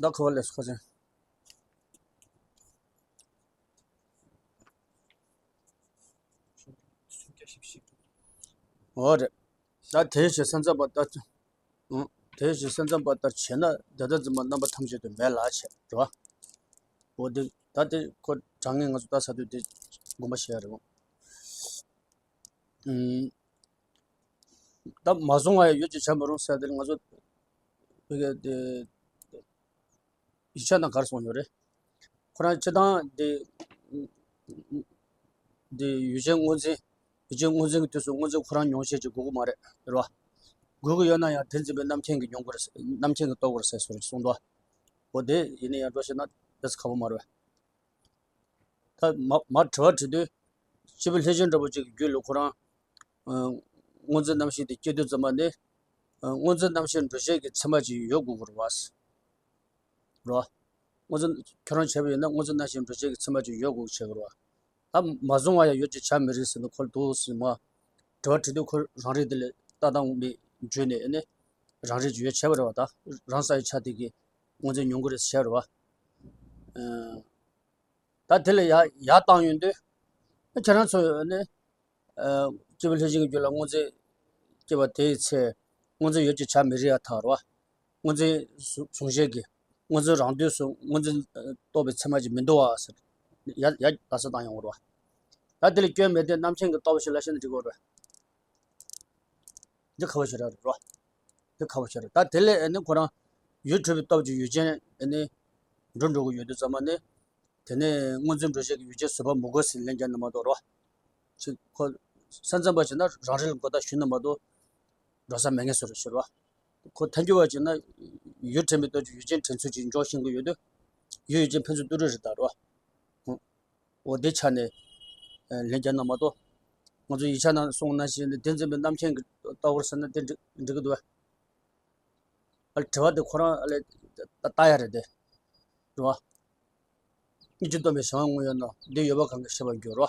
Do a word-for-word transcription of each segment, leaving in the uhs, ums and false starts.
ད་ཁ་བ་ལས་སུ་ཁ་སང་། འོ་རེད། ད་དེའི་ཕྱིར་སེམས་ཙམ་པ་ལྟར། ཨང་། དེའི་ཕྱིར་སེམས་ཙམ་པ་ལྟར་བྱས་ན་དེ་ལྟར་འཛིན་པ་རྣམ་པ་ཐམས་ཅད་དུ་མེད་ལ་བྱེད་རོ། འོ་དེ་ད་དེ་ཁོ་དྲང་ངེས་ང་ཚོ་ལྟ་ས་དུས་དེ་དགོངས་པ་བཞེས་ཡ་རེད། ཨང་། ད་མ་བཟུང་བ་ཡང་ཡོད་ཅེས་བྱ་མི་རུང་ཟེར་དེ་ང་ཚོ་བོད་སྐད་དེ། ཡིག་ཆ་ནང་ག་རེ་གསུངས་ཡོད་རེད། ཁོ་རང་སྤྱིར་བཏང་འདི། འདི་ཡུལ་ཅན་སྔོ་འཛིན། ཡུལ་ཅན་སྔོ་འཛིན་གྱི་དུས་སུ་སྔོ་འཛིན་ཁོ་རང་མྱོང་བྱེད་ཀྱི་དགོས་ཀྱི་མ་རེད། རེད་བ། དགོས་ཀྱི་ཡོད་ན་ཡང་དེ་འཛིན་པའི་རྣམ་མཁྱེན་གྱིས་མྱོང་དགོས་རེད། རྣམ་མཁྱེན་གྱིས་རྟོགས་དགོས་རེད་ཟེར་སོ་རེད་གསུངས་འདུག་འོ་དེ་ཡིན་ན་ཡང་འགྲོ་ཤེས་ན་དེ་ཚོ་ཁག་པོ་མ་རེད་བས། ད་མ་མ་དྲི་བ་དྲི་དུས། སྐྱེས་བུ་ལྷས་བྱིན་འདྲ་པོ་ཅིག་གི་རྒྱུད་ལ་ཁོ་རང་། ཨ། སྔོ་འཛིན་རྣམ་ཤེས་དེ་སྐྱེ་དུས་ཙམ་པ་ནས། ཨ། སྔོ་འཛིན་རྣམ་ཤེས་འགྲོ་བྱེད་ཀྱི་མཚན་མ་ཅིག་ཡོད་དགོས་ཀྱི་རེད་བ། རོ། སྔོ་འཛིན་ཁྱོད་རང་བྱས་པ་ཡིན་ན་སྔོ་འཛིན་རྣམ་ཤེས་འགྲོ་བྱེད་ཀྱི་མཚན་མ་ཅིག་ཡོད་དགོས་ཀྱི་བྱེད་ཀྱི་རེད་བ། ད་མ་བཟུང་བ་ཡང་ཡོད་ཅེས་བྱ་མི་རིགས་ཟེར་ནས་ཁོ་ལ་འདུག་ཟེར་མ། དྲི་བ་དྲི་དུས་ཁོ་རང་རིག་དེ་ལས་ལྟ་སྟངས་མི་བརྗོད་ནས་ཨེ་ནས། རང་རིག་ཅིག་ཡོད་བྱས་པ་རེད་བ། ད་རང་ས་ཡི་ཆ་དེ་གིས་སྔོ་འཛིན་མྱོང་གི་རེད་ཟེར་བ། ཨ། ད་དེ་ལ་ཡ་ཡ་བཏང་ཡོང་དུས། ཁྱེད་རང་ཚོ་ནི། ཨ། སྐྱེས་བུ་ལྷས་བྱིན་གྱི་རྒྱུད་ལ་སྔོ་འཛིན་སྐྱེས་པ་དེའི་ཚེ། སྔོ་འཛིན་ཡོད་ཅེས་བྱ་མི་རིགས་ཡ་ཐག་རོ། སྔོ་འཛིན་གཟུང་བྱེད་ཀྱི། སྔོ་འཛིན་རང་དུས་སུ་སྔོ་འཛིན་རྟོགས་པའི་མཚན་མ་ཅིག་མི་འདུག་བ་ཟེར། ཡ་ཡ་ད་ས་བཏང་ཡོང་བ་རོ། ད་དེ་ལ་སྐྱོན་མེད་དེ་རྣམ་མཁྱེན་གྱིས་རྟོགས་པ་ཞིག་ལ་ཤེས་ན་འགྲིག་གི་རེད། འདི་ཁ་བ་ཞིག་རེད་རོ། འདི་ཁ་བ་ཞིག་རེད། ད་དེ་ལས་ཨེ་ནི་ཁོ་རང་ཡུལ་འཁྲུལ་པའི་སྟོབས་ཀྱིས་ཡུལ་ཅན་ཨེ་ནི་འགྲོ་འགྲོ་གི་ཡོད་དུས་ཙམ་པ་ནི། དེ་ནས་སྔོ་འཛིན་འགྲོ་བྱེད་ཀྱི་ཡུལ་ཅན་བཟོད་པ་མི་དགོས་ཟེར་ལན་བརྒྱབ་ན་མ་གཏོགས་རོ། ཅིག་ཁོ་སེམས་ཙམ་པ་བྱས་ན་རང་རིག་ལ་གོ་བརྡ་ཞུས་ན་མ་གཏོགས་འགྲོ་ས་མེད་ངེས་སུ་རེད་ཟེར་བ། ཁོ་ཐལ་འགྱུར་བ་བྱས་ན་ཡུལ་དྲན་པའི་སྟོབས་ཀྱིས་ཡུལ་ཅན་དྲན་ཚུལ་ཅིག་འཇོག་ཤེས་ཀྱི་ཡོད་དུས། ཡུལ་ཡུལ་ཅན་ཕན་ཚུན་ཏུ་རེད་རེད་ད་རོ། འོ་དེ་ཆ་ནས་ལན་བརྒྱབ་ན་མ་གཏོགས། ང་ཚོ་ཡིག་ཆ་ནང་གསུངས་ནང་བཞིན་དེ་འཛིན་པའི་རྣམ་མཁྱེན་གྱིས་རྟོགས་པར་ཟེར་ན་དེ་འགྲིག་འགྲིག་གི་འདུག་བས། ཨ་ལས་དྲི་བ་དེ་ཁོ་རང་ཨ་ལས་ལྟ་ཡ་རེད་དེ། རེད་བ། སྙིང་རྗེ་སྟོན་པའི་གཞན་དབང་དངོས་ཡོད་ན་འདི་ཡོད་པ་གང་གིས་ཤེས་པར་འགྱུར་རོ།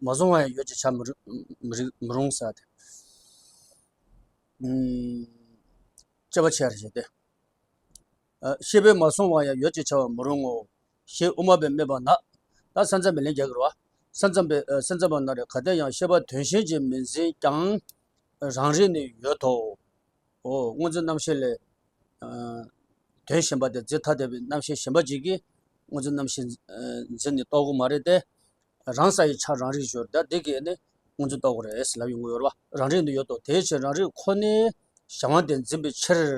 མ་བཟུང་བ་ཡང་ཡོད་ཅེས་བྱ་མི་རུང་མི་རུང་མི་རུང་ཟེར་ཏེ། ཨུམ། དཔྱད་པ་ཆེ་རེ་བྱས་ཏེ། ཨ། ཤེས་པས་མ་བཟུང་བ་ཡང་ཡོད་ཅེས་བྱ་བ་མི་རུང་ངོ་། ཞེས་དབུ་མ་པས་སྨྲས་པ་ན། ད་སེམས་ཙམ་པས་ལན་རྒྱག་གི་རེད་བ། སེམས་ཙམ་པས་ཨ། སེམས་ཙམ་པ་ན་རེ་ག་དེ་ཡང་ཤེས་པ་དོན་གཞན་གྱིས་མི་འཛིན་ཀྱང་། རང་རིག་ནི་ཡོད་དོ། འོ་སྔོ་འཛིན་རྣམ་ཤེས་ལས། ཨ། དོན་གཞན་པ་དེ་འཛིན་ཐ་དད་པའི་རྣམ་ཤེས་གཞན་པ་ཅིག་གིས་སྔོ་འཛིན་རྣམ་ཤེས་འཛིན་ནས་རྟོགས་ཀྱི་མ་རེད་དེ། རང་ས་ཡི་ཆ་རང་རིག་སྦྱོར་ད་འདི་གིས་ནི་སྔོ་འཛིན་རྟོགས་ཀྱི་རེད་ལབ་ཡོང་གི་ཡོད་རེད་བ། རང་རིག་ནི་ཡོད་དོ། དེའི་ཕྱིར་རང་རིག་ཁོ་ནའི་གཞན་དབང་དེ་འཛིན་པའི་ཕྱིར།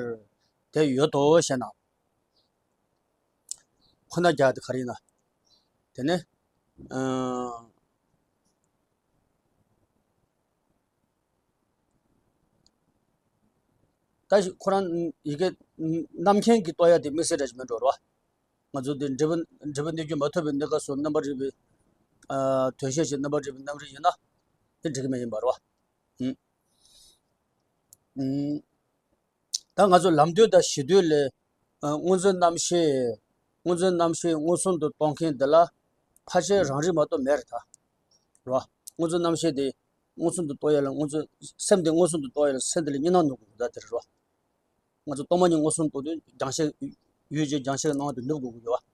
དེ་ཡོད་དོ་ཞེ་ན། ཁོ་ན་རྒྱག་དེ་ག་རེ་ཡིན་ན། དེ་ནས། ཨ། ད་ཁོ་རང་ཡི་གེ་རྣམ་མཁྱེན་གྱིས་རྟོགས་ཡ་དེ་དམིགས་བསལ་འདྲ་ཞིག་མིན་འགྲོ་རོ། ང་ཚོ་འདི་འབྲས་བུ་འབྲས་བུ་གནས་རྒྱུ་མ་ཐོབ་པའི་གནས་སྐབས་སུ་རྣམ་པར་རིག་པའི། ཨ། དོན་ཤེས་ཀྱི་རྣམ་པར་རིག་པའི་རྣམ་རིག་ཡིན་ན། དེ་འགྲིག་གི་མེད་ཡིན་པ་རོ། ཨུམ། ཨུམ། ད་ང་ཚོ་ལམ་དུས་དང་གཞི་དུས་ལས། ཨ། སྔོ་འཛིན་རྣམ་ཤེས། སྔོ་འཛིན་རྣམ་ཤེས་མངོན་སུམ་དུ་རྟོགས་མཁན་འདི་ལ་ཕལ་ཆེར་རང་རིག་མ་གཏོགས་མེད་རེད་ད། རེད་བ། སྔོ་འཛིན་རྣམ་ཤེས་དེ་མངོན་སུམ་དུ་རྟོགས་ཡ་ལ་སྔོ་འཛིན་སེམས་དེ་མངོན་སུམ་དུ་རྟོགས་ཡ་ལ་སེམས་དེ་ལ་གཉིས་སྣང་ནུབ་དགོས་ད་དེ་རེད་བ། ང་ཚོ་སྟོང་པ་ཉིད་མངོན་སུམ་རྟོགས་དུས་རྒྱང་ཤེལ་ཡུལ་ཅན་རྒྱང་ཤེལ་སྣང་བ་དེ་ནུབ་དགོས་ཀྱི་ཡོད་བ།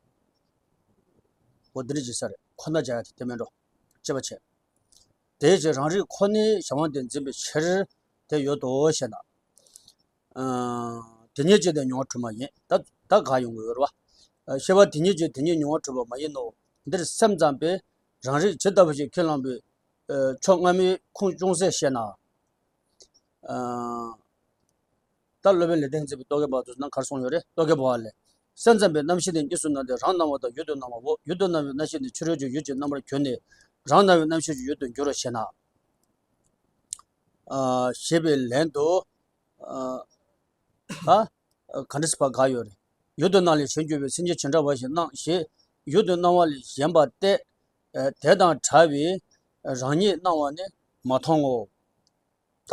འོ་འདི་འདྲ་ཅིག་ས་རེད། ཁོ་ན་རྒྱག་ཡ་དེ་དེ་མིན་འགྲོ། དཔྱད་པ་བྱས། དེའི་ཕྱིར་རང་རིག་ཁོ་ནའི་གཞན་དབང་དེ་འཛིན་པའི་ཕྱིར་དེ་ཡོད་དོ་ཞེ་ན། ཨ། དེ་ཉིད་ཅན་དེ་མྱོང་བ་གྲུབ་མ་ཡིན། ད་ད་ག་ཡོང་གི་ཡོད་རེད་བ། ཨ། ཤེས་པ་དེ་ཉིད་ཀྱིས་དེ་ཉིད་མྱོང་བ་གྲུབ་པ་མ་ཡིན་ནོ། འདིར་སེམས་ཙམ་པས་རང་རིག་ཇི་ལྟ་བུ་ཞིག་ཁས་བླངས་པའི། ཨ། ཕྱོགས་སྔ་མའི་ཁུངས་ཅུང་ཟད་བཤད་ན། ཨ། ད་སློབ་དཔོན་ལེགས་ལྡན་འཛིན་པའི་རྟོག་གེ་པ་དུ་ན་གར་སོང་ཡོད་རེད། རྟོག་གེ་པ་ལས། སེམས་ཙམ་པའི་རྣམ་ཤེས་ནི་གཉིས་སུ་སྣང་སྟེ་རང་སྣང་བ་དང་ཡུལ་དུ་སྣང་བའོ། ཡུལ་དུ་སྣང་བའི་རྣམ་ཤེས་ནི་ཕྱི་རོལ་གྱི་ཡུལ་གྱི་རྣམ་པར་གྱུར་ནས་རང་སྣང་བའི་རྣམ་ཤེས་ཀྱི་ཡུལ་དུ་འགྱུར་རོ་ཞེ་ན། ཨ། ཞེས་པའི་ལན་དུ། ཨ། ད་ག་འདྲ་སེ་བ་ག་ཡོད་རེད། ཡུལ་དུ་སྣང་ལས་གཞན་འགྱུར་བའི་སེམས་ཅན་ཇི་འདྲ་བ་ཞིག་སྣང་ཞེས་ཡུལ་དུ་སྣང་བ་ལས་གཞན་པ་སྟེ། ཨ། དེ་དང་བྲལ་བའི་རང་ཉིད་སྣང་བ་ནི་མ་མཐོང་ངོ་། ད་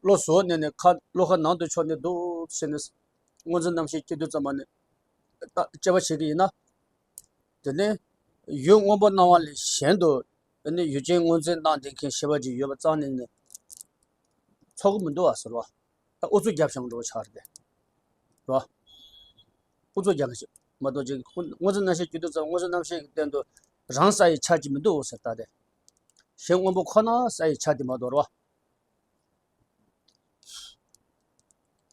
བློ་གཟུ་བོར་གནས་ནས་ཁ་བློ་ཁ་ནང་དུ་ཕྱོགས་ནས་འདུག་ཟེར་ནས་སྔོ་འཛིན་རྣམ་ཤེས་སྐྱེ་དུས་ཙམ་པ་ནས་ད་དཔྱད་པ་བྱེད་ཀྱི་ཡིན་ན། དེ་ནས་ཡུལ་སྔོན་པོ་སྣང་བ་ལས་གཞན་དུ་དེ་ནས་ཡུལ་ཅན་སྔོ་འཛིན་སྣང་བསྡད་མཁན་ཤེས་པ་ཅིག་ཡོད་པ་རྩ་ནས་ནས་ཚོར་གི་མི་འདུག་ཨ་ཟེར་བ། ད་ཨུ་ཚུགས་རྒྱབ་བཞག་འགྲོ་བ་ཆགས་རེད་པས། རོ། ཨུ་ཚུགས་རྒྱག་མཁན་ཞིག་མ་གཏོགས་ཅིག་སྔོ་འཛིན་རྣམ་ཤེས་བརྗོད་དུས་ཙམ་སྔོ་འཛིན་རྣམ་ཤེས་ཀྱི་སྟེང་དུ་རང་ས་ཡི་ཆ་ཅིག་མི་འདུག་ཟེར། ད་དེ་གཞན་སྔོན་པོ་ཁོ་ན་ས་ཡི་ཆ་དེ་མ་གཏོགས་རེད་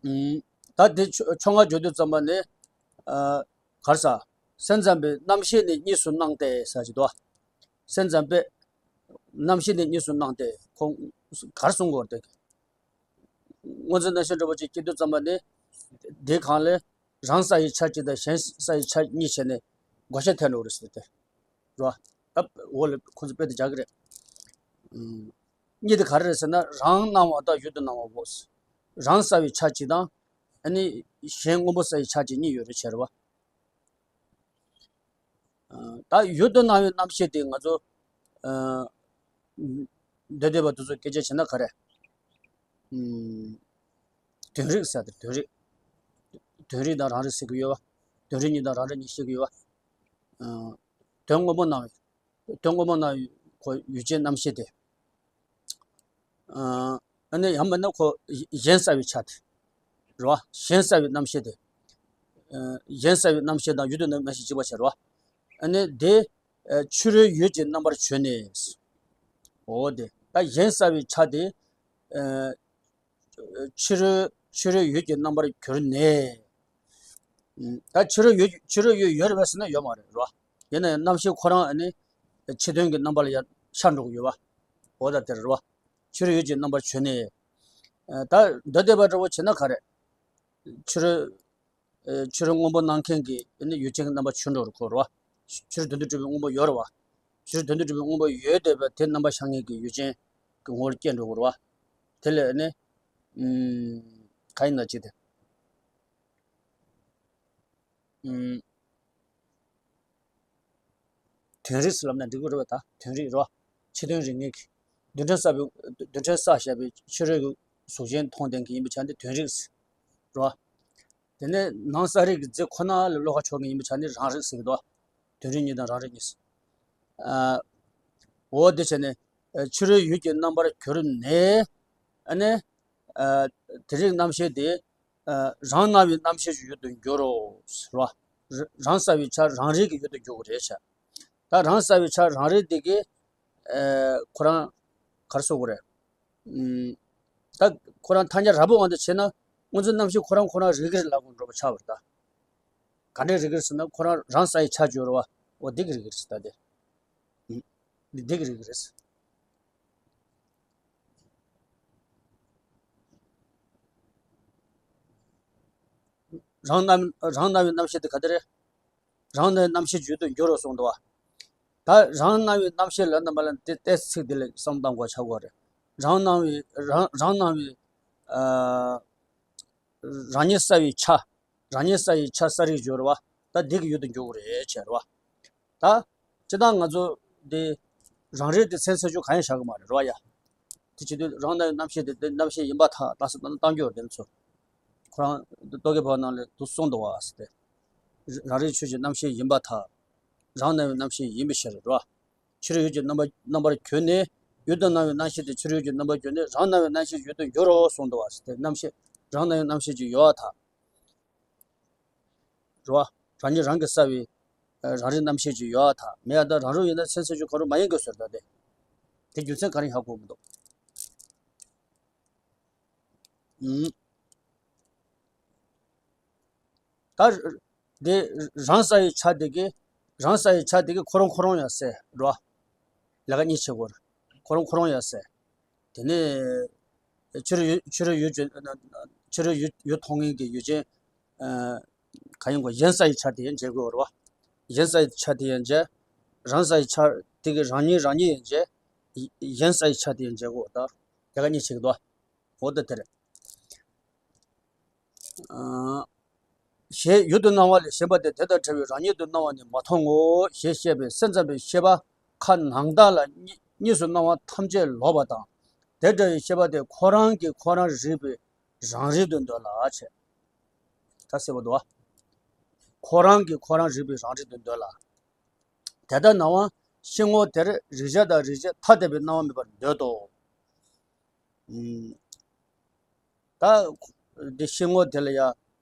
བ། ཨུམ། ད་དེ་ཕྱོ་ཕྱོགས་སྔ་བརྗོད་དུས་ཙམ་པ་ནི། ཨ། གར་ས། སེམས་ཙམ་པའི་རྣམ་ཤེས་ནི་གཉིས་སུ་སྣང་སྟེ་ཟེར་གྱི་འདུག་སེམས་ཙམ་པའི་རྣམ་ཤེས་ནི་གཉིས་སུ་སྣང་སྟེ་ཁོང་གར་གསུང་དགོས་རེད། སྔོ་འཛིན་རྣམ་ཤེས་འདྲ་པོ་ཅིག་སྐྱེ་དུས་ཙམ་པ་ནི། དེའི་སྒང་ལས་རང་ས་ཡི་ཆ་གཅིག་དང་གཞན་ས་ཡི་ཆ་གཉིས་བྱས་ནས་བགོ་བཤའ་ཐེབས་འགྲོ་གི་རེད་ཟེར་ཏེ། རེད་བ། ད་འོག་ལ་ཁོང་ཚོ་དཔེ་དེ་རྒྱག་གི་རེད། ཨུམ། གཉིས་དེ་ག་རེ་རེད་ཟེར་ན་རང་སྣང་བ་དང་ཡུལ་དུ་སྣང་བའོ། རང་ས་བའི་ཆ་གཅིག་དང་། ཨ་ནི་གཞན་སྔོན་པོ་ས་ཡི་ཆ་གཅིག་གཉིས་ཡོད་རེད་བྱས་རེད་བ། ཨ། ད་ཡུལ་དུ་སྣང་བའི་རྣམ་ཤེས་དེ་ང་ཚོ། ཨ། འདོད་འདོད་པ་དེ་ཚོ་སྐད་ཆ་བྱས་ན་ག་རེ། ཨུམ། དོན་རིག་ཟེར་ཏེ་དོན་རིག་དོན་རིག་དང་རང་རིག་ཟེར་གྱི་ཡོད་བ། དོན་རིག་གཉིས་དང་རང་རིག་གཉིས་བཤད་ཀྱི་ཡོད་བ། ཨ། དོན་སྔོན་པོ་སྣང་བའི། དོན་སྔོན་པོ་སྣང་བའི་ཁོ་ཡུལ་ཅན་རྣམ་ཤེས་དེ། ཨ། ཨ་ནི་ཡང་མིན་ན་ཁོ་གཞན་ས་བའི་ཆ་དེ། རེད་བ། གཞན་ས་བའི་རྣམ་ཤེས་དེ། ཨ། གཞན་ས་བའི་རྣམ་ཤེས་དང་ཡུལ་དུ་སྣང་བའི་རྣམ་ཤེས་གཅིག་པ་བྱས་རེད་བ། ཨ་ནི་དེ། ཨ། ཕྱི་རོལ་ཡུལ་གྱི་རྣམ་པར་གྱུར་ནས། འོ་དེ། ད་གཞན་ས་བའི་ཆ་དེ། ཨ། ཕྱི་རོལ་ཕྱི་རོལ་ཡུལ་གྱི་རྣམ་པར་གྱུར་ནས། ཨུམ། ད་ཕྱི་རོལ་ཡུལ་ཕྱི་རོལ་ཡུལ་ཡོད་རེད་པས་ཟེར་ན་ཡོད་མ་རེད་རོ། ཡིན་ན་ཡང་རྣམ་ཤེས་ཁོ་རང་ཨ་ནི་ཕྱི་དོན་གྱི་རྣམ་པ་ལ་ཡང་ཤར་འགྲོ་གི་ཡོད་པ། འོ་ད་དེ་རེད་རོ། ཕྱི་རོལ་ཡུལ་གྱི་རྣམ་པར་གྱུར་ནས། ཨ། ད་འདོད་འདོད་པ་འདྲ་བོ་བྱས་ན་ག་རེད། ཕྱི་རོལ། ཨ། ཕྱི་རོལ་སྔོན་པོ་སྣང་མཁན་གྱི་ཨ་ནི་ཡུལ་ཅན་གྱི་རྣམ་པ་གྱུར་འགྲོ་རུ་གོ་རོ། ཕྱི་རོལ་དོན་དུ་གྲུབ་པའི་སྔོན་པོ་ཡོད་རེད་བ། ཕྱི་རོལ་དོན་དུ་གྲུབ་པའི་སྔོན་པོ་ཡོད་བསྡད་པ་དེ་རྣམ་པ་ཤར་མཁན་གྱི་ཡུལ་ཅན་གྱི་ངོ་བོར་སྐྱེས་འགྲོ་གི་རེད་བ། དེ་ལས་ཨ་ནི། ཨུམ། ག་ཡིན་ན་ཅི་སྟེ། ཨུམ། དོན་རིག་ཟེར་ལབ་ན་འགྲིག་གི་རེད་བ། ད་དོན་རིག་རོ། ཕྱི་དོན་རིག་གནས་ཀྱི། རྡུལ་ཕྲན་བསགས་པའི་རྡུལ་ཕྲན་བསགས་བཞག་པའི་ཕྱི་རོལ་གྱི་གཟུགས་ཅན་མཐོང་ལྡན་གྱི་ཡིན་པའི་ཆ་ནས་དོན་རིག་རོ། དེ་ནས་ནང་གསལ་རིག་གི་རྫས་ཁོ་ན་ལ་བློ་ཁ་ཕྱོགས་མཁན་ཡིན་པའི་ཆ་ནས་རང་རིག་ཟེར་གྱི་འདུག་དོན་རིག་གཉིས་དང་རང་རིག་གཉིས། ཨ། འོ་དེ་བྱས་ནས། ཨ། ཕྱི་རོལ་ཡུལ་གྱི་རྣམ་པར་གྱུར་ནས། ཨ་ནི། ཨ། དེ་རིག་རྣམ་ཤེས་དེ། ཨ། རང་སྣང་བའི་རྣམ་ཤེས་ཀྱི་ཡུལ་དུ་འགྱུར་རོ། ཟེར་བ། ར་རང་ས་བའི་ཆ་རང་རིག་གི་ཡུལ་དུ་འགྱུར་དགོས་རེད་བྱ། ད་རང་ས་བའི་ཆ་རང་རིག་དེ་གི། ཨ། ཁོ་རང་། ག་རེ་ཟེར་དགོས་རེད། ཨུམ། ད་ཁོ་རང་ཐ་སྙད་ར་སྤུ་དབང་དུ་བྱས་ན། སྔོ་འཛིན་རྣམ་ཤེས་ཁོ་རང་ཁོ་རང་རིག་གི་རེད་ལབ་དགོས་འགྲོ་བ་ཆགས་པ་རེད་ད། ག་འདྲའི་རིག་གི་རེད་ཟེར་ན་ཁོ་རང་རང་ས་ཡི་ཆ་བརྗོད་རེད་བ། འོ་འདི་གི་རིག་གི་རེད་ཟེར་ད་དེ། ཨུམ། འདི་འདི་གི་རིག་གི་རེད་ཟེར། རང་སྣང་རང་སྣང་བའི་རྣམ་ཤེས་དེ་ག་དེ་རེད། རང་སྣང་བའི་རྣམ་ཤེས་བརྗོད་དུ་འགྱུར་རོ་གསུངས་འདུག་བ། ད་རང་སྣང་བའི་རྣམ་ཤེས་ལབ་ན་མ་ལ་དེ་ཏོག་ཙམ་དེ་ལ་བསམ་བཏང་དགོས་ཆགས་དགོས་རེད། རང་སྣང་བའི་རང་རང་སྣང་བའི། ཨ། རང་ཉིད་ས་བའི་ཆ། རང་ཉིད་ས་ཡི་ཆ་ས་རིག་སྦྱོར་བ། ད་འདི་གི་ཡུལ་དུ་འགྱུར་གྱི་རེད་བྱས་རེད་བ། ད། སྤྱིར་བཏང་ང་ཚོ་འདི། རང་རིག་དེ་མཚན་གསལ་ཅུང་གང་ཡང་བཞག་གི་མ་རེད་རེད་བ་ཡ། དེ་བྱེད་དུས་རང་སྣང་བའི་རྣམ་ཤེས་དེ་དེ་རྣམ་ཤེས་ཡིན་པར་ཐལ་ལ་སོགས་གཏམ་རྒྱུད་དེ་ཚོ། ཁོ་རང་། རྟོག་གེ་བར་ནང་ལས་དུ་གསུངས་འདུག་བ་ཟེར་ཏེ། རང་རིག་ཆོས་ཀྱི་རྣམ་ཤེས་ཡིན་པར་ཐལ། རང་སྣང་བའི་རྣམ་ཤེས་ཡིན་པའི་ཕྱིར་རོ། ཕྱི་རོལ་ཡུལ་གྱི་རྣམ་པ་རྣམ་པར་གྱུར་ནས། ཡུལ་དུ་སྣང་བའི་རྣམ་ཤེས་དེ་ཕྱི་རོལ་ཡུལ་གྱི་རྣམ་པར་གྱུར་ནས་རང་སྣང་བའི་རྣམ་ཤེས་ཡུལ་དུ་འགྱུར་རོ་གསུངས་འདུག་བ་ཟེར་ཏེ་རྣམ་ཤེས། རང་སྣང་བའི་རྣམ་ཤེས་ཀྱི་ཡོད་པར་ཐལ། རེད་བ། རང་ཉིད་རང་གིས་བསགས་པའི་རང་རིག་རྣམ་ཤེས་ཀྱི་ཡོད་པར་ཐལ། མེད་པར་ཐལ། རང་རིག་ཡིན་ན་མཚན་གསལ་ཅུང་གང་རུང་མ་ཡིན་དགོས་ཟེར་ད་དེ། དེ་རྒྱུ་མཚན་ག་རེ་ཧ་གོ་མི་འདུག་ཨུམ། ད། དེ། རང་ས་ཡི་ཆ་དེ་གི། རང་ས་ཡི་ཆ་དེ་གི་ཁོ་རང་ཁོ་རང་ཡང་གསལ་རོ། ལས་ཀ་གཉིས་བྱེད་དགོས་རེད། ཁོ་རང་ཁོ་རང་ཡང་གསལ། དེ་ནས། ཕྱི་རོལ་ཡུལ་ཕྱི་རོལ་ཡུལ་ཅན། ཕྱི་རོལ་ཡུལ་ཡུལ་མཐོང་མཁན་གྱི་ཡུལ་ཅན། ཨ། ག་ཡིན་གོ་གཞན་ས་ཡི་ཆ་དེ་ཡང་འཇལ་དགོས་རེད་བ། གཞན་ས་ཡི་ཆ་དེ་ཡང་འཇལ། རང་ས་ཡི་ཆ་དེ་གི་རང་ཉིད་རང་ཉིད་ཡང་འཇལ། གཞན་ས་ཡི་ཆ་དེ་ཡང་འཇལ་དགོས་ད། ལས་ཀ་གཉིས་བྱེད་ཀྱི་འདུག་འོ་ད་དེ་རེད། ཨ། ཞེས་ཡུལ་དུ་སྣང་བ་ལས་གཞན་པ་སྟེ་དེ་དང་བྲལ་བའི་རང་ཉིད་དུ་སྣང་བ་ནི་མ་མཐོང་ངོ་ཞེས་བཤད་པའི་སེམས་ཙམ་པའི་ཤེས་པ་ཁ་ནང་དག་ལ་གཉིས་གཉིས་སུ་སྣང་བ་ཐམས་ཅད་ལོག་པ་དང་། དེ་འདྲ་བའི་ཤེས་པ་དེ་ཁོ་རང་གིས་ཁོ་རང་རིག་པའི་རང་རིག་ཏུ་འདོད་ལ་བྱེད། ད་གསལ་པོ་འདུག་ཁོ་རང་གིས་ཁོ་རང་རིག་པའི་རང་རིག་ཏུ་འདོད་ལ། དེ་ལྟར་སྣང་བ་ཤེས་ངོ་དེར་རེག་བྱ་དང་རེག་བྱེད་ཐ་དད་པའི་སྣང་བ་མེད་པར་འདོད་དོ། ཨུམ། ད་འདི་ཤེས་ངོ་དེ་ལ་ཡང་།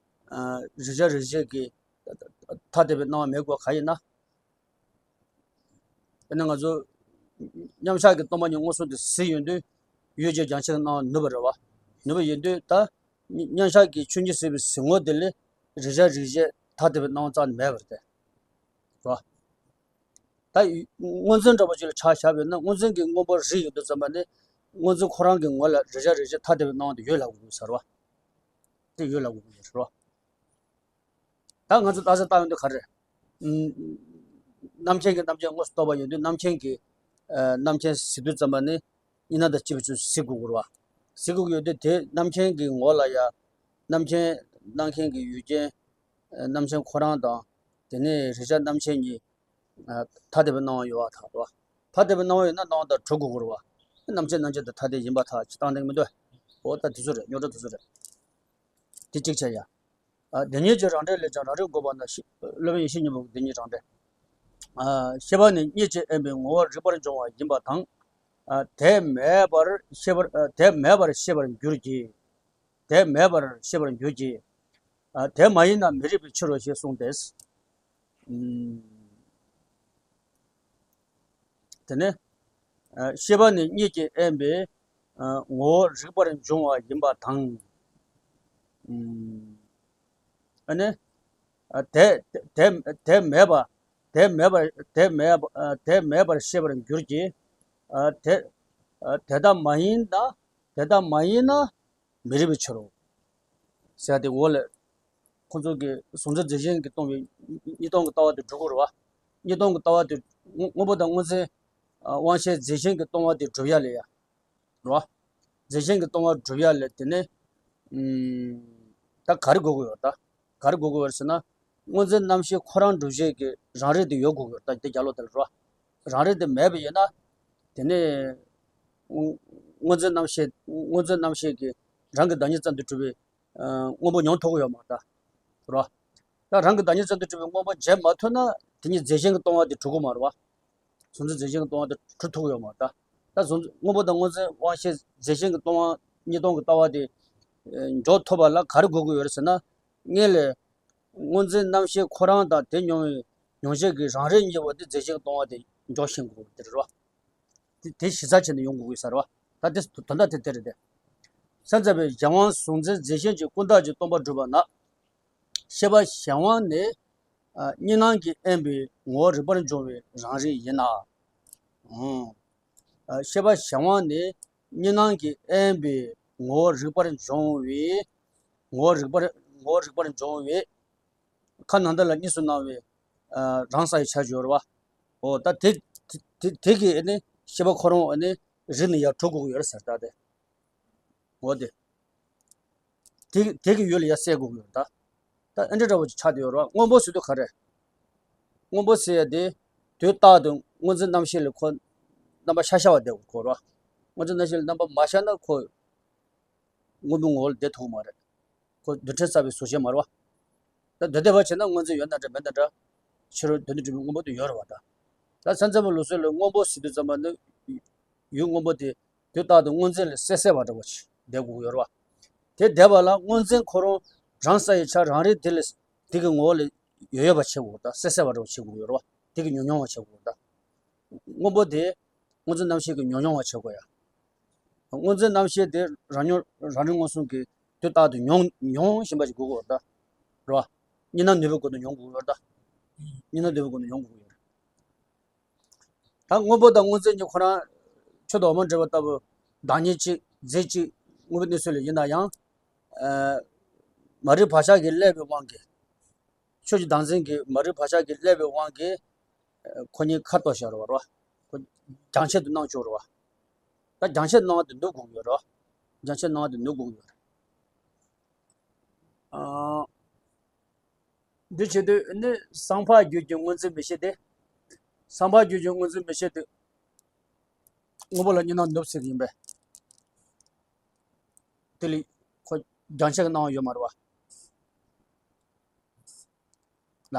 ཨ། རེག་བྱ་རེག་བྱེད་ཀྱི་ ཐ་དད་པའི་སྣང་བ་མེད་དགོས། ག་ཡིན་ན། དཔེར་ན་ང་ཚོ་མཉམ་གཞག་གི་སྟོང་པ་ཉིད་མངོན་སུམ་དུ་གཟིགས་ཡོང་དུས། ཡུལ་ཅན་རྒྱང་ཆད་ཀྱི་སྣང་བ་ནུབ་པ་རེད་བ། ནུབ་པ་ཡིན་དུས་ད། མཉམ་གཞག་གི་ཆོས་ཉིད་གཟིགས་པའི་གཟིགས་ངོ་དེ་ལས་རེག་བྱ་རེག་བྱེད་ཐ་དད་པའི་སྣང་བ་རྩ་ནས་མེད་པ་རེད་དེ། རེད་བ། ད་མངོན་མཚམས་འདྲ་པོ་ཅིག་ལ་ཆ་བཞག་པ་ཡིན་ན། མངོན་མཚམས་ཀྱི་དངོས་པོ་རིག་ཡོང་དུས་ཙམ་པ་ནི། མངོན་མཚམས་ཁོ་རང་གི་ངོ་ལ་རེག་བྱ་རེག་བྱེད་ཐ་དད་པའི་སྣང་བ་དེ་ཡོད་ལབ་དགོས་ཀྱི་ཡོད་ས་རེད་བ། དེ་ཡོད་ལབ་དགོས་ཀྱི་ཡོད་ས་རེད་བ། ད་ང་ཚོ་ལྟ་ས་ལྟ་ཡོང་དུས་ག་རེ། ཨུམ། རྣམ་མཁྱེན་གྱིས་རྣམ་མཁྱེན་དངོས་སུ་རྟོགས་པ་ཡོང་དུས། རྣམ་མཁྱེན་གྱིས་ཨ་རྣམ་མཁྱེན་གཟིགས་དུས་ཙམ་པ་ནི། གཉིས་སྣང་དང་བཅས་པའི་ཆོས་གཟིགས་དགོས་ཀྱི་རེད་བ། གཟིགས་དགོས་ཀྱི་ཡོད་དུས། དེ་རྣམ་མཁྱེན་གྱི་ངོ་ལ་ཡ། རྣམ་མཁྱེན། རྣམ་མཁྱེན་གྱི་ཡུལ་ཅན། ཨ་རྣམ་མཁྱེན་ཁོ་རང་དང་། དེ་ནས་རེག་བྱ་རྣམ་མཁྱེན་གཉིས། ཨ་ཐ་དད་པའི་སྣང་བ་ཡོད་པ་དང་། རེད་བ། ཐ་དད་པའི་སྣང་བ་ཡོད་ན་སྣང་བ་དང་གྲུབ་དགོས་ཀྱི་རེད་བ། རྣམ་མཁྱེན་རྣམ་མཁྱེན་དང་ཐ་དད་ཡིན་པ་ཐག་གཅོད་བཏང་གི་མི་འདུག་འོ་ད་དེ་ཚོ་རེད། རྙོག་དྲ་དེ་ཚོ་རེད། དེ་གཅིག་བྱས་ཡ། ཨ་དེ་ཉིད་ཀྱི་རང་འགྲེལ་ལས་ཀྱང་རང་རིག་འགོག་པ་ན། ཤེས། སློབ་དཔོན་ཡེ་ཤེས་སྙིང་པོ་གི་དེ་ཉིད་རང་འགྲེལ། ཨ་ཤེས་པ་ནི་རྙེད་ཅིང་དབེན་པའི་ངོ་བོར་རིག་པར་འབྱུང་བ་ཡིན་པ་དང་། ཨ་དེ་མེད་པར་ཤེས་པར། ཨ་དེ་མེད་པར་ཤེས་པར་འགྱུར་གྱི། དེ་མེད་པར་ཤེས་པར་འགྱུར་གྱི། ཨ་དེ་མ་ཡིན་ན་མི་རིགས་པའི་ཕྱིར་རོ་ཞེས་གསུངས་ཏེ། ཨུམ། དེ་ནས། ཨ་ཤེས་པ་ནི་རྙེད་ཅིང་དབེན་པའི། ཨ་ངོ་བོར་རིག་པར་འབྱུང་བ་ཡིན་པ་དང་། ཨུམ། ཨ་ནི། ཨ་དེ། དེ། དེ་མེད་པ། དེ་མེད་པར། དེ་མེད་པ། ཨ་དེ་མེད་པར་ཤེས་པར་འགྱུར་གྱི། ཨ་དེ། ཨ་དེ་ལྟ་མ་ཡིན་ན། དེ་ལྟ་མ་ཡིན་ན། མི་རིགས་པའི་ཕྱིར་རོ། ཟེར་ཏེ་འོ་ལས། ཁོ་ཚོ་གི་གཟུང་འཛིན་རྫས་གཞན་གྱིས་སྟོང་པའི་གཉིས་སྟོང་གི་ལྟ་བ་དེ་གྲུབ་ཀྱི་རེད་བ། གཉིས་སྟོང་གི་ལྟ་བ་དེ་དངོས་དངོས་པོ་དང་མངོན་མཚན། ཨ་དབང་ཤེས་རྫས་གཞན་གྱིས་སྟོང་བ་དེ་གྲུབ་ཡ་ལས་ཡ། རེད་བ། རྫས་གཞན་གྱིས་སྟོང་བ་གྲུབ་ཡ་ལས། དེ་ནས། ཨུམ། ད་ག་རེ་དགོས་ཀྱི་ཡོད་ད། ག་རེ་དགོས་ཀྱི་ཡོད་ཟེར་ན། མངོན་མཚན་རྣམ་ཤེས་ཁོ་རང་སྒྲུབ་བྱེད་ཀྱི་རང་རིག་དེ་ཡོད་དགོས་ཀྱི་ཡོད་ད། དེ་རྒྱ་ལོ་དེ་ལ་རེད་བ། རང་རིག་དེ་མེད་པ་ཡིན་ན། དེ་ནས། མངོན་མཚན་རྣམ་ཤེས། མངོན་མཚན་རྣམ་ཤེས་ཀྱིས་རང་གི་བདག་ཉིད་ཙམ་དུ་གྲུབ་པའི། ཨ་དངོས་པོ་མྱོང་ཐུབ་ཀྱི་ཡོད་མ་རེད་ད། རེད་བ། ད་རང་གི་བདག་ཉིད་ཙམ་དུ་གྲུབ་པའི་དངོས་པོ་འཇལ་མ་ཐུབ་ན། དེ་ཉིད་རྫས་གཞན་གྱིས་སྟོང་བ་དེ་གྲུབ་ཀྱི་མ་རེད་བ། གཟུང་འཛིན་རྫས་གཞན་གྱིས་སྟོང་བ་དེ་གྲུབ་ཐུབ་ཀྱི་ཡོད་མ་རེད་ད། ད་གཟུང་། དངོས་པོ་དང་མངོན་མཚན་དབང་ཤེས་རྫས་གཞན་གྱིས་སྟོང་བ། གཉིས་སྟོང་གི་ལྟ་བ་དེ། ཨ་འཇོག་ཐུབ་པ་ལ་ག་རེ་དགོས་ཀྱི་ཡོད་རེད་ཟེར་ན། སྔོན་ལ། མངོན་མཚན་རྣམ་ཤེས་ཁོ་རང་དང་དེ་མྱོང་བའི་མྱོང་བྱེད་ཀྱི་རང་རིག་གཉིས་པོ་དེ་རྫས་གཞན་གྱིས་སྟོང་བ་དེ་འཇོག་ཤེས་དགོས་ཀྱི་རེད་བ། དེ་དེ་གཞི་རྩ་བྱས་ནས་ཡོང་དགོས་ཀྱི་ས་རེད་བ། ད་དེ་དོན་དག་དེ་དེ་རེད་དེ། ས་མཚམས་པའི་གཞན་དབང་གཟུང་འཛིན་རྫས་གཞན་གྱི་ཀུན་བརྟགས་ཀྱིས་སྟོང་པར་གྲུབ་པ་ན། ཤེས་པ་གཞན་དབང་ནི། ཨ་གཉིས་སྣང་གིས་དབེན་པའི་ངོ་བོར་རིག་པར་འབྱུང་བའི་རང་རིག་ཡིན་ན། ཨང་། ཨ་ཤེས་པ་གཞན་དབང་ནི་གཉིས་སྣང་གིས་དབེན་པའི་ངོ་བོར་རིག་པར་འབྱུང་བའི། ངོ་བོར་རིག་པར། ངོ་བོར་རིག་པར་འབྱུང་བའི། ཁ་ནང་དོན་ལ་གཉིས་སུ་སྣང་བའི། ཨ་རང་ས་ཡི་ཆ་ཡོད་རེད་བ། འོ་ད་དེ། དེ་དེ་དེ་གི་ཨ་ནི་ཤེས་པ་ཁོ་རང་ཨ་ནི་རིག་ནས་ཡར་གྲུབ་དགོས་ཀྱི་ཡོད་རེད་ཟེར་ད་དེ། འོ་དེ། དེ་དེ་གི་ཡུལ་ལ་ཡར་གསལ་དགོས་ཀྱི་ཡོད་རེད་ད། ད་ཨ་འདྲ་འདྲ་བོ་ཅིག་ཆགས་བསྡད་ཡོད་རེད་བ། སྔོན་པོ་ཟེར་དུས་ག་རེ། སྔོན་པོ་ཟེར་ཡ་དེ། དུས་རྟག་ཏུ་མངོན་མཚན་རྣམ་ཤེས་ལ་ཁོ་རྣམ་པ་ཤར་ཤར་བ་བསྡད་དགོས་རེད་བ། མངོན་མཚན་རྣམ་ཤེས་ལ་རྣམ་པ་མ་ཤར་ན་ཁོ། སྔོན་པོའི་ངོ་བོ་ལ་བསྡད་ཐུབ་ཀྱི་མ་རེད། ཁོ་རྡུལ་ཕྲན་གསར་པའི་གཟུགས་ཅན་མ་རེད་བ། ད་དེ་བསྡད་པ་བྱས་ན་མངོན་མཚན་ཡོད་ན་འདྲ་མེད་ན་འདྲ། ཕྱི་རོལ་དོན་དུ་གྲུབ་པའི་སྔོན་པོ་དེ་ཡོད་རེད་བ་ད། ད་ས་མཚམས་པའི་ལུགས་སྲོལ་ལ་སྔོན་པོ་ཟེར་དུས་ཙམ་པ་ནི། ཡུལ་སྔོན་པོ་དེ་དུས་རྟག་ཏུ་མངོན་མཚན་ལ་གསལ་གསལ་བ་འདྲ་བོ་ཅིག་བསྡད་དགོས་ཀྱི་ཡོད་རེད་བ། དེ་བསྡད་པ་ལ་མངོན་མཚན་ཁོ་རང་རང་ས་ཡི་ཆ་རང་རིག་དེ་ལ། དེ་གི་ངོ་བོ་ལ་ཡོད་ཡོད་པ་བྱེད་དགོས་ད། གསལ་གསལ་བ་འདྲ་བོ་བྱེད་དགོས་ཀྱི་ཡོད་རེད་བ། དེ་གི་ཉུང་ཉུང་བ་བྱེད་དགོས་ད། སྔོན་པོ་དེ་མངོན་མཚན་རྣམ་ཤེས་ཀྱིས་ཉུང་ཉུང་བ་བྱེད་དགོས་ཡ། མངོན་མཚན་རྣམ་ཤེས་དེ་རང་ཉིད་རང་རིག་མངོན་སུམ་གྱིས་དུས་རྟག་ཏུ་མྱོང་མྱོང་བཞིན་པ་ཞིག་དགོས་ཀྱི་ཡོད་ད། རེད་བ། གཉིས་སྣང་ནུབ་པའི་སྒོ་ནས་མྱོང་དགོས་ཀྱི་ཡོད་ད། གཉིས་སྣང་ནུབ་པའི་སྒོ་ནས་མྱོང་དགོས་ཀྱི་ཡོད་རེད། ད་སྔོན་པོ་དང་མངོན་མཚན་གཉིས་ཁོ་རང་མཆུ་དང་འོ་མ་འདྲེས་པ་ལྟ་བུ། བདག་ཉིད་གཅིག་རྫས་གཅིག་དངོས་པོའི་གནས་ཚུལ་ལ་ཡིན་ན་ཡང་། ཨ་མ་རིག་བག་ཆགས་ཀྱིས་བསླད་པའི་དབང་གིས། ཆོས་ཀྱི་བདག་འཛིན་གྱིས་མ་རིག་བག་ཆགས་ཀྱིས་བསླད་པའི་དབང་གིས། ཁོ་གཉིས་ཁ་གཏོར་བཞག་རེད་བ། ཁོ་རྒྱང་ཆད་དུ་སྣང་བཅུག་རེད་བ། ད་རྒྱང་ཆད་སྣང་བ་དེ་ནུབ་དགོས་ཀྱི་ཡོད་རེད་བ། རྒྱང་ཆད་སྣང་བ་དེ་ནུབ་དགོས་ཀྱི་ཡོད་རེད། ཨ། འདི་བྱེད་དུས་ནི་སང་ཕོད་རྒྱུད་ཀྱི་མངོན་མཚན་མི་ཤེས་ཏེ། སང་ཕོད་རྒྱུད་ཀྱི་མངོན་མཚན་མི་ཤེས་དུས། སྔོན་པོ་ལ་གཉིས་སྣང་ནུབ་ཟེར་གྱི་ཡིན་པས། དེ་ལས་ཁོ་རྒྱང་ཆད་ཀྱི་སྣང་བ་ཡོད་མ་རེད་བ། ལ།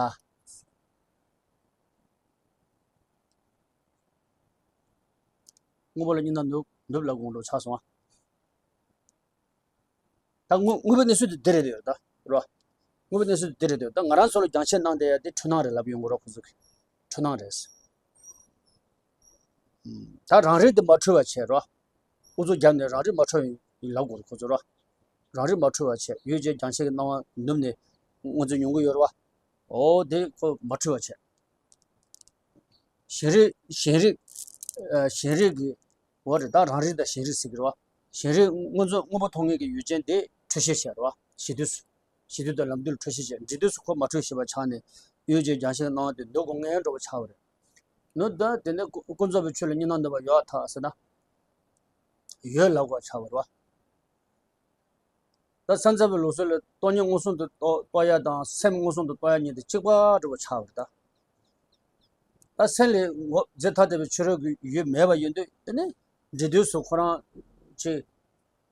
སྔོན་པོ་ལ་གཉིས་སྣང་ནུབ་ནུབ་ལ་དགོངས་འགྲོ་ཆགས་སོང་ཨ། ད་དངོས་དངོས་པོའི་གནས་ཚུལ་དེ་འདི་རེད་ཡོད་ད་རོ། དངོས་པོའི་གནས་ཚུལ་དེ་རེད་འདུག་ད་ང་རང་ཚོ་ལ་རྒྱང་ཤེལ་གནང་བསྡད་ཡ་དེ་འཁྲུལ་སྣང་རེད་ལབ་ཡོང་གི་རོགས་ཁོ་ཚོ་གི་འཁྲུལ་སྣང་རེད། ད་རང་རིག་དེ་མ་འཁྲུལ་བ་བྱས་རོགས། ཨུ་ཚུགས་བརྒྱབ་ནས་རང་རིག་མ་འཁྲུལ་བ་ཡིན་ལབ་དགོས་རེད་ཁོ་ཚོ་རོགས། རང་རིག་མ་འཁྲུལ་བ་བྱས་ཡུལ་ཅན་རྒྱང་ཤེལ་གྱི་སྣང་བ་ནུབ་ནས་སྔོ་འཛིན་ཡོང་གི་ཡོད་རེད་བ། འོ་དེ་ཁོ་མ་འཁྲུལ་བ་བྱས། ཞེན་རིག་ཞེན་རིག་ཨ། ཞེན་རིག་གི་འོ་རེད་ད་རང་རིག་དང་ཞེན་རིག་ཟེར་གི་རེད་བ། ཞེན་རིག་སྔོ་འཛིན་སྔོན་པོ་མཐོང་མཁན་གྱི་ཡུལ་ཅན་དེ་འཁྲུལ་ཤེས་བྱས་རེད་བ་ཞེ་དུས་སུ། ཞེ་དུས་དང་ལམ་དུས་ལ་འཁྲུལ་ཤེས་བྱས་འབྲི་དུས་སུ་ཁོ་མ་འཁྲུལ་ཤེས་པ་ཆགས་ནས་ཡུལ་ཅན་རྒྱང་ཤེལ་སྣང་བ་དེ་འདོད་དགོས་ངེས་འགྲོ་བ་ཆགས་པ་རེད། ནོ་ད་དེ་ནས་ཀུན་ཀུན་རྫོབ་པའི་ཆོས་ལ་གཉིས་སྣང་འདོད་པ་ཡོད་ཐག་ཟེར་ན། ཡོད་ལབ་དགོས་ཆགས་པ་རེད་བ། ད་སེམས་ཙམ་པའི་ལུགས་སྲོལ་ལ་སྟོང་ཉིད་མངོན་སུམ་དུ་རྟོགས་རྟོགས་ཡ་དང་སེམས་མངོན་སུམ་དུ་རྟོགས་ཡ་གཉིས་དེ་གཅིག་པ་འདྲ་བོ་ཆགས་པ་རེད་ད། ད་སེམས་ལས་ངོ་འཛིན་ཐ་དད་པའི་ཕྱི་རོལ་གྱི་ཡུལ་མེད་པ་ཡིན་དུས་དེ་ནི་འབྲི་དུས་སུ་ཁོ་རང་ཆེ་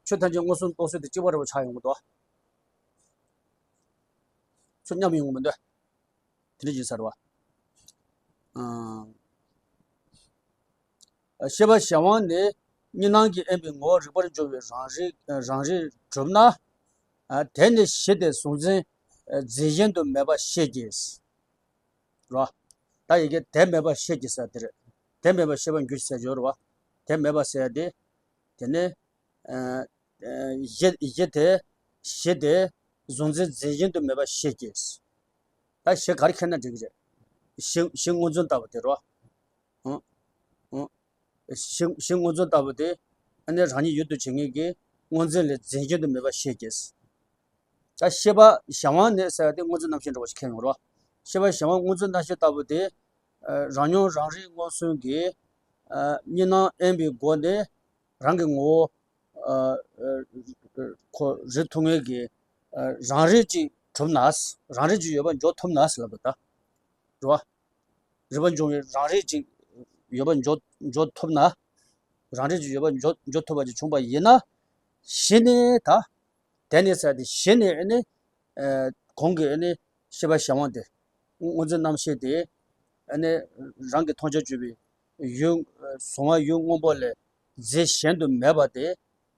ཆོས་ཐམས་ཅད་མངོན་སུམ་རྟོགས་ཚུལ་དེ་གཅིག་པ་འདྲ་བོ་ཆགས་ཡོང་གི་འདུག་ཚུར་མཉམ་ཡོང་གི་མི་འདུག་དེ་འདྲ་ཡིན་ས་རེད་བ། ཤེས་པ་གཞན་དབང་ནི་གཉིས་སྣང་གིས་དབེན་པའི་ངོ་བོ་རིག་པར་འབྱུང་བའི་རང་རིག་རང་རིག་གྲུབ་ན། དེ་ནི་གཞི་དེ་གཟུང་འཛིན་རྫས་གཞན་དུ་མེད་པ་ཤེས་ཀྱི། རོ། ད་ཡི་གེ་དེ་མེད་པ་ཤེས་ཀྱི་ཟེར་དེ་རེད། དེ་མེད་པ་ཤེས་པར་འགྱུར་ཟེར་སྦྱོར་བ། དེ་མེད་པ་ཟེར་དེ། དེ་ནི། གཞི་གཞི་དེ་གཞི་དེ་གཟུང་འཛིན་རྫས་གཞན་དུ་མེད་པ་ཤེས་ཀྱི། ད་གཞི་ག་རེ་ཁྱེར་ན་འགྲིག་གི་རེད། གཞི་གཞི་སྔོ་འཛིན་ལྟ་བུ་དེ་རོ། ཨང་། ཨང་། གཞི་གཞི་སྔོ་འཛིན་ལྟ་བུ་དེ་ཨ་ནི་རང་ཉིད་ཡུལ་དུ་བྱེད་མཁན་གྱི་སྔོ་འཛིན་ལས་རྫས་གཞན་དུ་མེད་པ་ཤེས་ཀྱི། ད་ཤེས་པ་གཞན་དབང་ནི་ཟེར་བ་དེ་སྔོ་འཛིན་རྣམ་ཤེས་འདྲ་བོ་ཞིག་ཁེལ་ཡོང་རོགས། ཤེས་པ་གཞན་དབང་སྔོ་འཛིན་རྣམ་ཤེས་ལྟ་བུ་དེ་རང་མྱོང་རང་རིག་མངོན་སུམ་གྱིས་གཉིས་སྣང་དབེན་པའི་སྒོ་ནས་རང་གི་ངོ་བོ་ཁོ་རིག་ཐུབ་མཁན་གྱི་རང་རིག་ཅིག་གྲུབ་ན། རང་རིག་ཅིག་ཡོད་པ་འཇོག་ཐུབ་ན་ཟེར་ལབ་པ་ད། རེད་བ། རིག་པ་འབྱུང་བའི་རང་རིག་ཅིག་ཡོད་པ་འཇོག་འཇོག་ཐུབ་ན། རང་རིག་ཅིག་ཡོད་པ་འཇོག་འཇོག་ཐུབ་པ་ཅིག་བྱུང་པ་ཡིན་ན། གཞི་ནས་ད། དེ་ནས་ཟེར་ཏེ་གཞི་ནས་ཨ་ནི། གོང་གི་ཨ་ནི་ཤེས་པ་གཞན་དབང་དེ། སྔོ་འཛིན་རྣམ་ཤེས་དེ། ཨ་ནི་རང་གི་མཐོང་ཆོས་བརྗོད་པའི་ཡུལ་གཟུང་བ་ཡུལ་སྔོན་པོ་ལས་རྫས་གཞན་དུ་མེད་པ་དེ་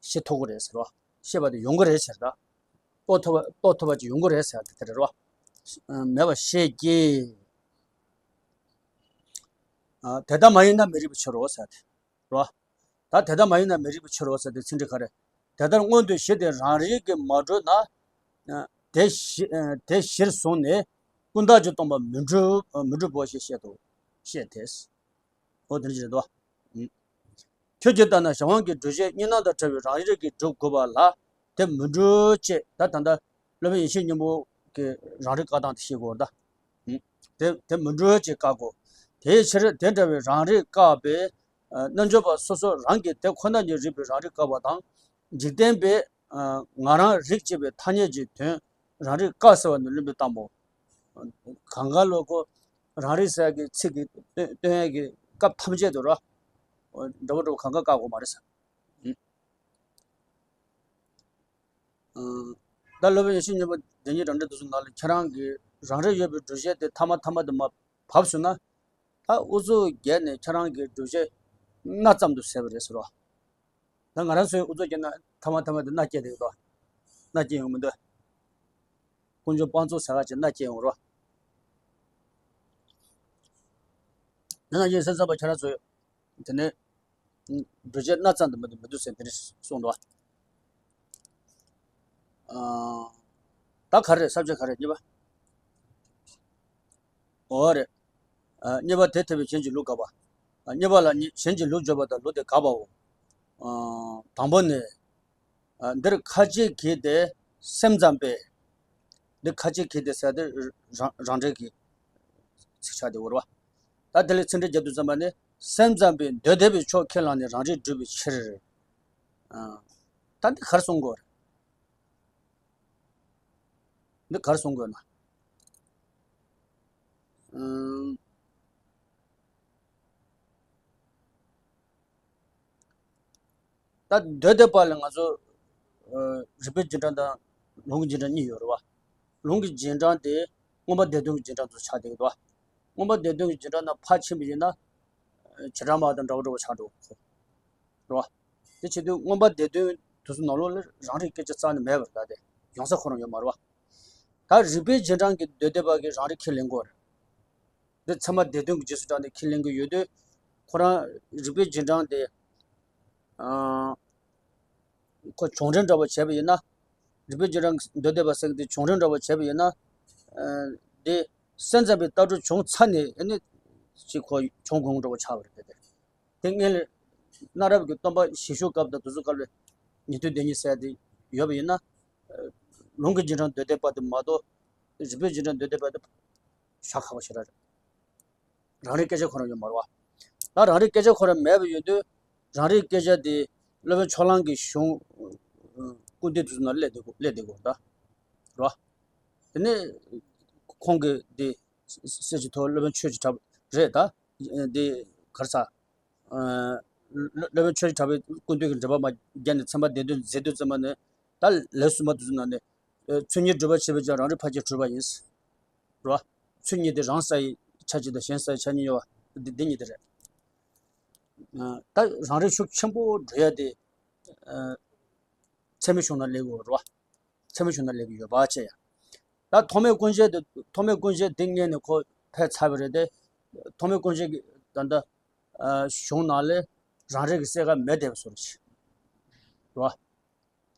ཤེས་ཐུབ་ཀྱི་རེད་ཟེར་བ། ཤེས་པ་དེ་ཡོང་གི་རེད་ཟེར་ད། རྟོགས་ཐུབ་པ་རྟོགས་ཐུབ་པ་ཅིག་ཡོང་གི་རེད་ཟེར་ཏེ་དེ་རེད་བ། མེད་པ་ཤེས་ཀྱི། དེ་ལྟ་མ་ཡིན་ན་མི་རིགས་པའི་ཕྱིར་རོ་ཟེར་ཏེ། རོ། ད་དེ་ལྟ་མ་ཡིན་ན་མི་རིགས་པའི་ཕྱིར་རོ་ཟེར་ཏེ་ཚིག་འགྲེལ་ག་རེ། དེ་ལྟར་མངོན་དུ་གཞི་དེ་རང་རིག་གིས་མ་གྲུབ་ན། དེ་གཞི་དེ་གཞིར་བཟུང་ནས་ཀུན་བརྟགས་ཀྱིས་སྟོང་པ་མི་འགྲུབ་མི་འགྲུབ་བོ་ཞེས་བཤད་དོ། བཤད་དེ། འོ་དེ་འདྲ་ཞིག་རེད་དོ། ཁྱོད་ཀྱིས་ལྟ་ན་གཞན་དབང་གི་སྒྲུབ་བྱེད་གཉིས་སྣང་དང་བྲལ་བའི་རང་རིག་གིས་སྒྲུབ་དགོས་པ་ལ་དེ་མི་འགྲུབ་ཅེས་ད་ད་ལྟ་སློབ་དཔོན་ཡེ་ཤེས་སྙིང་པོ་གི་རང་རིག་བཀག་སྟངས་དེ་ཤེས་དགོས་རེད་ད། དེ་དེ་མི་འགྲུབ་ཅེས་བཀག་གོ། དེའི་ཕྱིར་དེ་འདྲ་བའི་རང་རིག་བཀག་པས། རྣལ་འབྱོར་པ་སོ་སོ་རང་གིས་དེ་ཁོ་ན་ཉིད་རིག་པའི་རང་རིག་བཀག་པ་དང་། འཇིག་རྟེན་པས་ང་རང་རིག་ཅེས་པའི་ཐ་སྙད་ཀྱི་དོན་རང་རིག་བཀག་ཟེར་བ་ནི་བླུན་པོའི་གཏམ་མོ། གང་ག་ལོ་ཁོ་རང་རིག་ཟེར་གྱི་ཚིག་གི་སྟོན་སྟོན་ཡས་ཀྱི་སྐབས་ཐམས་ཅད་དུ་རོ། འདྲ་བོ་འདྲ་བོ་གང་ག་བཀག་དགོས་མ་རེད་ཟེར། ད་སློབ་དཔོན་ཡེ་ཤེས་སྙིང་པོ་བདེན་བཞིའི་རང་འགྲེལ་དུ་གསུངས་ནང་ལ་ཁྱེད་རང་གིས་རང་རིག་ཡོད་པའི་སྒྲུབ་བྱེད་དེ་ཐ་མ་ཐ་མ་དུ་མ་བབས་སོང་ན། ད་ཨུ་ཚུགས་བརྒྱབ་ནས་ཁྱེད་རང་གི་སྒྲུབ་བྱེད་སྣ་ཙམ་དུ་ཟད་པ་རེད་ཟེར་རོ། ད་ང་རང་ཚོས་ཨུ་ཚུགས་བརྒྱབ་ན་ཐ་མ་ཐ་མ་དུ་སྣ་སྐྱེས་བསྡད་ཀྱི་འདུག་སྣ་སྐྱེས་ཡོང་མི་འདུག་ཀུན་འབྱུང་སྤང་རྫོགས་ཟེར་ག་ཅིག་སྣ་སྐྱེས་ཡོང་རོ། ནང་བཞིན་སེམས་ཙམ་པ་ཁྱེད་རང་ཚོས། དེ་ནས། སྒྲུབ་བྱེད་སྣ་ཙམ་དུ་མི་འདུག་མི་འདུག་ཟེར་དེ་འདྲ་གསུངས་འདུག་ཨ། ད་ག་རེ་རེད་ས་བཅད་ག་རེ་རེད་གཉིས་པ། འོ་རེད། ཨ། གཉིས་པ་དེ་ཐེ་བའི་གཞན་གྱི་ལུགས་དགག་པ། ཨ། གཉིས་པ་ལ་གཉིས་གཞན་གྱི་ལུགས་བརྗོད་པ་དང་ལུགས་དེ་དགག་པའོ། ཨ། དང་པོ་ནི། ཨ། འདིར་ཁ་ཅིག་གིས་ཏེ་སེམས་ཙམ་པས། འདིར་ཁ་ཅིག་གིས་ཏེ་ཟེར་ཏེ་རང་རང་འགྲེལ་གྱི་ཚིག་ཆ་དེ་བོར་བ། ད་དེ་ལས་ཚིག་འགྲེལ་རྒྱབ་དུས་ཙམ་པ་ནི་སེམས་ཙམ་པས་འདོད་བདེ་བའི་ཕྱོགས་ཁས་བླངས་ནས་རང་རིག་སྒྲུབ་པའི་ཕྱིར། ཨ། ད་འདི་ག་རེ་གསུང་དགོས་རེད། འདི་ག་རེ་གསུང་དགོས་ན། ཨུམ། ད་འདོད་བདེ་བ་ལ་ང་ཚོ། ཨ། རིགས་པའི་རྗེས་འབྲང་དང་ལུང་གི་རྗེས་འབྲང་གཉིས་ཡོད་རེད་བ། ལུང་གི་རྗེས་འབྲང་དེ་མངོན་པ་སྡེ་བདུན་གྱི་རྗེས་འབྲང་དུ་ཆགས་བསྡད་ཀྱི་འདུག་བ། མངོན་པ་སྡེ་བདུན་གྱི་རྗེས་འབྲང་ནང་ཕར་ཕྱིན་པ་ཡིན་ན། བྱེ་བྲག་སྨྲ་བ་དང་འདྲ་བོ་འདྲ་བོ་ཆགས་འགྲོ་གི་རེད་བ། དེ་བྱེད་དུས་མངོན་པ་སྡེ་བདུན་དུས་སུ་ནང་ལོགས་ལ་རང་རིག་སྐད་ཆ་རྩ་ནས་མེད་པར་ད་དེ་ཡོང་ས་ཁོ་རང་ཡོད་མ་རེད་བ། ད་རིག་པའི་རྗེས་འབྲང་གི་འདོད་འདོད་པ་གི་རང་རིག་ཁས་ལེན་དགོས་རེད། འདི་ཚད་མ་སྡེ་བདུན་གྱི་རྗེས་སུ་འབྲངས་ཏེ་ཁས་ལེན་གྱི་ཡོད་དུས། ཁོ་རང་རིག་པའི་རྗེས་འབྲང་དེ། ཨ། ཁོ་བྱུང་རིམ་འདྲ་བོ་བྱས་པ་ཡིན་ན། རིག་པའི་རྗེས་འབྲང་གི་འདོད་འདོད་པ་ཟེར་གྱི་དེ་བྱུང་རིམ་འདྲ་བོ་བྱས་པ་ཡིན་ན། ཨ། དེ་སེམས་ཙམ་པའི་ལྟ་གྲུབ་བྱུང་ཚར་ནས་ཨ་ནི་ཅིག་ཁོ་བྱུང་དགོས་འདྲ་བོ་ཆགས་པ་རེད་དེ། དེ་སྔོན་ལ་གནའ་རབས་ཀྱི་སྟོན་པ་ཞིག་ཤོས་སྐབས་དང་དེ་ཚོ་སྐབས་ལ་ཉན་ཐོས་སྡེ་གཉིས་ཟེར་དེ་ཡོད་པ་ཡིན་ན། ལུང་གི་རྗེས་འབྲང་འདོད་འདོད་པ་དེ་མ་གཏོགས། རིག་པའི་རྗེས་འབྲང་འདོད་འདོད་པ་དེ་ཤ་ཁ་བ་ཞེ་དྲག་རེད། རང་རིག་སྐད་ཆ་ཁོ་རང་ཡོད་མ་རེད་བ། ད་རང་རིག་སྐད་ཆ་ཁོ་རང་མེད་པ་ཡོད་དུས། རང་རིག་སྐད་ཆ་དེ་སློབ་དཔོན་ཕྱོགས་གླང་གི་གཞུང་། ཀུན་བཏུས་དེ་ཚོ་ནང་སླེབས་བསྡད་དགོས་སླེབས་བསྡད་དགོས་རེད་ད། རེད་བ། དེ་ནས་ཁོང་གི་དེ་གསེར་གྱི་ཐོར་སློབ་དཔོན་ཆོས་ཀྱི་གྲགས་རེད་ད། དེ་ག་རེ་ཟ། སློབ་དཔོན་ཆོས་ཀྱི་གྲགས་པས་ཀུན་བཏུས་ཀྱི་འགྲེལ་པ་མར་བརྒྱབ་ནས་ཚན་པ་སྡེ་བདུན་མཛད་དུས་ཙམ་པ་ནས། ད་ལེའུ་གསུམ་པ་དེ་ཚོ་ནང་ནས། ཆོས་ཉིད་སྒྲུབ་པར་བྱེད་པའི་ཕྱིར་རང་རིག་ཕར་ཕྱིན་གྲུབ་པ་ཡིན། རེད་བ། ཆོས་ཉིད་དེ་རང་གསལ་བའི་ཆ་གཅིག་དང་གཞན་གསལ་བའི་ཆ་གཉིས་ཡོད་པ་འདི་འདི་གཉིས་དེ་རེད། ད་རང་རིག་ཤུགས་ཆེན་པོ་འགྲོ་ཡ་དེ། ཚད་མའི་གཞུང་ནང་སླེབས་ཡོད་རེད་བ། ཚད་མའི་གཞུང་ནང་སླེབས་ཡོད་པ་བྱས་ཡ། ད་ཐོགས་མེད་སྐུ་མཆེད་དེ་ཐོགས་མེད་སྐུ་མཆེད་དེ་སྔོན་ནས་ཁོ་ཕེབས་ཚར་བ་རེད་དེ། ཐོགས་མེད་སྐུ་མཆེད་ཀྱི་ད་ལྟ་གཞུང་ནང་ལས་རང་རིག་གི་གསལ་ཁ་མེད་བསྡད་པ་བཟོ་འདྲ་ཞིག་རེད་བ།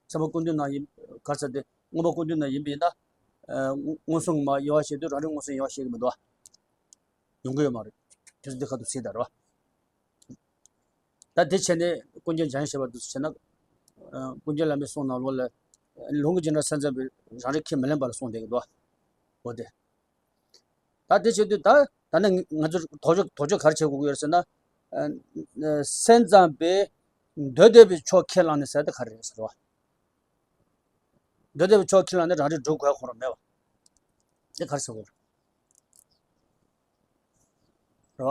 ཚད་མ་ཀུན་བཏུས་ནང་ཡིན་ག་རེ་ཟེར་དེ་མངོན་པ་ཀུན་བཏུས་ནང་ཡིན་པ་ཡིན་ན། མངོན་སུམ་མ་དབྱེ་བ་བཤད་དུས་རང་རིག་མངོན་སུམ་དབྱེ་བ་བཤད་ཀྱི་མི་འདུག་བ། ཡོང་གི་ཡོད་མ་རེད། དེ་ཚོ་འདི་ཁ་ཐུག་ཟེར་ད་རེད་བ། ད་དེ་བྱས་ནས་ཀུན་མཁྱེན་འཇམ་དབྱངས་བཞད་པ་འདི་ཚོ་བྱས་ན། ཀུན་མཁྱེན་བླ་མའི་གསུང་ནང་ལོགས་ལ། ལུང་གི་རྗེས་འབྲང་སེམས་ཙམ་པའི་རང་རིག་ཁས་མི་ལེན་པ་ལ་གསུངས་བསྡད་ཀྱི་འདུག་འོ་དེ། ད་དེ་བྱེད་དུས་ད་ད་ནི་ང་ཚོ་དོགས་གཅོད་དོགས་གཅོད་ག་རེ་བྱེད་དགོས་ཀྱི་ཡོད་ཟེར་ན། སེམས་ཙམ་པས་འདོད་འདོད་པའི་ཕྱོགས་ཁས་བླངས་ནས་ཟེར་དེ་ག་རེ་རེད་ཟེར་བ། འདོད་འདོད་པའི་ཕྱོགས་ཁས་བླངས་ནས་རང་རིག་སྒྲུབ་དགོས་ཁོ་རང་མེད་པ། དེ་ག་རེ་ཟེར་དགོས་རེད། རེད་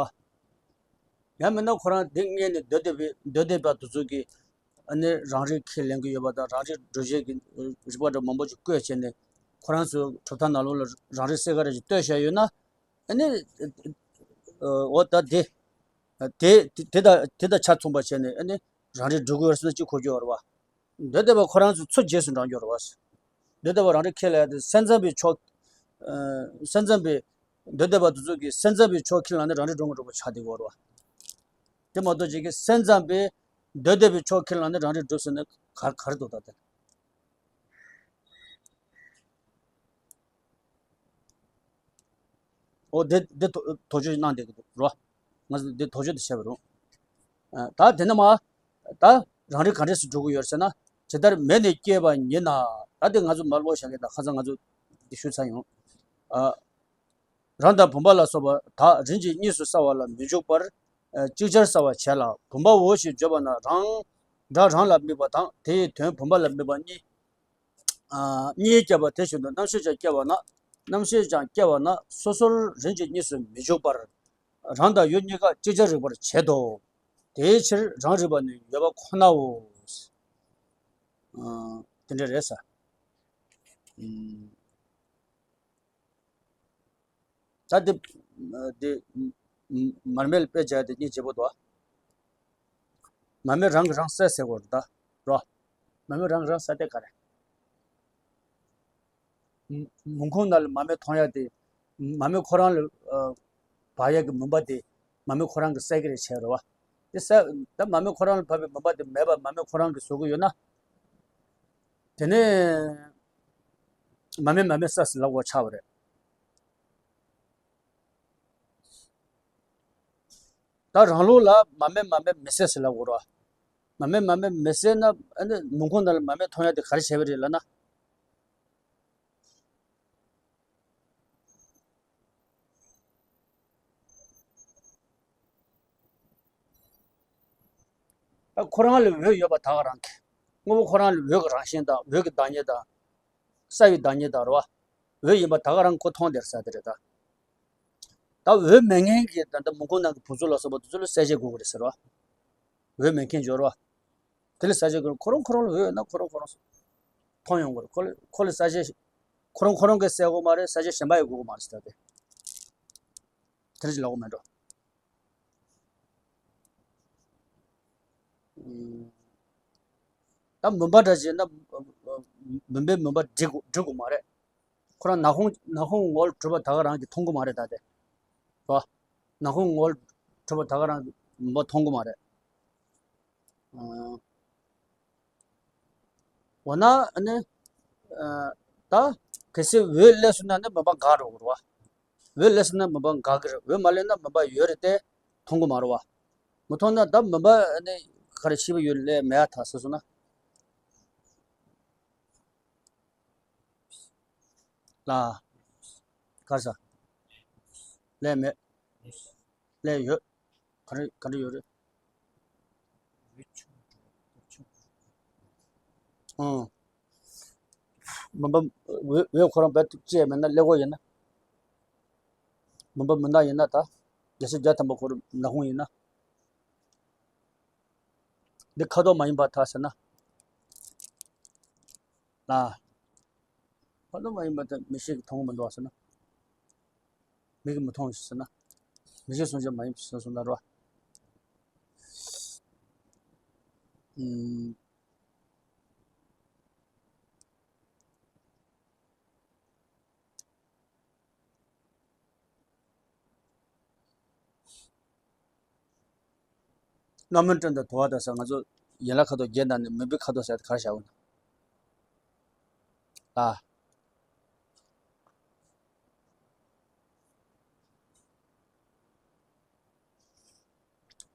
བ། ཡང་མིན་ན་ཁོ་རང་འདི་སྔོན་ནས་འདོད་འདོད་པའི་འདོད་འདོད་པ་དེ་ཚོ་གིས་ཨ་ནི་རང་རིག་ཁས་ལེན་གྱི་ཡོད་པ་དང་རང་རིག་སྒྲུབ་བྱེད་ཀྱི་རིགས་པ་འདྲ་མང་པོ་ཞིག་བཀོད་བྱས་ནས་ཁོ་རང་ཚོའི་གྲུབ་མཐའ་ནང་ལོགས་ལ་རང་རིག་གསལ་ཁ་རེ་ཞིག་གཏོད་བཞག་ཡོད་ན། ཨ་ནི་འོ་ད་དེ་དེ་དེ་དང་དེ་དང་ཆ་མཚུངས་པ་བྱས་ནས་ཨ་ནི་རང་རིག་སྒྲུབ་དགོས་ཟེར་ན་ཅི་གོ་རྒྱུ་ཡོད་རེད་བ། འདོད་འདོད་པ་ཁོ་རང་ཚོ་ཚུར་རྗེས་སུ་འབྲང་རྒྱུ་རེད་བ། འདོད་འདོད་པ་རང་རིག་ཁས་ལེན་ཡ་དེ་སེམས་ཙམ་པའི་ཕྱོགས། ཨ། སེམས་ཙམ་པའི་འདོད་འདོད་པ་དེ་ཚོ་གིས་སེམས་ཙམ་པའི་ཕྱོགས་ཁས་བླངས་ནས་རང་རིག་སྒྲུབ་ངོ་སྒྲུབ་པ་ཆགས་བསྡད་ཡོད་རེད་བ། དེ་མ་གཏོགས་ཅིག་གིས་སེམས་ཙམ་པས་འདོད་འདོད་པའི་ཕྱོགས་ཁས་བླངས་ནས་རང་རིག་སྒྲུབ་ཟེར་ན་ག་ག་རེ་འདུག་ད་དེ། འོ་དེ་དེ་དོ་དོགས་གཅོད་གནང་བསྡད་ཀྱི་འདུག་རོ། ང་ཚོ་དེ་དོགས་གཅོད་དེ་བྱས་པ་རུང་། ཨ། ད་དེ་ནས་མ། ད་རང་རིག་ག་འདྲས་སུ་འགྲུབ་ཀྱི་ཡོད་ཟེར་ན། ཇི་ལྟར་མེ་ནི་སྐྱེས་པ་ཉིད་ན། ད་དེ་ང་ཚོ་མ་ཀློག་བཞག་གི་ད་ཁ་སང་ང་ཚོ་དེ་ཞུས་ཚར་ཡོང་། ཨ། རང་དང་བུམ་པ་ལ་སོགས་པ་དག་རིམ་གྱིས་གཉིས་སུ་བསལ་བ་ལ་མི་འཇུག་པར། ཨ། ཅིག་ཅར་བསལ་བར་བྱེད་ལ་བུམ་པའོ་ཞེས་བརྗོད་པ་ན་རང་། སྒྲ་རང་ལ་དམིགས་པ་དང་དེ་ཡི་དོན་བུམ་པ་ལ་དམིགས་པ་གཉིས། ཨ། གཉིས་སྐྱེས་པ་དེ་བཞིན་དུ་རྣམ་ཤེས་ཀྱང་སྐྱེ་བ་ན། རྣམ་ཤེས་ཀྱང་སྐྱེ་བ་ན་སོ་སོར་རིམ་གྱིས་གཉིས་སུ་མི་འཇུག་པར། རང་དང་ཡུལ་གཉིས་ཀ་ཅིག་ཅར་རིག་པར་བྱེད་དོ། དེའི་ཕྱིར་རང་རིག་པ་ནི་ཡོད་པ་ཁོ་ནའོ། ཨ། དེ་འདྲ་རེད་ཟེར། ཨུམ། ད་འདི། འདི། མར་མེ་ལ་དཔེ་བྱས་ཏེ་སྙིང་རྗེ་པོ་འདུག་མར་མེ་རང་གིས་རང་བསད་ཟེར་དགོས་རེད་ད། རོ། མར་མེ་རང་གིས་རང་བསད་དེ་ག་རེ། མུན་ཁུང་ནང་ལ་མར་མེ་མཐོང་ཡ་དེ། མར་མེ་ཁོ་རང་ལ། འབར་ཡ་གི་མུན་པ་དེ། མར་མེ་ཁོ་རང་གིས་བསད་ཀྱི་རེད་བྱས་རེད་བ། དེ་བསད། ད་མར་མེ་ཁོ་རང་ལ་བབས་པའི་མུན་པ་དེ་མེད་པ་མར་མེ་ཁོ་རང་གིས་བཟོ་གི་ཡོད་ན། དེ་ནས། མར་མེ་མར་མེ་བསད་ཟེར་ལབ་དགོས་ཆགས་པ་རེད། ད་རང་ལུགས་ལ་མར་མེ་མར་མེ་མི་བསད་ཟེར་ལབ་དགོས་རེད་བ། མར་མེ་མར་མེ་མི་བསད་ན་ཨ་ནི་མུན་ཁུང་ནང་ལ་མར་མེ་མཐོང་ཡ་དེ་ག་རེ་བྱས་པ་རེད་ལབ་ན། ད་ཁོ་རང་ལ་འོད་ཡོད་པ་ད་ག་རང་གི། དངོས་པོ་ཁོ་རང་ལ་འོད་ཀྱི་རང་བཞིན་དང་འོད་ཀྱི་བདག་ཉིད་དང་། རྩ་བའི་བདག་ཉིད་དང་རེད་བ། འོད་ཡིན་པ་ད་ག་རང་ཁོ་མཐོང་བསྡད་ས་དེ་རེད་ད། ད་འོད་མེད་མཁན་གྱི་ད་ལྟ་མུན་ཁུང་ནང་གི་བུ་ཚུགས་ལ་སོགས་པ་དེ་ཚོ་ལ་གསལ་བྱེད་དགོས་ཀྱི་རེད་ཟེར་བ། འོད་མེད་མཁན་སྦྱོར་བ། དེ་ལ་གསལ་བྱེད་དགོས་ཁོ་རང་ཁོ་རང་ལ་འོད་ཡོད་ན་ཁོ་རང་ཁོ་རང་མཐོང་ཡོང་གི་རེད། ཁོ་ལ་ཁོ་ལ་གསལ་བྱེད། ཁོ་རང་ཁོ་རང་གིས་གསལ་དགོས་མ་རེད། གསལ་བྱེད་གཞན་པ་ཡོད་དགོས་ཀྱི་མ་རེད་ཟེར་ད་དེ། དེ་འདྲ་ཅིག་ལབ་དགོས་མེད་འགྲོ། ད་མུན་པ་འདྲ་བྱས་ན་མུན་པའི་མུན་པ་འགྲིབ་དགོས་འགྲིབ་དགོས་མ་རེད། ཁོ་རང་ནག་ཁུང་ནག་ཁུང་ངོ་བོར་གྲུབ་པ་ད་ག་རང་གིས་མཐོང་གི་མ་རེད་ད་དེ། རོ། ནག་ཁུང་ངོ་བོར་གྲུབ་པ་ད་ག་རང་གིས་མཐོང་གི་མ་རེད། འོ་ན་ཨ་ནི། ད་གལ་སྲིད་འོད་སླེབས་སོང་ན་ནི་མུན་པ་འགག་འགྲོ་གི་རེད་བ། འོད་སླེབས་སོང་ན་མུན་པ་འགག་གི་རེད། འོད་མ་སླེབས་ན་མུན་པ་ཡོད་རེད་དེ། མཐོང་གི་མ་རེད་བ། མི་མཐོང་ན་ད་མུན་པ་ཨ་ནི་ག་རེ་ཤེས་པ་ཡོད་ལས་མེད་ཡ་ཐག་ཟེར་སོང་ན། ལ། ག་རེ་ཟ། ལས་མེད། ལས་ཡོད། ག་རེ་ག་རེ་ཡོད་རེད། ཨང་། མུན་པ་འོད་འོད་ཁོ་རང་བས་ཐུབ་ཅེས་མེད་ན་ཀླད་ཀོར་ཡིན་ན། མུན་པ་མུན་ནག་ཡིན་ན་ད། རྒྱལ་སྲས་བརྒྱ་ཐམ་པ་ཁོ་རང་ནག་ཁུང་ཡིན་ན། འདི་ཁ་དོག་མ་ཡིན་པར་ཐལ་ཟེར་ན། ལ། ཁ་དོག་མ་ཡིན་པར་ཐལ་མིག་ཤེས་ཀྱིས་མཐོང་གི་མི་འདུག་ཟེར་ན། མིག་གིས་མི་མཐོང་ཟེར་ན། མིག་ཤེས་གསུམ་ཆར་མ་ཡིན་ཟེར་སོང་ན་རོ། ཨུམ། རྣམ་སྨིན་སྤྲིན་དང་དུ་བ་དང་ཟེར་ང་ཚོ་ཡན་ལག་ཁ་དོག་བརྒྱད་དང་ནི་མུན་པའི་ཁ་དོག་ཟེར་དེ་ག་རེ་བྱ་བ་ན། ཨ།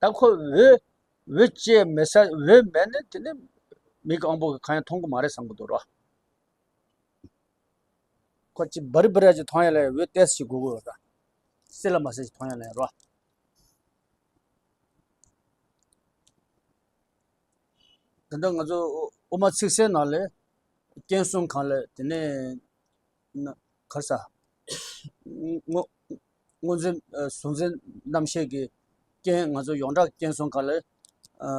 ད་ཁོ་འོད་འོད་ཅེས་མི་ཟེར། འོད་མེད་ན་དེ་ནི་མིག་གི་དབང་པོ་གིས་གང་ཡང་མཐོང་གི་མ་རེད་བསམ་གི་འདུག་རོ། ཁོ་ཅིག་འབར་རི་འབར་ར་ཅིག་མཐོང་ཡ་ལ་འོད་ཏོག་ཙམ་ཞིག་དགོས་ཀྱི་ཡོད་ར། སྲིད་ལ་མ་སྲིད་ཅིག་མཐོང་ཡ་ལ་ཡ་རོ། དེ་འདྲ་ང་ཚོ་དབུ་མ་ཚིག་གསལ་ནང་ལས་རྐྱེན་གསུམ་གང་ལས་དེ་ནས་ན་གར་ས་སྔོ་སྔོ་འཛིན་ཨ་གཟུང་འཛིན་རྣམ་ཤེས་ཀྱི་རྐྱེན་ང་ཚོ་ཡོངས་གྲགས་རྐྱེན་གསུམ་གང་ལས་ཨ་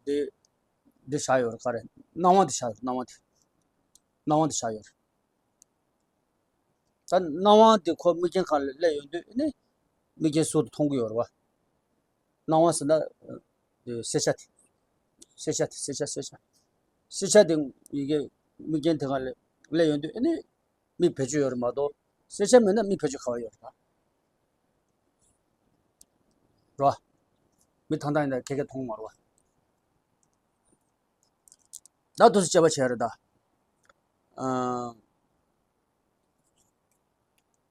དེ་དེ་བཞག་ཡོད་རེད། ག་རེ་སྣང་བ་དེ་བཞག་ཡོད། སྣང་བ་དེ་སྣང་བ་དེ་བཞག་ཡོད་རེད། ད་སྣང་བ་དེ་ཁོ་མིག་རྐྱེན་ཁ་ལ་སླེབས་ཡོང་དུས་ནི་མིག་རྐྱེན་ཟུར་དུ་མཐོང་གི་ཡོད་རེད་བ། སྣང་བ་ཟེར་ན་ཨ་གསལ་ཆ་དེ། གསལ་ཆ་དེ་གསལ་ཆ་གསལ་ཆ། གསལ་ཆ་དེ་ཡི་གེ་མིག་རྐྱེན་དེ་ཁ་ལ་སླེབས་ཡོང་དུས་ནི་མིག་བེད་སྤྱོད་ཡོད་རེད་མ་གཏོགས་གསལ་ཆ་མེད་ན་མིག་བེད་སྤྱོད་ག་བ་ཡོད་རེད་ད། རེད་བ། མི་ཐང་ཐང་ཡིན་ན་ཁེར་ཁེར་མཐོང་མ་རེད་བ། ད་དུ་དཔྱད་པ་བྱས་རེད་ད།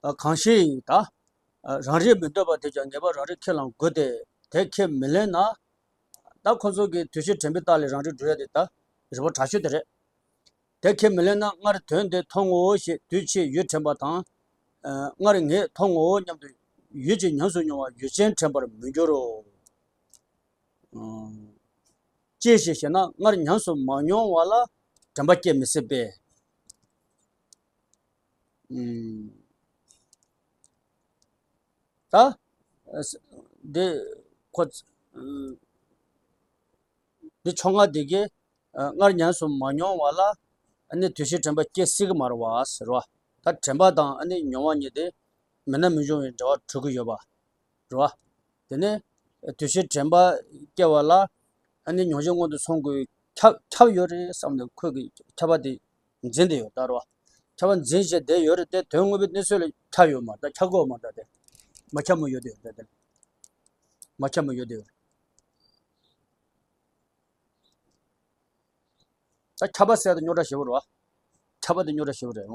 ཨ་གང་ཞིག་ད། རང་རིག་མི་འདོད་པ་དེས་ཀྱང་ངེས་པ་རང་རིག་ཁས་བླང་དགོས་ཏེ། དེ་ཁས་མི་ལེན་ན། ད་ཁོ་ཚོ་གི་དུས་ཕྱིས་དྲན་པའི་རྟགས་ལས་རང་རིག་འགྲུབ་ཡ་དེ་ད་རིགས་པ་དྲག་ཤོས་དེ་རེད། དེ་ཁས་མི་ལེན་ན་སྔར་དོན་དེ་མཐོང་ངོ་ཞེས་དུས་ཕྱིས་ཡུལ་དྲན་པ་དང་། སྔར་ངས་མཐོང་ངོ་སྙམ་དུ་ཡུལ་གྱི་ཉམས་སུ་མྱོང་བ་ཡུལ་ཅན་དྲན་པར་མི་འགྱུར་རོ། ཅི་ཞིག་ཞེ་ན་སྔར་ཉམས་སུ་མ་མྱོང་བ་ལ་དྲན་པ་སྐྱེ་མི་སྲིད་པས། ད། འདི་ཁོ། འདི་ཕྱོགས་སྔ་འདི་གིས་སྔར་ཉམས་སུ་མ་མྱོང་བ་ལ་ནི་དུས་ཕྱིས་དྲན་པ་སྐྱེ་སྲིད་ཀྱི་མ་རེད་བ་ཟེར་བ། ད་དྲན་པ་དང་ནི་མྱོང་བ་གཉིས་དེ་མེད་ན་མི་འབྱུང་བའི་འབྲེལ་བ་གྲུབ་ཀྱི་ཡོད་པ་རེད་བ། དེ་ནས་དུས་ཕྱིས་དྲན་པ་སྐྱེ་བ་ལ་ནི་མྱོང་བྱེད་སྔོན་དུ་སོང་དགོས། ཁྱབ་ཁྱབ་ཡོད་རེད་བསམ་ནས་ཁོས་ཀྱི་ཁྱབ་པ་དེ་འཛིན་བསྡད་ཡོད་ད་རེད་བ། ཁྱབ་པ་འཛིན་བྱས་བསྡད་ཡོད་རེད་དེ་དོན་དངོས་པོའི་གནས་ཚུལ་ལ་ཁྱབ་ཡོད་མ་རེད་ད། ཁྱབ་དགོས་མ་རེད་ད་དེ། མ་ཁྱབ་མོ་ཡོད་དེ་ཡོད་རེད་དེ། མ་ཁྱབ་མོ་ཡོད་དེ་ཡོད་རེད། ད་ཁྱབ་པ་ཟེར་དེ་རྙོག་དྲ་ཞེ་པོ་རེད་བ། ཁྱབ་པ་དེ་རྙོག་དྲ་ཞེ་པོ་རེད།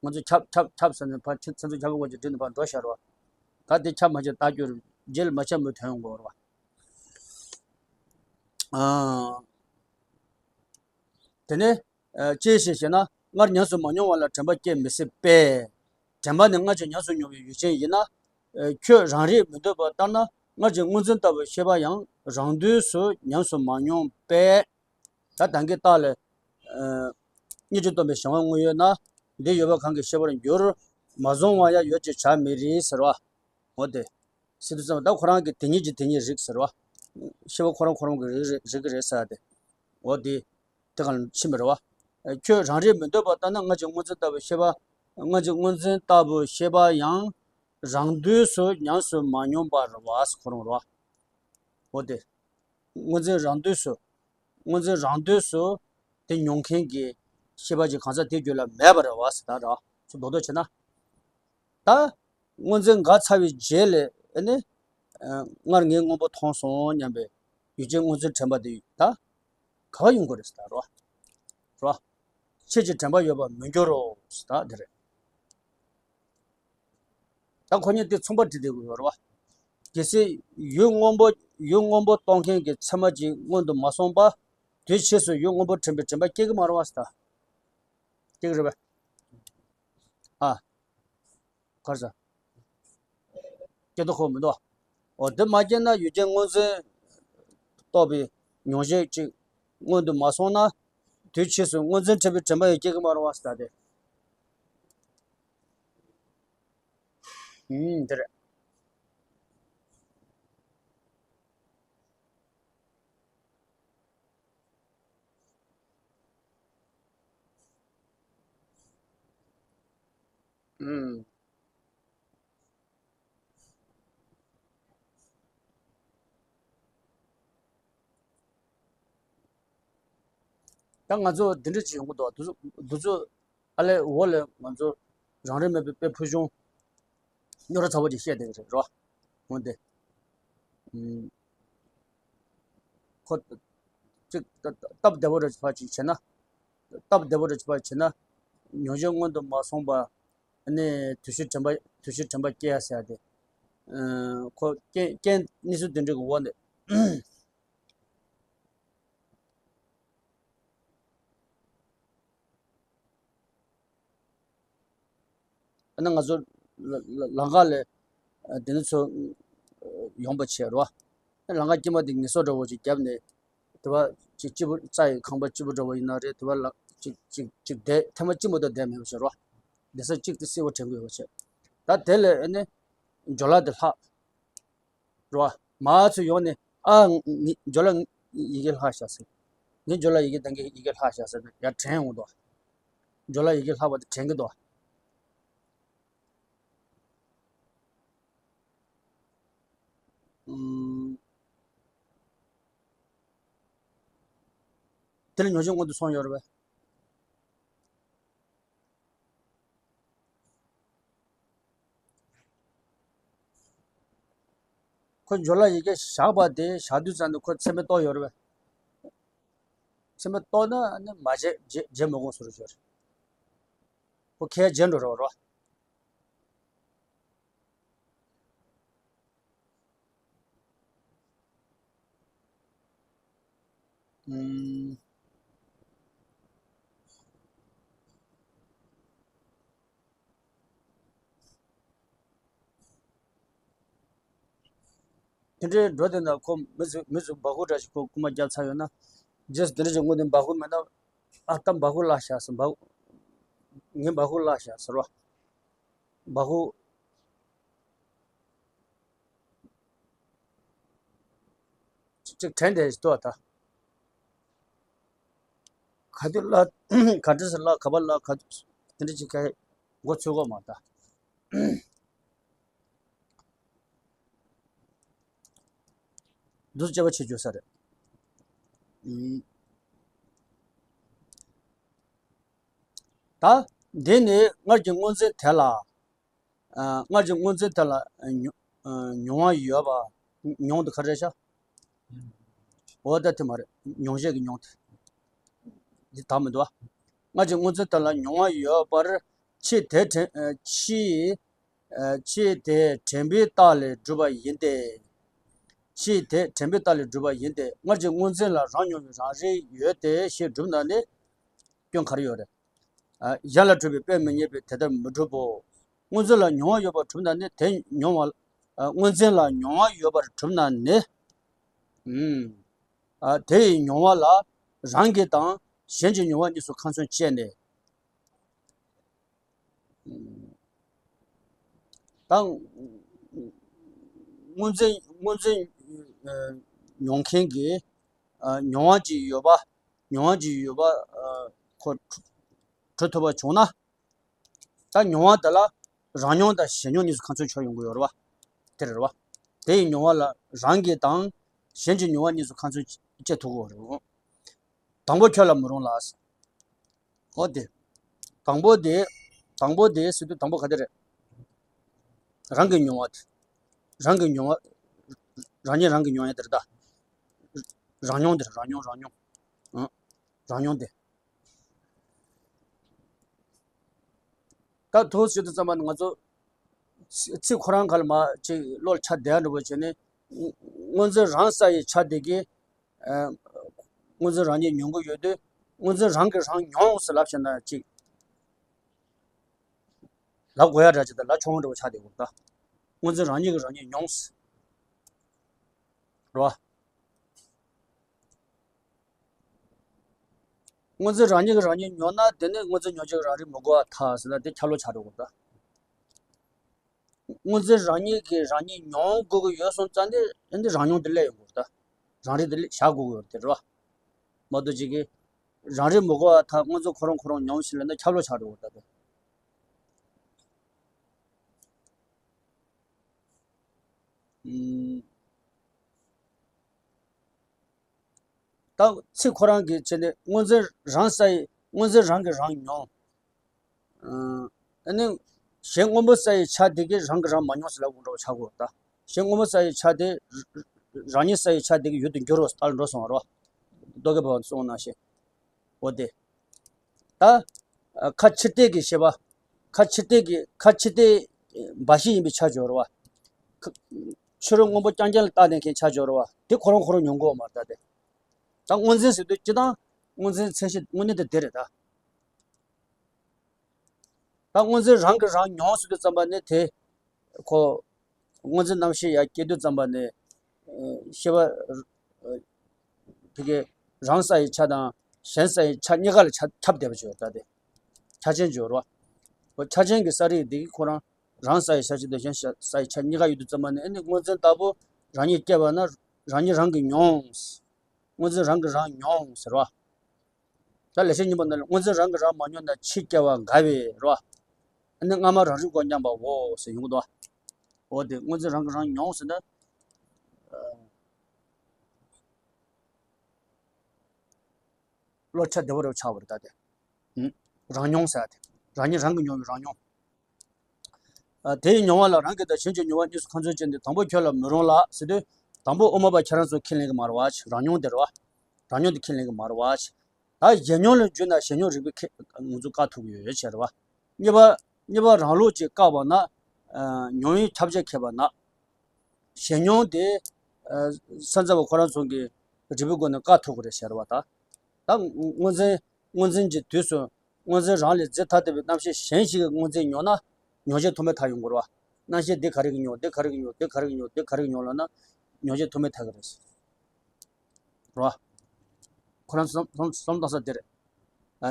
ང་ཚོ་ཁྱབ་ཁྱབ་ཁྱབ་ཟེར་ནས་ཕར་ཁྱེད་ཚོ་ཁྱབ་པའི་སྐོར་གྱི་འདྲི་ནས་ཕར་འགྲོ་ཤར་བ། ད་དེ་ཁྱབ་མ་ཁྱབ་ལྟ་རྒྱུར་རྗེས་ལ་མ་ཁྱབ་མོའི་དོན་ཡོང་གི་རེད་བ། དེ་ནས། ཅི་ཞིག་ཞེ་ན་སྔར་ཉམས་སུ་མ་མྱོང་བ་ལ་དྲན་པ་སྐྱེ་མི་སྲིད་པས། དྲན་པ་ནི་སྔར་གྱི་ཉམས་སུ་མྱོང་བའི་ཡུལ་ཅན་ཡིན་ན། ཁྱོད་རང་རིག་མི་འདོད་པ་ལྟར་ན་སྔར་གྱི་སྔོ་འཛིན་ལྟ་བུའི་ཤེས་པ་ཡང་རང་དུས་སུ་ཉམས་སུ་མ་མྱོང་པས། ད་ད་གིན་རྟགས་ལས། སྔར་གྱི་སྟོན་པའི་གཞན་དབང་དངོས་ཡོད་ན། འདི་ཡོད་པ་གང་གིས་ཤེས་པར་འགྱུར། མ་བཟུང་བ་ཡང་ཡོད་ཅེས་བྱར་མི་རིགས་ཟེར་བ། འོ་དེ། སྲིད་དུ་བརྩམས་པ་ད་ཁོ་རང་གི་དེ་ཉིད་ཀྱི་དེ་ཉིད་རིག་ཟེར་བ། ཤེས་པ་ཁོ་རང་ཁོ་རང་གི་རིག་རིག་རིག་གི་རེད་ཟེར་ཏེ། འོ་དེ། དེ་གང་ཕྱིན་པ་རེད་བ། ཁྱོད་རང་རིག་མི་འདོད་པ་ལྟར་ན་སྔར་གྱི་སྔོ་འཛིན་ལྟ་བུའི་ཤེས་པ། སྔར་གྱི་སྔོ་འཛིན་ལྟ་བུའི་ཤེས་པ་ཡང་། རང་དུས་སུ་ཉམས་སུ་མ་མྱོང་པ་རེད་བ་ཁོ་རང་རེད་བ། འོ་དེ། སྔོ་འཛིན་རང་དུས་སུ། སྔོ་འཛིན་རང་དུས་སུ་དེ་མྱོང་མཁན་གྱི་ ཤེས་པ་ཅིག་གང་ཟག་དེའི་རྒྱུད་ལ་མེད་པ་རེད་བ་ཟེར་ད་ར། ཚུར་རྡོག་རྡོག་བྱས་ན། ད་སྔོ་འཛིན་འགག་ཚར་བའི་རྗེས་ལ་ཨ་ནི། ཨ། སྔར་ངས་སྔོན་པོ་མཐོང་སོང་སྙམ་པའི་ཡུལ་ཅན་སྔོ་འཛིན་དྲན་པ་དེ་ད་ག་བ་ཡོང་དགོས་རེད་ཟེར་ད་ར། ར། ཁྱེད་ཀྱི་དྲན་པ་ཡོད་པར་མི་འགྱུར་རོ་ཟེར་ད་དེ་རེད། ད་ཁོ་གཉིས་དེ་མཚུངས་པ་བྲིས་བསྡད་དགོས་ཡོད་རེད་བ། གལ་སྲིད་ཡུལ་སྔོན་པོ་ཡུལ་སྔོན་པོ་རྟོགས་མཁན་གྱི་ཚད་མ་གཅིག་སྔོན་དུ་མ་སོང་པ། དུས་ཕྱིས་སུ་ཡུལ་སྔོན་པོ་དྲན་པའི་དྲན་པ་སྐྱེ་གི་མ་རེད་བ་ཟེར་ད། སྐྱེ་གི་རེད་པས། ཨ། ག་རེ་ཟེར། སྐྱེ་དོ་ཁོ་མི་འདུག་འོ་དེ་མ་སྐྱེས་ན་ཡུལ་ཅན་སྔོ་འཛིན་རྟོགས་པའི་མྱོང་བྱེད་ཅིག་སྔོན་དུ་མ་སོང་ན། དུས་ཕྱིས་སུ་སྔོ་འཛིན་དྲན་པའི་དྲན་པ་ཡང་སྐྱེ་གི་མ་རེད་བ་ཟེར་ད་དེ། ཨུམ། དེ་རེད། ཨུམ། ད་ང་ཚོ་འདི་འདྲ་ཅིག་ཡོང་གི་འདུག་འདི་ཚོ་འདི་ཚོ་ཨ་ལས་འོག་ལས་ང་ཚོ་རང་རེ་མེད་པའི་དཔེ་ཕུལ་བྱུང་རྙོག་དྲ་ཚ་པོ་ཅིག་བཤད་བསྡད་ཀྱི་རེད་རོ། འོན་ཏེ། ཨུམ། ཁོ། ཅིག་སྟབས་བདེ་པོ་འདྲ་ཅིག་ཕར་ཅིག་བྱས་ན། སྟབས་བདེ་པོ་འདྲ་ཅིག་ཕར་བྱས་ན། མྱོང་བྱེད་སྔོན་དུ་མ་སོང་བ། ཨ་ནི་དུས་ཕྱིས་དྲན་པ་དུས་ཕྱིས་དྲན་པ་སྐྱེ་ཡ་ཟེར་ཡ་དེ། ཨ། ཁོ་རྐྱེན་རྐྱེན་གནས་ཚུལ་དེ་འདྲ་གི་འོག་ནས། ཨ་ནི་ང་ཚོ་ལ་ལ་ལམ་ཁ་ལ་དེ་ནི་ཚོ་ཡོང་པ་བྱས་རོ། ལམ་ཁ་དཀྱིལ་མ་དེ་ངལ་གསོ་འདྲ་བོ་ཅིག་བརྒྱབ་ནས་དེ་བ་ཅིག་སྐྱིད་པོ་རྩྭ་ཡི་ཁང་པ་སྐྱིད་པོ་འདྲ་བོ་ཡིན་ན་རེད། དེ་བ་ལ་ཅིག་ཅིག་ཅིག་བསྡད་ཐེངས་མ་གཅིག་མ་གཏོགས་བསྡད་མེད་པ་བྱས་རོ། བསྡད་ས་གཅིག་དེ་གསལ་པོ་དྲན་གི་ཡོད་པ་བྱས། ད་དེ་ལས་ཨ་ནི་ཇོ་ལ་དེ་ལྷག་རོ། མ་ཚོ་ཡོང་ནས་ཨ་ངི་ཇོ་ལ་ཡི་གེ་ལྷག་བཞག་ཟེར། ངས་ཇོ་ལ་ཡི་གེ་དང་གི་ཡི་གེ་ལྷག་བཞག་ཟེར་ནས་ཡར་དྲན་འོང་དོ། ཇོ་ལ་ཡི་གེ་ལྷག་པ་དེ་དྲན་གི་འདུག་ཨུམ། དེ་ལ་ཉོ་ཆ་སྔོན་དུ་སོང་ཡོད་རེད་པས། ཁོ་ཇོ་ལ་ཡི་གེ་བཞག་པ་དེ་བཞག་དུས་ཙམ་དུ་ཁོ་ཚེར་མ་གཏོར་ཡོད་རེད་པས། ཚེར་མ་གཏོར་ན་ནི་མ་བརྗེད་བརྗེད་བརྗེད་མི་དགོས་སུ་རུ་ཤོར། ཁོ་ཁས་བརྗེད་འགྲོ་རོགས་རོགས། ཨུམ། དེ་འདྲའི་འགྲོ་དེ་ན་ཁོ་མི་ཚོས་མི་ཚོས་སྦ་ཁུག་འདྲ་ཞིག་ཁོ་རྐུ་མ་བརྒྱབ་ཚར་ཡོད་ན། རྗེས་སུ་དེ་འདྲ་ཞིག་དངོས་དོན་སྦ་ཁུག་མེད་ན། ཨ་ད་སྦ་ཁུག་བརླག་བཞག་ཟེར། སྦ་ངས་སྦ་ཁུག་བརླག་བཞག་ཟེར་བ། སྦ་ཁུག་ཅིག་དྲན་བསྡད་ཞིག་ཏོ་ད། ག་དུས་བརླག་ག་འདྲ་སེ་བརླག་ག་པར་བརླག་ག་དེ་འདྲ་ཅིག་ག་མགོ་ཚོད་གོ་མ་ད། འདུ་དཔྱད་པ་བྱེད་རྒྱུ་ས་རེད། ཨུམ། ད་འདི་ནི་སྔར་གྱི་སྔོ་འཛིན་དེ་ལ། ཨ། སྔར་གྱི་སྔོ་འཛིན་དེ་ལ་མྱོང་ཨ། མྱོང་བ་ཡོད་པ། མྱོང་དེ་ག་རེ་ཤག་འོ་ད་དེ་མ་རེད། མྱོང་བྱེད་ཀྱི་མྱོང་དེ། འདི་དག་མི་འདུག་ཨ། སྔར་གྱི་སྔོ་འཛིན་དེ་ལ་མྱོང་བ་ཡོད་པར་ཕྱིས་དེ་དྲན་ཨ། ཕྱིས་ཨ། ཕྱིས་དེ་དྲན་པའི་རྟགས་ལས་གྲུབ་པ་ཡིན་ཏེ། ཕྱིས་དེ་དྲན་པའི་རྟགས་ལས་གྲུབ་པ་ཡིན་ཏེ། སྔར་གྱི་སྔོ་འཛིན་ལ་རང་མྱོང་བའི་རང་རིག་ཡོད་དེ་ཞེས་གྲུབ་ན་ནི། སྐྱོན་ག་རེ་ཡོད་རེད། ཨ། གཞན་ལ་གྲུབ་པའི་དཔེ་མི་རྙེད་པས་དེ་ལྟར་མི་གྲུབ་བོ། སྔོ་འཛིན་ལ་མྱོང་བ་ཡོད་པར་གྲུབ་ན་ནི་དེ་མྱོང་བ། ཨ། སྔོ་འཛིན་ལ་མྱོང་བ་ཡོད་པར་གྲུབ་ན་ནི། ཨུམ། ཨ། དེ་ཡི་མྱོང་བ་ལ་རང་གི་དང་གཞན་གྱི་མྱོང་བ་གཉིས་སུ་ཁ་ཚོན་བཅད་ནས། ད་སྔོ་འཛིན་སྔོ་འཛིན་ཨ། མྱོང་མཁན་གྱི་ཨ། མྱོང་བ་ཅིག་ཡོད་པ། མྱོང་བ་ཅིག་ཡོད་པ་ཨ། ཁོ་གྲུབ་ཐུབ་པ་བྱུང་ན། ད་མྱོང་བ་དེ་ལ་རང་མྱོང་དང་གཞན་མྱོང་གཉིས་སུ་ཁ་ཚོན་ཆོད་ཡོང་གི་ཡོད་རེད་བ། དེ་རེད་བ། དེ་ཡི་མྱོང་བ་ལ་རང་གི་དང་གཞན་གྱི་མྱོང་བ་གཉིས་སུ་ཁ་ཚོན་བཅད་ཐུབ་ཀྱི་ཡོད་རེད། དང་པོ་ཁྱོད་ལ་མི་རུང་ལ། འོ་དེ། དང་པོ་དེ། དང་པོ་དེ་ཟེར་དུས་དང་པོ་ག་དེ་རེད། རང་གི་མྱོང་བ་དེ། རང་གི་མྱོང་བ། རང་ཉིད་རང་གི་མྱོང་ཡ་དེ་རེད་ད། རང་མྱོང་དེ་རེད། རང་མྱོང་རང་མྱོང་། ཨང་། རང་མྱོང་དེ། ད་ཐུགས་ཟེར་དུས་ཙམ་པ་ནི་ང་ཚོ་ཚིག་ཚིག་ཁོ་རང་ག་ལ་མ་ཅིག་བློར་ཆ་བསྡད་འགྲོ་བ་བྱས་ནས། སྔོ་འཛིན་རང་ས་ཡི་ཆ་དེ་གིས། ཨ། སྔོ་འཛིན་རང་ཉིད་མྱོང་གི་ཡོད་དུས། སྔོ་འཛིན་རང་གིས་རང་མྱོང་ཟེར་ལབ་བྱས་ན་ཅིག་ལབ་དགོས་ཡ་འདྲ་ཅིག་དང་ལབ་ཆོག་འདྲ་བོ་ཆགས་བསྡད་ཡོད་ད། སྔོ་འཛིན་རང་ཉིད་ཀྱིས་རང་ཉིད་མྱོང་ཟེར། རེད་བ། སྔོ་འཛིན་རང་ཉིད་ཀྱིས་རང་ཉིད་མྱོང་ན་དེ་ནི་སྔོ་འཛིན་མྱོང་བྱེད་ཀྱི་རང་རིག་མི་གོ་བར་ཐལ་ཟེར་ན་དེ་ཁྱབ་ལོ་ཆགས་འགྲོ་གི་རེད་ད། སྔོ་འཛིན་རང་ཉིད་ཀྱིས་རང་ཉིད་མྱོང་དགོས་ཀྱི་ཡོད་སོང་ཙང་ནི་ཨ་ནི་རང་མྱོང་དེ་སླེབས་ཡོང་གི་རེད་ད། རང་རིག་དེ་སླེབས་བཞག་དགོས་ཀྱི་ཡོད་རེད་དེ་རེད་བ། མ་གཏོགས་ཅིག་གིས་རང་རིག་མི་གོ་བར་ཐལ། སྔོ་འཛིན་ཁོ་རང་ཁོ་རང་མྱོང་ཞིག་ལབ་ན་ཁྱབ་ལོ་ཆགས་འགྲོ་གི་རེད་ད་དེ། ཨུམ། ད་ཚིག་ཁོ་རང་གི་བྱས་ནས་སྔོ་འཛིན་རང་ས་ཡི། སྔོ་འཛིན་རང་གིས་རང་མྱོང་། ཨ་ནི་གཞན་སྔོན་པོ་ས་ཡི་ཆ་དེ་གིས་རང་གིས་རང་མ་མྱོང་ཟེར་ལབ་དགོས་འདྲ་བོ་ཆགས་དགོས་ད། གཞན་སྔོན་པོ་ས་ཡི་ཆ་དེ་རང་ཉིད་ས་ཡི་ཆ་དེ་གི་ཡུལ་དུ་འགྱུར་རོ་ལྟར་འགྲོ་སོང་བ་རོ། རྡོ་རྒྱ་པ་གསུངས་ནང་བཞིན། འོ་དེ། ད། ཁ་ཕྱིར་བལྟས་ཀྱི་ཤེས་པ། ཁ་ཕྱིར་བལྟས་ཀྱི་ཁ་ཕྱིར་བལྟས་འབའ་ཞིག་ཡིན་པའི་ཆ་སྦྱོར་བ། ཕྱི་རོལ་དངོས་པོ་རྐྱང་རྐྱང་ལ་བལྟས་ནས་མཁན་ཆ་སྦྱོར་བ་དེ་ཁོ་རང་ཁོ་རང་མྱོང་གོ་མ་རེད་ད་དེ། ད་སྔོ་འཛིན་ཟེར་དུས་སྤྱི་བཏང་སྔོ་འཛིན་མཚན་གཞི་དངོས་གནས་དེ་དེ་རེད་ད། ད་སྔོ་འཛིན་རང་གིས་རང་མྱོང་ཟེར་དུས་ཙམ་པ་ནི་དེ། ཁོ། སྔོ་འཛིན་རྣམ་ཤེས་ཡར་སྐྱེ་དུས་ཙམ་པ་ནི། ཤེས་པ། དེ་གའི་རང་ས་ཡི་ཆ་དང་གཞན་ས་ཡི་ཆ་གཉིས་ཀ་ལ་ཁྱབ་ཁྱབ་བསྡད་པ་ཅིག་ཡོད་ད་དེ། ཆ་ཅན་ཅིག་ཡོད་རེད་བ། ཁོ་ཆ་ཅན་གྱི་ས་རིག་འདི་གིས་ཁོ་རང་རང་ས་ཡི་ཆ་གཅིག་དང་གཞན་ས་ཡི་ཆ་གཉིས་ཀ་ཡོད་དུས་ཙམ་པ་ནི་ཨ་ནི་སྔོ་འཛིན་ལྟ་བུ་རང་ཉིད་སྐྱེ་བ་ན་རང་ཉིད་རང་གིས་མྱོང་། སྔོ་འཛིན་རང་གིས་རང་མྱོང་ཟེར་བ། ད་ལེགས་བཤད་སྙིང་པོ་ནང་ལ་སྔོ་འཛིན་རང་གིས་རང་མ་མྱོང་ན་ཕྱིས་སྐྱེ་བ་འགལ་བས་རེད་བ། ཨ་ནི་སྔ་མ་རང་རིག་གོ་སྙམ་པའོ་ཟེར་ཡོང་གི་འདུག་འོ་དེ་སྔོ་འཛིན་རང་གིས་རང་མྱོང་ཟེར་ན། བློ་ཁྱབ་བདེ་བོ་རེ་ཆགས་པ་རེད་ད་དེ། རང་མྱོང་ཟེར་ཡ་དེ། རང་ཉིད་རང་གིས་མྱོང་བའི་རང་མྱོང་། དེའི་མྱོང་བ་ལ་རང་གི་དང་གཞན་གྱི་མྱོང་བ་གཉིས་སུ་ཁ་ཚོན་བཅད་ནས་དང་པོ་ཁྱོད་ལ་མི་རུང་ལ་ཟེར་དུས། དང་པོ་དབུ་མ་པ་ཁྱེད་རང་ཚོ་ཁས་ལེན་གྱི་མ་རེད་བ། རང་མྱོང་དེ་རེད་བ། རང་མྱོང་དེ་ཁས་ལེན་གྱི་མ་རེད་བ། ད་གཞན་མྱོང་ལ་འཇུས་ན་གཞན་མྱོང་རིག་པའི་ཁེ་ང་ཚོ་བཀག་ཐུབ་ཀྱི་ཡོད་ཟེར་བ། གཉིས་པ། གཉིས་པ་རང་ལུགས་ཀྱིས་བཀག་པ་ན། མྱོང་བའི་ཁྱབ་བྱེད་ཁེགས་པ་ན། གཞན་མྱོང་དེ། སེམས་ཙམ་པ་ཁོ་རང་ཚོ་གི་རིག་པའི་སྒོ་ནས་བཀག་ཐུབ་ཀྱི་རེད་ཟེར་བ་ད། ད་སྔོ་འཛིན། སྔོ་འཛིན་གྱི་དུས་སུ་སྔོ་འཛིན་རང་ལས་རྫས་ཐ་དད་པའི་རྣམ་ཤེས་གཞན་ཞིག་གིས་སྔོ་འཛིན་མྱོང་ན་མྱོང་བྱེད་ཐོགས་མེད་ཐལ་ཡོང་གི་རེད་བ། རྣམ་ཤེས་འདི་ག་རེ་གིས་མྱོང་། འདི་ག་རེ་གིས་མྱོང་། འདི་ག་རེ་གིས་མྱོང་། འདི་ག་རེ་གིས་མྱོང་ལབ་ན་མྱོང་བྱེད་ཐོགས་མེད་ཐལ་གྱི་རེད། རེད་བ། ཁོ་རང་བསམ་བསམ་བསམ་བཏང་ས་དེ་རེད།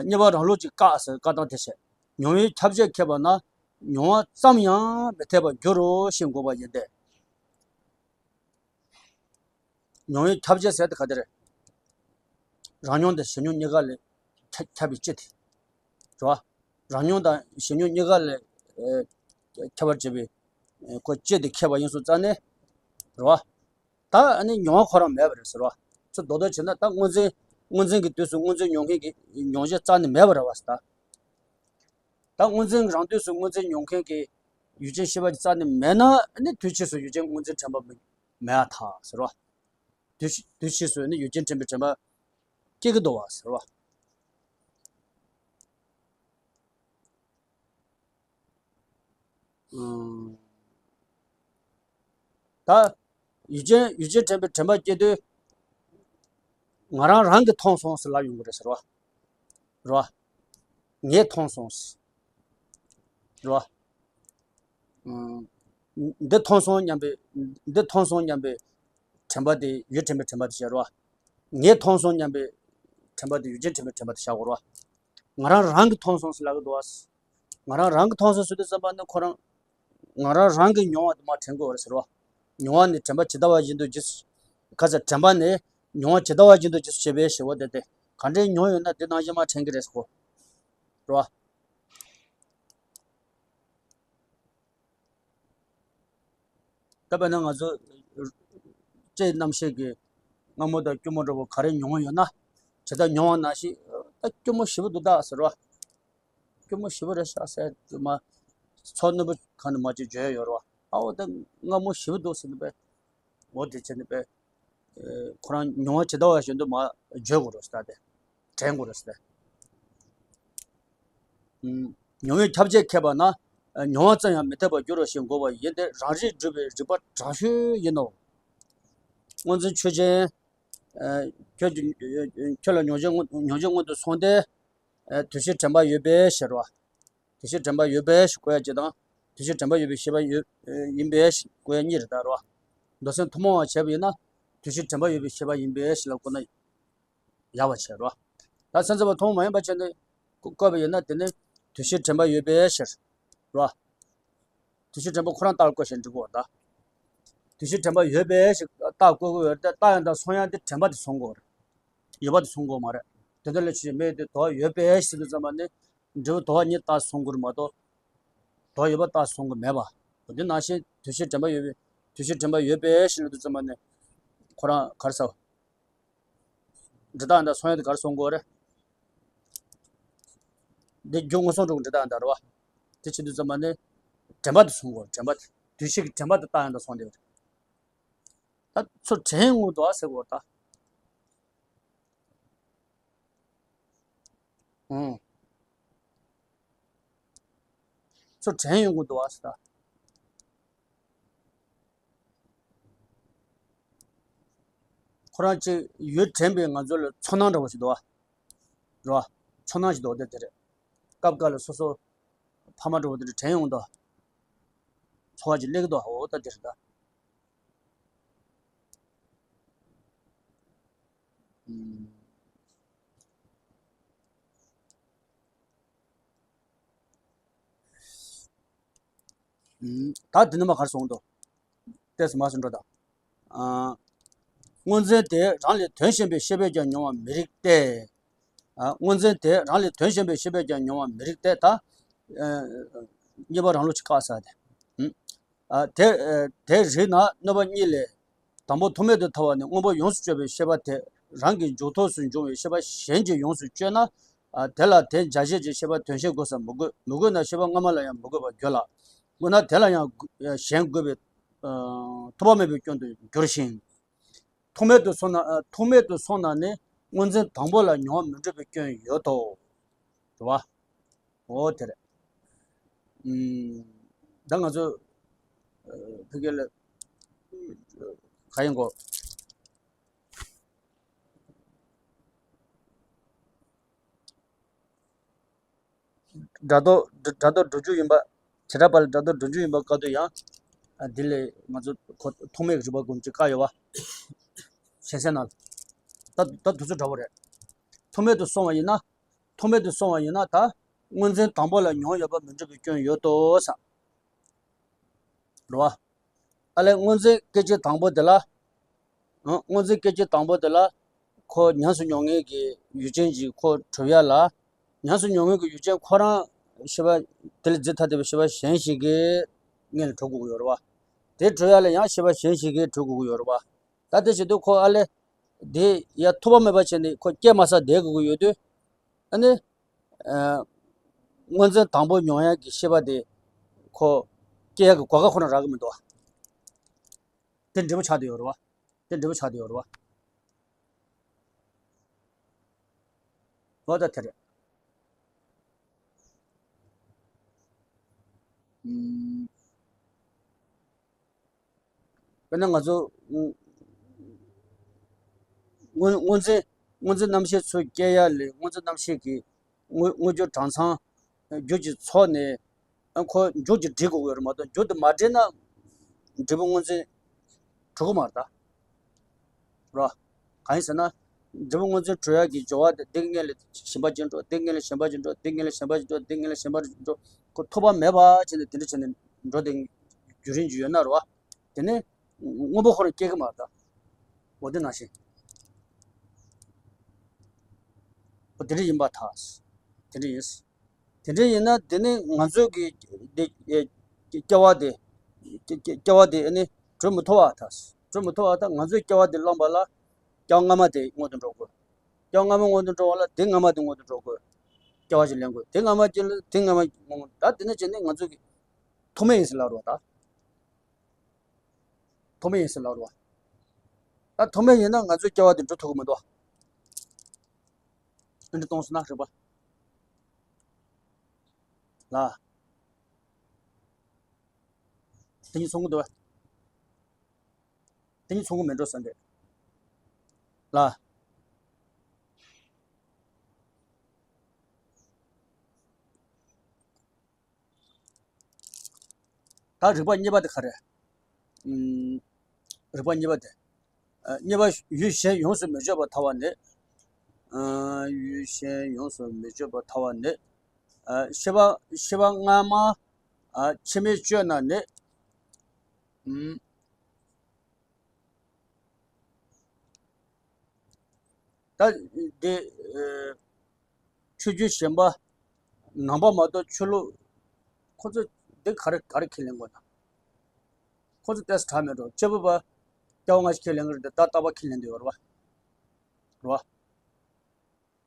གཉིས་པ་རང་ལུགས་ཀྱིས་བཀག་ཟེར་བཀག་སྟངས་དེ་བྱས། མྱོང་བའི་ཁྱབ་བྱེད་ཁེགས་པ་ན་མྱོང་བ་ཙམ་ཡང་མི་འཐད་པར་འགྱུར་རོ་ཞེས་འགོག་པ་ཡིན་ཏེ། མྱོང་བའི་ཁྱབ་བྱེད་ཟེར་དེ་ག་དེ་རེད། རང་མྱོང་དང་གཞན་མྱོང་གཉིས་ཀ་ལས་ཁྱབ་ཁྱབ་པའི་སྤྱི་དེ། རེད་བ། རང་མྱོང་དང་གཞན་མྱོང་གཉིས་ཀ་ལས་ཨེ་ཁྱབ་པར་བྱེད་པའི་ཨེ་ཁོ་སྤྱི་དེ་ཁེགས་པ་ཡིན་སོང་ཙང་ནས། རེད་བ། ད་ཨ་ནི་མྱོང་བ་ཁོ་རང་མེད་པ་རེད་ཟེར་བ། ཚུར་རྡོག་རྡོག་བྱས་ན་ད་སྔོ་འཛིན། སྔོ་འཛིན་གྱི་དུས་སུ་སྔོ་འཛིན་མྱོང་མཁན་གྱི་མྱོང་བྱེད་རྩ་ནས་མེད་པ་རེད་བ་ཟེར་ད། ད་སྔོ་འཛིན་རང་དུས་སུ་སྔོ་འཛིན་མྱོང་མཁན་གྱི་ཡུལ་ཅན་ཤེས་པ་ཅིག་རྩ་ནས་མེད་ན་ཨ་ནི་དུས་ཕྱིས་སུ་ཡུལ་ཅན་སྔོ་འཛིན་དྲན་པ་མེད་མེད་པར་ཐལ་ཟེར་བ། དུས་ཕྱི་དུས་ཕྱིས་སུ་ནི་ཡུལ་ཅན་དྲན་པའི་དྲན་པ་སྐྱེ་གི་འདུག་བ་ཟེར་བ། ཨང་། ད་ཡུལ་ཅན་ཡུལ་ཅན་དྲན་པའི་དྲན་པ་སྐྱེ་དུས། ང་རང་རང་གིས་མཐོང་སོང་ཟེར་ལབ་ཡོང་གི་རེད་ཟེར་བ། རེད་བ། ངས་མཐོང་སོང་ཟེར། རེད་བ། ཨང་། འདི་མཐོང་སོང་སྙམ་པའི། འདི་མཐོང་སོང་སྙམ་པའི་དྲན་པ་དེ་ཡུལ་དྲན་པའི་དྲན་པ་དེ་བྱས་རེད་བ། ངས་མཐོང་སོང་སྙམ་པའི་དྲན་པ་དེ་ཡུལ་ཅན་དྲན་པའི་དྲན་པ་དེ་བྱ་དགོས་རེད་བ། ང་རང་རང་གིས་མཐོང་སོང་ཟེར་ལབ་ཀྱི་འདུག་བ། ང་རང་རང་གིས་མཐོང་སོང་ཟེར་དུས་ཙམ་པ་ནི་ཁོ་རང་། ང་རང་རང་གིས་མྱོང་བ་དེ་མར་དྲན་དགོས་པ་རེད་ཟེར་བ། མྱོང་བ་ནི་དྲན་པ་ཇི་ལྟ་བ་བཞིན་དུ་འཇིག་ག་ཚད་དྲན་པ་ནི་མྱོང་བ་ཇི་ལྟ་བ་བཞིན་དུ་འཇིག་སུ་བྱེད་པའི་ཞེ་བོ་དེ་སྟེ། ག་འདྲའི་མྱོང་ཡོད་ན་དེ་ནང་བཞིན་མར་དྲན་གྱི་རེད་ཟེར་གོ། རེད་བ། ད་དཔེར་ན་ང་ཚོ་ལྕེའི་རྣམ་ཤེས་ཀྱིས་མངར་མོ་དང་སྐྱུར་མོ་འདྲ་བོ་ག་རེ་མྱོང་ཡོད་ན། ཇི་ལྟར་མྱོང་བ་ནང་བཞིན་ད་སྐྱུར་མོ་ཞེ་པོ་འདུག་ད་ཟེར་བ། སྐྱོ་མོ་ཞེ་པོ་རེད་ཤག་ཟེར་དུས་མ། ཚོར་རྣོན་པོ་གང་ནས་མ་ཅིག་བརྗོད་ཡོད་རེད་བ། ཨ་འོ་ད་སྔ་མོ་ཞེ་པོ་འདུག་ཟེར་ནས་པས། འོ་དེ་བྱས་ནས་པས། ཁོ་རང་མྱོང་བ་ཇི་ལྟ་བ་བཞིན་དུ་མ་བརྗོད་དགོས་རེད་ཟེར་ཏེ། དྲན་དགོས་རེད་ཟེར་ཏེ། མྱོང་བས་ཁྱབ་བྱེད་མཁས་པ་ན། མྱོང་བ་ཙམ་ཡང་མི་འཐད་པར་འགྱུར་རོ་ཞེས་འགོག་པ་ཡིན་ཏེ། རང་རིག་སྒྲུབ་པའི་རིགས་པ་དྲག་ཤོས་ཡིན་ནོ། སྔོ་འཛིན་ཆོས་ཅན། ཁྱོད་ཀྱི་ཁྱོད་ལ་མྱོང་བྱེད་མྱོང་བྱེད་སྔོན་དུ་སོང་སྟེ། དུས་ཕྱིས་དྲན་པ་ཡོད་པའི་ཕྱིར་རོ། དུས་ཕྱིས་དྲན་པ་ཡོད་པའི་ཕྱིར་བཀོད་ཡ་གཅིག་དང་། དུས་ཕྱིས་དྲན་པ་ཡོད་པའི་ཤེས་པ་ཡོད་ཡིན་པའི་ཕྱིར་བཀོད་ཡ་གཉིས་རེད་ད་རོ། མདོ་སེམས་ཐུན་མོང་བ་བྱས་པ་ཡིན་ན། དུས་ཕྱིས་དྲན་པ་ཡོད་པའི་ཤེས་པ་ཡིན་པའི་ཕྱིར་ལ་བཀོད་ན་ཡག་པ་བྱས་རོ། ད་སེམས་ཙམ་པ་ཐུན་མོང་མ་ཡིན་པ་བྱས་ནས་བཀོད་པ་ཡིན་ན། དེ་ནི་དུས་ཕྱིས་དྲན་པ་ཡོད་པའི་ཕྱིར་རོ། དུས་ཕྱིས་དྲན་པ་ཁོ་རང་རྟགས་བཀོད་བྱས་འགྲིག་གོ་ད། དུས་ཕྱིས་དྲན་པ་ཡོད་པའི་ཕྱིར་རྟགས་བཀོད་དགོས་ཡོད་རེད་དེ། རྟགས་ཡང་དག་སོང་ཡ་དེ་དྲན་པ་དེ་སོང་དགོས་རེད། ཡོད་པ་དེ་སོང་དགོས་མ་རེད། དེ་འདྲ་ལས་ཆེ་མེད་དེ། དོ་ཡོད་པའི་ཕྱིར་དུ་ཙམ་པ་ནི། འབྲས་བུ་དོ་བ་ཉིད་རྟགས་སོང་དགོས་རེད་མ་གཏོགས། དོ་ཡོད་པ་རྟགས་སོང་གི་མེད་པ། འདི་ནང་བཞིན་དུས་ཕྱིས་དྲན་པ་ཡོད་པའི། དུས་ཕྱིས་དྲན་པ་ཡོད་པའི་ཕྱིར་དུ་ཙམ་པ་ནི། ཁོ་རང་ག་རེ་ཟེར། འབྲས་རྟགས་ཡང་དག་སོང་ཡ་དེ་ག་རེ་སོང་དགོས་རེད། འདི་རྒྱུ་མངོན་སུམ་གྲུབ་ཀྱི་འབྲས་རྟགས་ཡང་དག་རེད་བ། དེ་བྱེད་དུས་ཙམ་པ་ནི། དྲན་པ་དེ་སོང་དགོས་རེད། དྲན་པ་དེ། དུས་ཕྱིས་ཀྱི་དྲན་པ་དེ་རྟགས་ཡང་དག་སོང་བསྡད་ཡོད་རེད། ད་ཚུར་དྲན་ཡོང་གི་འདུག་ཨ་ཟེར་དགོས་རེད་ད། ཨང་། ཚུར་དྲན་ཡོང་གི་འདུག་ཨ་ཟེར་ད། ཁོ་རང་ཅིག་ཡུལ་དྲན་པའི་ང་ཚོ་ལ་ཚོར་སྣང་འདྲ་བོ་ཞིག་འདུག་ཨ། རེད་བ། ཚོར་སྣང་ཞིག་འདུག་ཨ། དེ་དེ་རེད། སྐབས་འགའ་ལ་སོ་སོ་ཕ་མ་འདྲ་བོ་དེ་འདྲ་དྲན་ཡོང་དུས། ཚོར་བ་ཅིག་སླེབས་ཀྱི་འདུག་ཨ། འོ་ད་དེ་རེད་ད། ཨུམ། ཨུམ། ད་འདི་ནས་མར་ག་རེ་གསུངས་འདུག་ཏོག་ཙམ་མར་ཞིག་འགྲོ་དང་། ཨ། སྔོ་འཛིན་དེ་རང་ལས་དོན་གཞན་པའི་ཤེས་པས་ཀྱང་མྱོང་བར་མི་རིགས་ཏེ། ཨ། སྔོ་འཛིན་དེ་རང་ལས་དོན་གཞན་པའི་ཤེས་པས་ཀྱང་མྱོང་བར་མི་རིགས་ཏེ། ད། ཨ། གཉིས་པ་རང་ལུགས་ཀྱི་བཀག་ས་དེ། ཨུམ། ཨ། དེ། ཨ། དེ་རིགས་ན་གནོད་པ་གཉིས་ལས། དང་པོ་ཐོགས་མེད་དུ་ཐལ་བ་ནི་སྔོན་པོ་ཡོངས་སུ་གཅོད་པའི་ཤེས་པ་དེ་རང་གི་འཇུག་ཐོགས་སུ་འབྱུང་བའི་ཤེས་པ་གཞན་གྱིས་ཡོངས་སུ་གཅོད་ན། ཨ། དེ་ལ་དེ་འཇལ་བྱེད་ཀྱི་ཤེས་པ་དོན་གཞན་དགོས་སམ་མི་དགོས། མི་དགོས་ན་ཤེས་པ་སྔ་མ་ལ་ཡང་མི་དགོས་པར་འགྱུར་ལ། དགོས་ན་དེ་ལ་ཡང་གཞན་དགོས་པས། ཨ། ཐོགས་པ་མེད་པའི་སྐྱོན་དུ་འགྱུར་ཞིང་། ཐོགས་མེད་དུ་སོང་ན། ཨ། ཐོགས་མེད་དུ་སོང་ན་ནི་སྔོ་འཛིན་དང་པོ་ལ་མྱོང་བ་མི་འགྲུབ་པའི་སྐྱོན་ཡོད་དོ། རེད་བ། འོ་དེ་རེད། ཨུམ། ད་ང་ཚོ། ཨ། ཕ་གི་ལ་ག་ཡིན་གོ། སྒྲ་རྟོག་སྒྲ་རྟོག་འགྲོ་རྒྱུ་ཡིན་པ། བྱེ་བྲག་པ་ལ་སྒྲ་རྟོག་འགྲོ་རྒྱུ་ཡིན་པ་བཀག་དུས་ཡང་། ཨ། འདི་ལས་ང་ཚོ་ཁོ་ཐོགས་མེད་ཀྱི་རིགས་པ་སྒོམ་ཅིག་བཀག་ཡོད་བ། ཞེ་སའི་ནང་ལ། ད་ད་དུས་ཚོད་འདྲ་བོ་རེད། ཐོགས་མེད་དུ་སོང་བ་ཡིན་ན། ཐོགས་མེད་དུ་སོང་བ་ཡིན་ན་ད། སྔོ་འཛིན་དང་པོ་ལ་མྱོང་ཡོད་པ་མི་འགྲུབ་པའི་སྐྱོན་ཡོད་དོ་ས། རེད་བ། ཨ་ལས་སྔོ་འཛིན་སྐད་ཅིག་དང་པོ་དེ་ལ། ཨ། སྔོ་འཛིན་སྐད་ཅིག་དང་པོ་དེ་ལ། ཁོ་ཉམས་སུ་མྱོང་མཁན་གྱི་ཡུལ་ཅན་གྱི་ཁོ་གྲུབ་ཡ་ལ། ཉམས་སུ་མྱོང་མཁན་གྱི་ཡུལ་ཅན་ཁོ་རང་ཤེས་པ་དེ་ལ་འཛིན་ཐ་དད་པའི་ཤེས་པ་གཞན་ཞིག་གིས་སྔོན་ལ་གྲུབ་དགོས་ཀྱི་ཡོད་རེད་བ། དེ་གྲུབ་ཡ་ལ་ཡང་ཤེས་པ་གཞན་ཞིག་གིས་གྲུབ་དགོས་ཀྱི་ཡོད་རེད་བ། ད་དེ་བྱེད་དུས་ཁོ་ཨ་ལས་དེ་ཡ་ཐོགས་པ་མེད་པ་བྱས་ནས་ཁོ་སྐྱེ་མ་ས་བསྡད་དགོས་ཀྱི་ཡོད་དུས། ཨ་ནི། ཨ། སྔོ་འཛིན་དང་པོ་མྱོང་ཡག་གི་ཤེས་པ་དེ་ཁོ་སྐྱེ་ཡག་གི་གོ་སྐབས་ཁོ་ན་རག་གི་མི་འདུག་བ། དེ་འབྲས་བུ་ཆགས་བསྡད་ཡོད་རེད་བ། དེ་འབྲས་བུ་ཆགས་བསྡད་ཡོད་རེད་བ། འོ་ད་དེ་རེད། ཨུམ། དཔེར་ན་ང་ཚོ་སྔོ་སྔོ་འཛིན་སྔོ་འཛིན་རྣམ་ཤེས་ཚུར་སྐྱེ་ཡ་ལས། སྔོ་འཛིན་རྣམ་ཤེས་ཀྱི་དངོས་དངོས་རྒྱུ་གྲངས་ཚང་རྒྱུ་གཅིག་ཚོགས་ནས། ཨ། ཁོ་མཇུག་གཅིག་སྒྲིལ་དགོས་ཀྱི་ཡོད་རེད་མ་གཏོགས། མཇུག་དེ་མ་སྒྲིལ་ན་འབྲས་བུ་སྔོ་འཛིན་གྲུབ་ཀྱི་མ་རེད་ད། རོ། གང་ཡིན་ཟེར་ན། འབྲས་བུ་སྔོ་འཛིན་གྲུབ་ཡག་གི་སྦྱོར་བ་དེ་འདི་སྔོན་ལ་གཞན་པ་ཅིག་འགྲོ། འདི་སྔོན་ལ་གཞན་པ་ཅིག་འགྲོ། འདི་སྔོན་ལ་གཞན་པ་ཅིག་འགྲོ། འདི་སྔོན་ལ་གཞན་པ་ཅིག་འགྲོ། ཁོ་ཐོགས་པ་མེད་པ་བྱས་ནས་དེ་འདྲ་བྱས་ནས་འགྲོ་བསྡད་རྒྱུན་རིང་ཅིག་ཡོད་ན་རོ། དེ་ནས་སྔོན་པོ་ཁོ་རང་སྐྱེ་གི་མ་རེད་ད། འོ་དེ་ནང་བཞིན། འོ་དེ་འདྲ་ཡིན་པར་ཐལ། དེ་འདྲ་ཡིན། དེ་འདྲ་ཡིན་ན་དེ་ནི་ང་ཚོའི་གི་འདི་ཨེ་སྐྱེ་བ་དེ། སྐྱེ་སྐྱེ་སྐྱེ་བ་དེ་ཨ་ནི་གྲོལ་མི་ཐུབ་པར་ཐལ། གྲོལ་མི་ཐུབ་པར་ཐལ། ང་ཚོའི་སྐྱེ་བ་དེ་བླངས་པ་ལ་སྐྱེ་བ་སྔ་མ་དེ་སྔོན་དུ་འགྲོ་དགོས། སྐྱེ་བ་སྔ་མ་སྔོན་དུ་འགྲོ་བ་ལ་དེ་སྔ་མ་དེ་སྔོན་དུ་འགྲོ་དགོས། སྐྱེ་བ་ཞིག་ལེན་དགོས། དེ་སྔ་མ་ཅན་ལ་དེ་སྔ་མ་ད་དེ་ནས་བྱས་ནས་ང་ཚོ་གི་ཐོག་མེད་ཡིན་ཟེར་ལབ་རོགས་ད། ཐོག་མེད་ཡིན་ཟེར་ལབ་རོགས། ད་ཐོག་མེད་ཡིན་ན་ང་ཚོའི་སྐྱེ་བ་དེ་འགྲོ་ཐུབ་ཀྱི་མི་འདུག་ཨ་འདྲ་གཏོང་སོང་ན་རིག་པ་ལ། དེ་གཉིས་མཚུངས་ཀྱི་འདུག་དེ་གཉིས་མཚུངས་ཀྱི་མེད་འགྲོ་བསམ་པས་ལ། ད་རིགས་པ་གཉིས་པ་དེ་ག་རེ། ཨུམ། རིགས་པ་གཉིས་པ་དེ། ཨ། གཉིས་པ་ཡུལ་གཞན་ཡོངས་སུ་མི་གཅོད་པར་ཐལ་བ་ནི། ཨ། ཡུལ་གཞན་ཡོངས་སུ་མི་གཅོད་པར་ཐལ་བ་ནི། ཨ། ཤེས་པ་ཤེས་པ་སྔ་མ། ཨ། ཕྱི་མའི་གཅོད་ན་ནི། ཨུམ། ད་དེ། ཨ། ཆོས་བརྒྱུད་གཞན་པ་ནང་པ་མ་གཏོགས་ཆོས་ལུགས་ཁོ་ཚོ་འདི་ག་རེ་ག་རེ་ཁས་ལེན་དགོས་ན། ཁོ་ཚོ་ཏོག་ཙམ་དྲག་མེད་འགྲོ། སྐྱེས་བུ་པ་སྐྱེ་བ་སྔ་ཕྱི་ཁས་ལེན་གྱི་རེད་དེ། བདག་རྟག་པ་ཁས་ལེན་འདོད་ཡོད་རེད་བ། རེད་བ།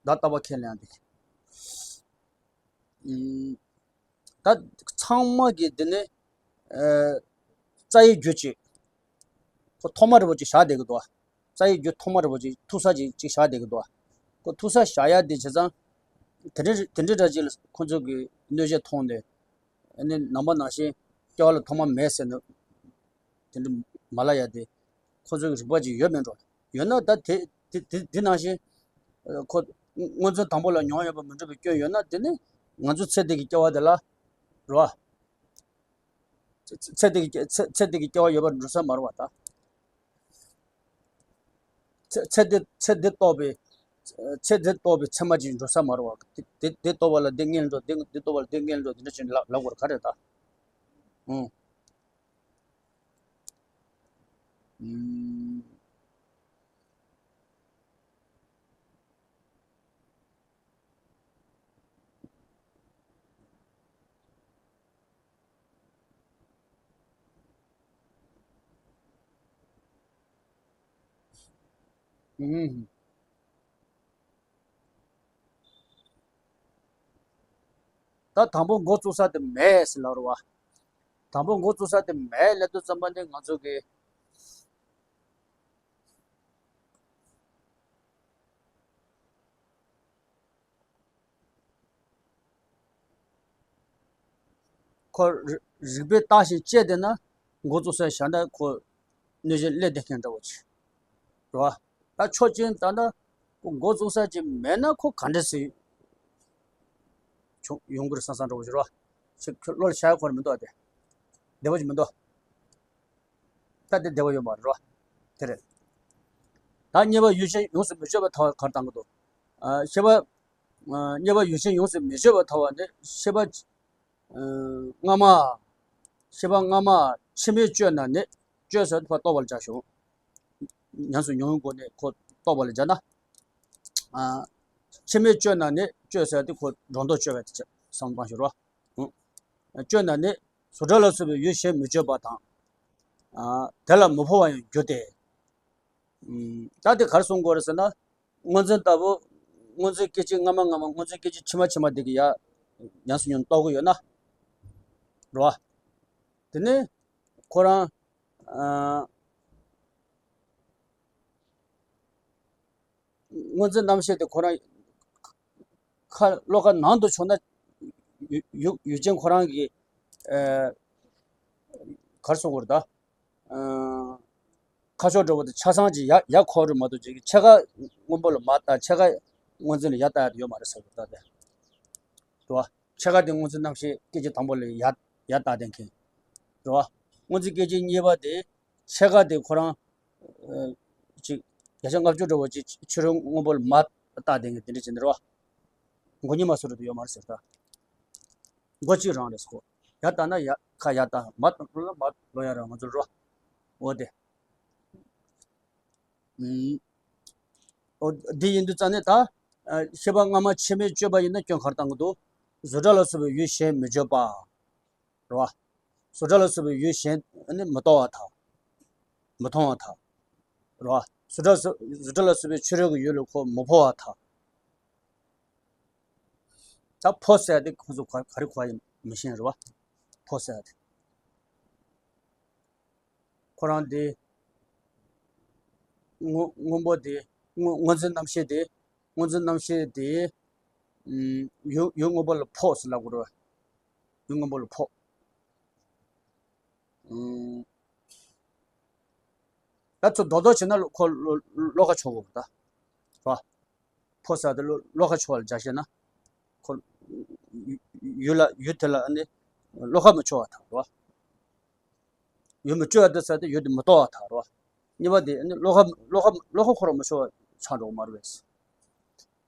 བདག་རྟག་པ་ཁས་ལེན་ཡང་འདི། ཨུམ། ད་ཚང་མ་གི་འདི་ནི། ཨ། རྩ་བའི་རྒྱུ་གཅིག་ཁོ་ཐོག་མ་རིལ་པོ་གཅིག་བཞག་བསྡད་ཀྱི་འདུག་རྩ་བའི་རྒྱུ་ཐོག་མ་རིལ་པོ་གཅིག་ཐུག་ས་གཅིག་གཅིག་བཞག་བསྡད་ཀྱི་འདུག་ཁོ་ཐུག་ས་བཞག་ཡ་དེ་བྱས་ཙང་། དེ་འདྲའི་དེ་འདྲའི་འདྲ་ཅིག་ལ་ཁོ་ཚོ་གི་གནོད་བྱེད་མཐོང་སྟེ། ཨ་ནི་ནང་པ་ནང་བཞིན་སྐྱེ་བ་ལ་ཐོག་མ་མེད་ཟེར་ནས་དེ་འདྲ་མ་ལབ་ཡ་དེ་ཁོ་ཚོ་གི་རིག་པ་ཅིག་ཡོད་མེད་འགྲོ། ཡོད་ན་ད་དེ་དེ་དེ་དེ་ནང་བཞིན། ཨ། ཁོ་སྔོ་འཛིན་དང་པོ་ལ་མྱོང་ཡོད་པ་མི་འགྲུབ་པའི་སྐྱོན་ཡོད་ན། དེ་ནི་ང་ཚོ་ཚེ་འདི་གི་སྐྱེ་བ་དེ་ལ། རེད་བ། ཚེ་ཚེ་འདི་གི་ཚེ་ཚེ་འདི་གི་སྐྱེ་བ་ཡོད་པར་འགྲོ་ས་མ་རེད་བ་ད། ཚེ་ཚེ་འདི་ཚེ་འདི་རྟོགས་པའི། ཚེ་འདི་རྟོགས་པའི་ཚད་མ་ཅིག་འགྲོ་ས་མ་རེད་བ། དེ་དེ་དེ་རྟོགས་པ་ལ་འདི་སྔོན་འགྲོ། འདི་འདི་རྟོགས་པ་ལ་འདི་སྔོན་འགྲོ། འདི་འདྲ་བྱས་ནས་ལབ་ལབ་དགོས་རེད། ག་རེ་ད། ཨང་། ཨུམ། ཨུམ། ད་དང་པོ་འགོ་བཙུགས་ས་དེ་མེད་ཟེར་ལབ་རེད་བ། དང་པོ་འགོ་བཙུགས་ས་དེ་མེད་ལབ་དུས་ཙམ་པ་ནི་ང་ཚོ་གི། ཁོ་རི་རིགས་པས་བརྟགས་ཤིང་དཔྱད་བསྡད་ན། འགོ་བཙུགས་ས་བཞག་ན་ཁོ་གནོད་བྱེད་སླེབས་བསྡད་མཁན་འདྲ་བོ་ཅིག་རེད་བ། ད་ཆོས་ཅན་ལྟར་ན་ཁོ་འགོ་བཙུགས་ས་ཅིག་མེད་ན་ཁོ་ག་འདྲ་སེ་བྱུང་ཡོང་གི་རེད་བསམ་བསམ་འདྲ་བོ་ཅིག་རེད་བ། ཅིག་ཁྱོད་བློ་ལ་ཤར་ཡ་ཁོ་རང་མི་འདུག་ཨ། དེ་བདེ་བོ་ཅིག་མི་འདུག་ད་དེ་བདེ་བོ་ཡོད་མ་རེད་བ། དེ་རེད། ད་གཉིས་པ་ཡུལ་གཞན་ཡོངས་སུ་མི་གཅོད་པར་ཐལ་བ་ག་རེ་བཏང་གི་འདུག་ཨ། ཤེས་པ། ཨ། གཉིས་པ་ཡུལ་གཞན་ཡོངས་སུ་མི་གཅོད་པར་ཐལ་བ་ནི་ཤེས་པ། ཨ། སྔ་མ། ཤེས་པ་སྔ་མ་ཕྱི་མའི་གཅོད་ན་ནི། གཅོད་ཟེར་བ་རྟོགས་པ་ལ་སྦྱར་ཞིང་། ཉམས་སུ་མྱོང་བའི་སྒོ་ནས་ཁོ་རྟོགས་པ་ལ་སྦྱར་ན། ཨ། ཕྱི་མའི་གཅོད་ན་ནི། གཅོད་ཟེར་དེ་ཁོ་སྒྲོ་འདོགས་གཅོད་པའི་དེ་བསམ་བློ་བཏང་ཞིག་རོ། ཨ། གཅོད་ན་ནི། གཟུགས་སྒྲ་ལ་སོགས་པའི་ཡུལ་གཞན་མི་གཅོད་པ་དང་། ཨ། དེ་ལ་མི་འཕོ་བ་ཡང་འགྱུར་ཏེ། ཨུམ། ད་དེ་ག་རེ་གསུང་དགོས་རེད་ཟེར་ན། སྔོ་འཛིན་ལྟ་བུ། སྔོ་འཛིན་སྐད་ཅིག་སྔ་མ་སྔ་མ། སྔོ་འཛིན་སྐད་ཅིག་ཕྱི་མ་ཕྱི་མ་དེ་གི་ཡ། ཉམས་སུ་མྱོང་རྟོགས་ཀྱི་ཡོད་ན། རེད་བ། དེ་ནི་ཁོ་རང་། ཨ། སྔོ་འཛིན་རྣམ་ཤེས་དེ་ཁོ་རང་ཁ་བློ་ཁ་ནང་དུ་ཕྱོགས་ན། ཡུལ་ཡུལ་ཡུལ་ཅན་ཁོ་རང་གི། ཨ། ག་རེ་གསུང་དགོས་རེད་ད། ཨ། ཁ་ཕྱོགས་འདྲ་བོ་དེ་ཆ་ཚང་གཅིག་ཡར་ཡར་འཁོར་རེད་མ་གཏོགས་ཅིག་ཕྱེད་ཀ་སྔོན་པོ་ལ་མར་ལྟ། ཕྱེད་ཀ་སྔོ་འཛིན་ལ་ཡར་ལྟ་ཡ་དེ་ཡོད་མ་རེད་ཟེར་གི་རེད་ད། དེ་རེད་བ། ཕྱེད་ཀ་དེ་སྔོ་འཛིན་རྣམ་ཤེས་སྐད་ཅིག་དང་པོ་ལ་ཡར་ཡར་ལྟ་བསྡད་མཁན་རེད་བ། སྔོ་འཛིན་སྐད་ཅིག་གཉིས་པ་དེ་ཕྱེད་ཀ་དེ་ཁོ་རང་། ཨ། ཅིག་བརྒྱ་ཆ་ལྔ་བཅུ་འདྲ་བོ་ཅིག་ཕྱི་རོལ་སྔོན་པོ་ལ་མར་ལྟ་བསྡད་མཁན་དེ་འདྲ་ཅིག་འདི་རེད་བ། མགོ་གཉིས་མ་སུ་རུ་དུ་ཡོད་མ་རེད་ཟེར་ད། མགོ་གཅིག་རང་རེད་ཟེར་གོ། ཡར་ལྟ་ན་ཡར་ཁ་ཡར་ལྟ། མར་ལྟ་ན་མར་ལོག་ཡ་རང་ང་ཚོ་རོ། འོ་དེ། ཨུམ། འོ་འདི་ཡིན་དུས་ཙང་ནས་ད། ཨ། ཤེས་པ་སྔ་མ་ཕྱི་མའི་གཅོད་པ་ཡིན་ན་སྐྱོན་ག་རེ་བཏང་གི་འདུག་གཟུགས་སྒྲ་ལ་སོགས་པའི་ཡུལ་གཞན་མི་གཅོད་པ། རེད་བ། གཟུགས་སྒྲ་ལ་སོགས་པའི་ཡུལ་གཞན་ནི་མི་རྟོགས་པར་ཐལ། མི་མཐོང་བར་ཐལ། རེད་བ། གཟུགས་སྒྲ་སོ་གཟུགས་སྒྲ་ལ་སོགས་པའི་ཕྱི་རོལ་གྱི་ཡུལ་ལ་ཁོ་མི་འཕོ་བར་ཐལ། ད་ཕོ་ཟེར་དེ་ཁོ་ཚོ་ག་ག་རེ་གོ་ཡིན་མི་ཤེས་རེད་བ། ཕོ་ཟེར་དེ། ཁོ་རང་དེ་སྔོན་སྔོན་པོ་དེ་སྔོ་སྔོ་འཛིན་རྣམ་ཤེས་དེ་སྔོ་འཛིན་རྣམ་ཤེས་དེ་ཡུལ་ཡུལ་སྔོན་པོ་ལ་ཕོ་ཟེར་ལབ་དགོས་རེད་བ། ཡུལ་སྔོན་པོ་ལ་ཕོ། ད་ཚོ་རྡོག་རྡོག་བྱས་ན་ཁོ་བློ་ཁ་ཆོག་གོ་ད། རེད་བ། ཕོ་ཟེར་དེ་བློ་བློ་ཁ་ཆོག་ལ་སྦྱར་བཤད་ན། ཁོ་ཡུལ་ལ་ཡུལ་དེ་ལ་ནི་བློ་ཁ་མི་ཆོག་པ་དང་རེད་བ། ཡུལ་མི་སྤྲོད་པ་དེ་ཟེར་དེ་ཡུལ་དེ་མི་རྟོགས་པ་དང་རེད་བ། གཉིས་པ་དེ་ནི་བློ་ཁ་བློ་ཁ་བློ་ཁ་ཁོ་རང་མི་ཆོག་པ་ཆགས་འགྲོ་གི་མ་རེད་པས།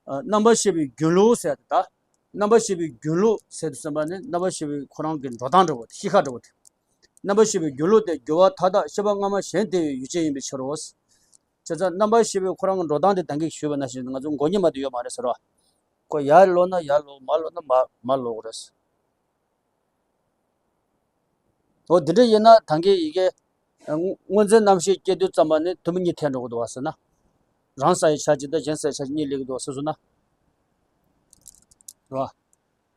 ཨ། རྣམ་པར་ཤེས་པའི་རྒྱུན་ལུགས་ཟེར་ཏེ་ད། རྣམ་པར་ཤེས་པའི་རྒྱུན་ལུགས་ཟེར་དུས་ཙམ་པ་ནི་རྣམ་པར་ཤེས་པའི་ཁོ་རང་གི་འགྲོ་སྟངས་འདྲ་བོ་དེ་གཤིས་ཀ་འདྲ་བོ་དེ། རྣམ་པར་ཤེས་པའི་རྒྱུན་ལུགས་དེ་འགྱུར་བ་མཐའ་དག་ཤེས་པ་སྔ་མ་གཞན་དེ་བས་ཡུལ་ཅན་ཡིན་པའི་ཕྱིར་རོ། བྱས་ཙང་རྣམ་པར་ཤེས་པའི་ཁོ་རང་གི་འགྲོ་སྟངས་དེ་ད་གིན་ཞུས་པ་ནང་བཞིན་ང་ཚོ་མགོ་གཉིས་མ་གཏོགས་ཡོད་མ་རེད་ཟེར་བ། ཁོ་ཡར་ལོག་ན་ཡར་ལོག་མར་ལོག་ན་མར་མར་ལོག་རེད། འོ་འདི་འདྲ་ཡིན་ན་ད་གིན་ཡི་གེ་སྔོ་སྔོ་འཛིན་རྣམ་ཤེས་སྐྱེ་དུས་ཙམ་པ་ནི་ཐུན་མོང་གཉིས་ཐལ་འགྲོ་གི་འདུག་བ་ཟེར་ན། རང་ས་ཡི་ཆ་གཅིག་དང་གཞན་ས་ཡི་ཆ་གཅིག་གཉིས་སླེབས་ཀྱི་འདུག་བ་ཟེར་སོང་ན། རེད་བ།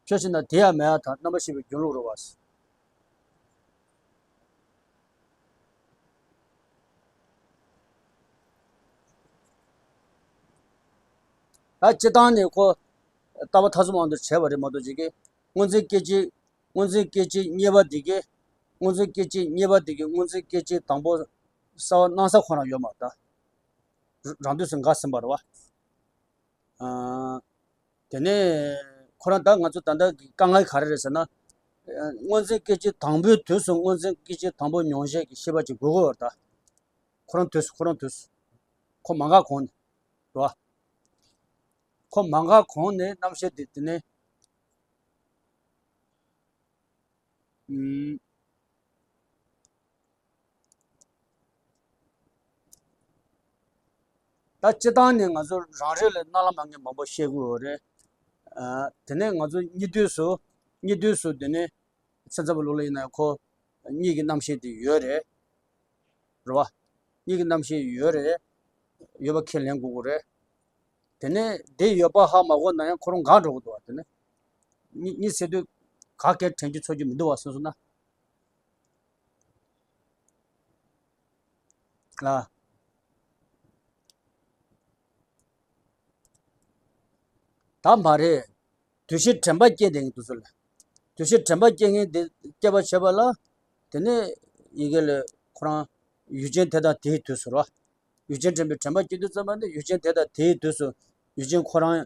ཁྱོད་ཤི་ན་དེ་ཡང་མེད་ཡ་ད་རྣམ་པར་ཤེས་པའི་རྒྱུན་ལུགས་རེད་བ། ད་སྤྱི་བཏང་ནས་ཁོ་ལྟ་བ་མཐའ་གསུམ་དབང་དུ་བྱས་པ་རེད་མ་གཏོགས་ཅིག་གིས་སྔོ་འཛིན་སྐད་ཅིག་སྔོ་འཛིན་སྐད་ཅིག་གཉིས་པ་འདི་གིས་སྔོ་འཛིན་སྐད་ཅིག་གཉིས་པ་འདི་གིས་སྔོ་འཛིན་སྐད་ཅིག་དང་པོ་གསལ་བ་སྣང་ས་ཁོ་རང་ཡོད་མ་རེད་ད། རང་དུས་སུ་འགག་ཟིན་པ་རེད་བ། ཨ། དེ་ནས་ཁོ་རང་ད་ང་ཚོ་ད་ལྟ་གི་དཀའ་ངལ་ག་རེ་རེད་ཟེར་ན། སྔོ་འཛིན་སྐད་ཅིག་དང་པོའི་དུས་སུ་སྔོ་འཛིན་སྐད་ཅིག་དང་པོ་མྱོང་བྱེད་ཀྱི་ཤེས་པ་ཅིག་དགོས་ཀྱི་ཡོད་རེད་ད། ཁོ་རང་དུས་སུ་ཁོ་རང་དུས་སུ། ཁོ་མ་འགག་གོང་ནས། རེད་བ། ཁོ་མ་འགག་གོང་ནས་རྣམ་ཤེས་དེ་དེ་ནས། ཨུམ། ད་སྤྱིར་བཏང་ནས་ང་ཚོ་རང་རེ་ལ་སྣང་ལ་མ་ངེས་མང་པོ་བཤད་དགོས་ཡོད་རེད། ཨ། དེ་ནས་ང་ཚོ་གཉིད་དུས་སུ་གཉིད་དུས་སུ་དེ་ནས་སེམས་ཙམ་པའི་ལུགས་ལ་ཡིན་ན་ཁོ་གཉིད་ཀྱི་རྣམ་ཤེས་དེ་ཡོད་རེད། རེད་བ། གཉིད་ཀྱི་རྣམ་ཤེས་ཡོད་རེད། ཡོད་པ་ཁས་ལེན་དགོས་ཀྱི་རེད། དེ་ནས་དེ་ཡོད་པ་ཧ་མ་གོ་ན་ཡང་ཁོ་རང་འགག་འགྲོ་གི་འདུག་བ། དེ་ནས་གཉིད་གཉིད་སད་དུས་ག་གེ་དྲན་རྒྱུ་ཚོར་རྒྱུ་མི་འདུག་བ་སོང་སོང་ན། ལ། ད་མ་རེད། འདུ་ཤེས་དྲན་པ་སྐྱེས་བསྡད་མཁན་དེ་ཚོ་ལ། འདུ་ཤེས་དྲན་པ་སྐྱེ་མཁན་དེ་སྐྱེས་པ་བྱས་པ་ལ། དེ་ནས་ཡི་གེ་ལ་ཁོ་རང་ཡུལ་ཅན་དེ་དང་དེའི་དུས་སུ་རོ། ཡུལ་ཅན་དྲན་པའི་དྲན་པ་སྐྱེ་དུས་ཙམ་པ་ནི་ཡུལ་ཅན་དེ་དང་དེའི་དུས་སུ་ཡུལ་ཅན་ཁོ་རང་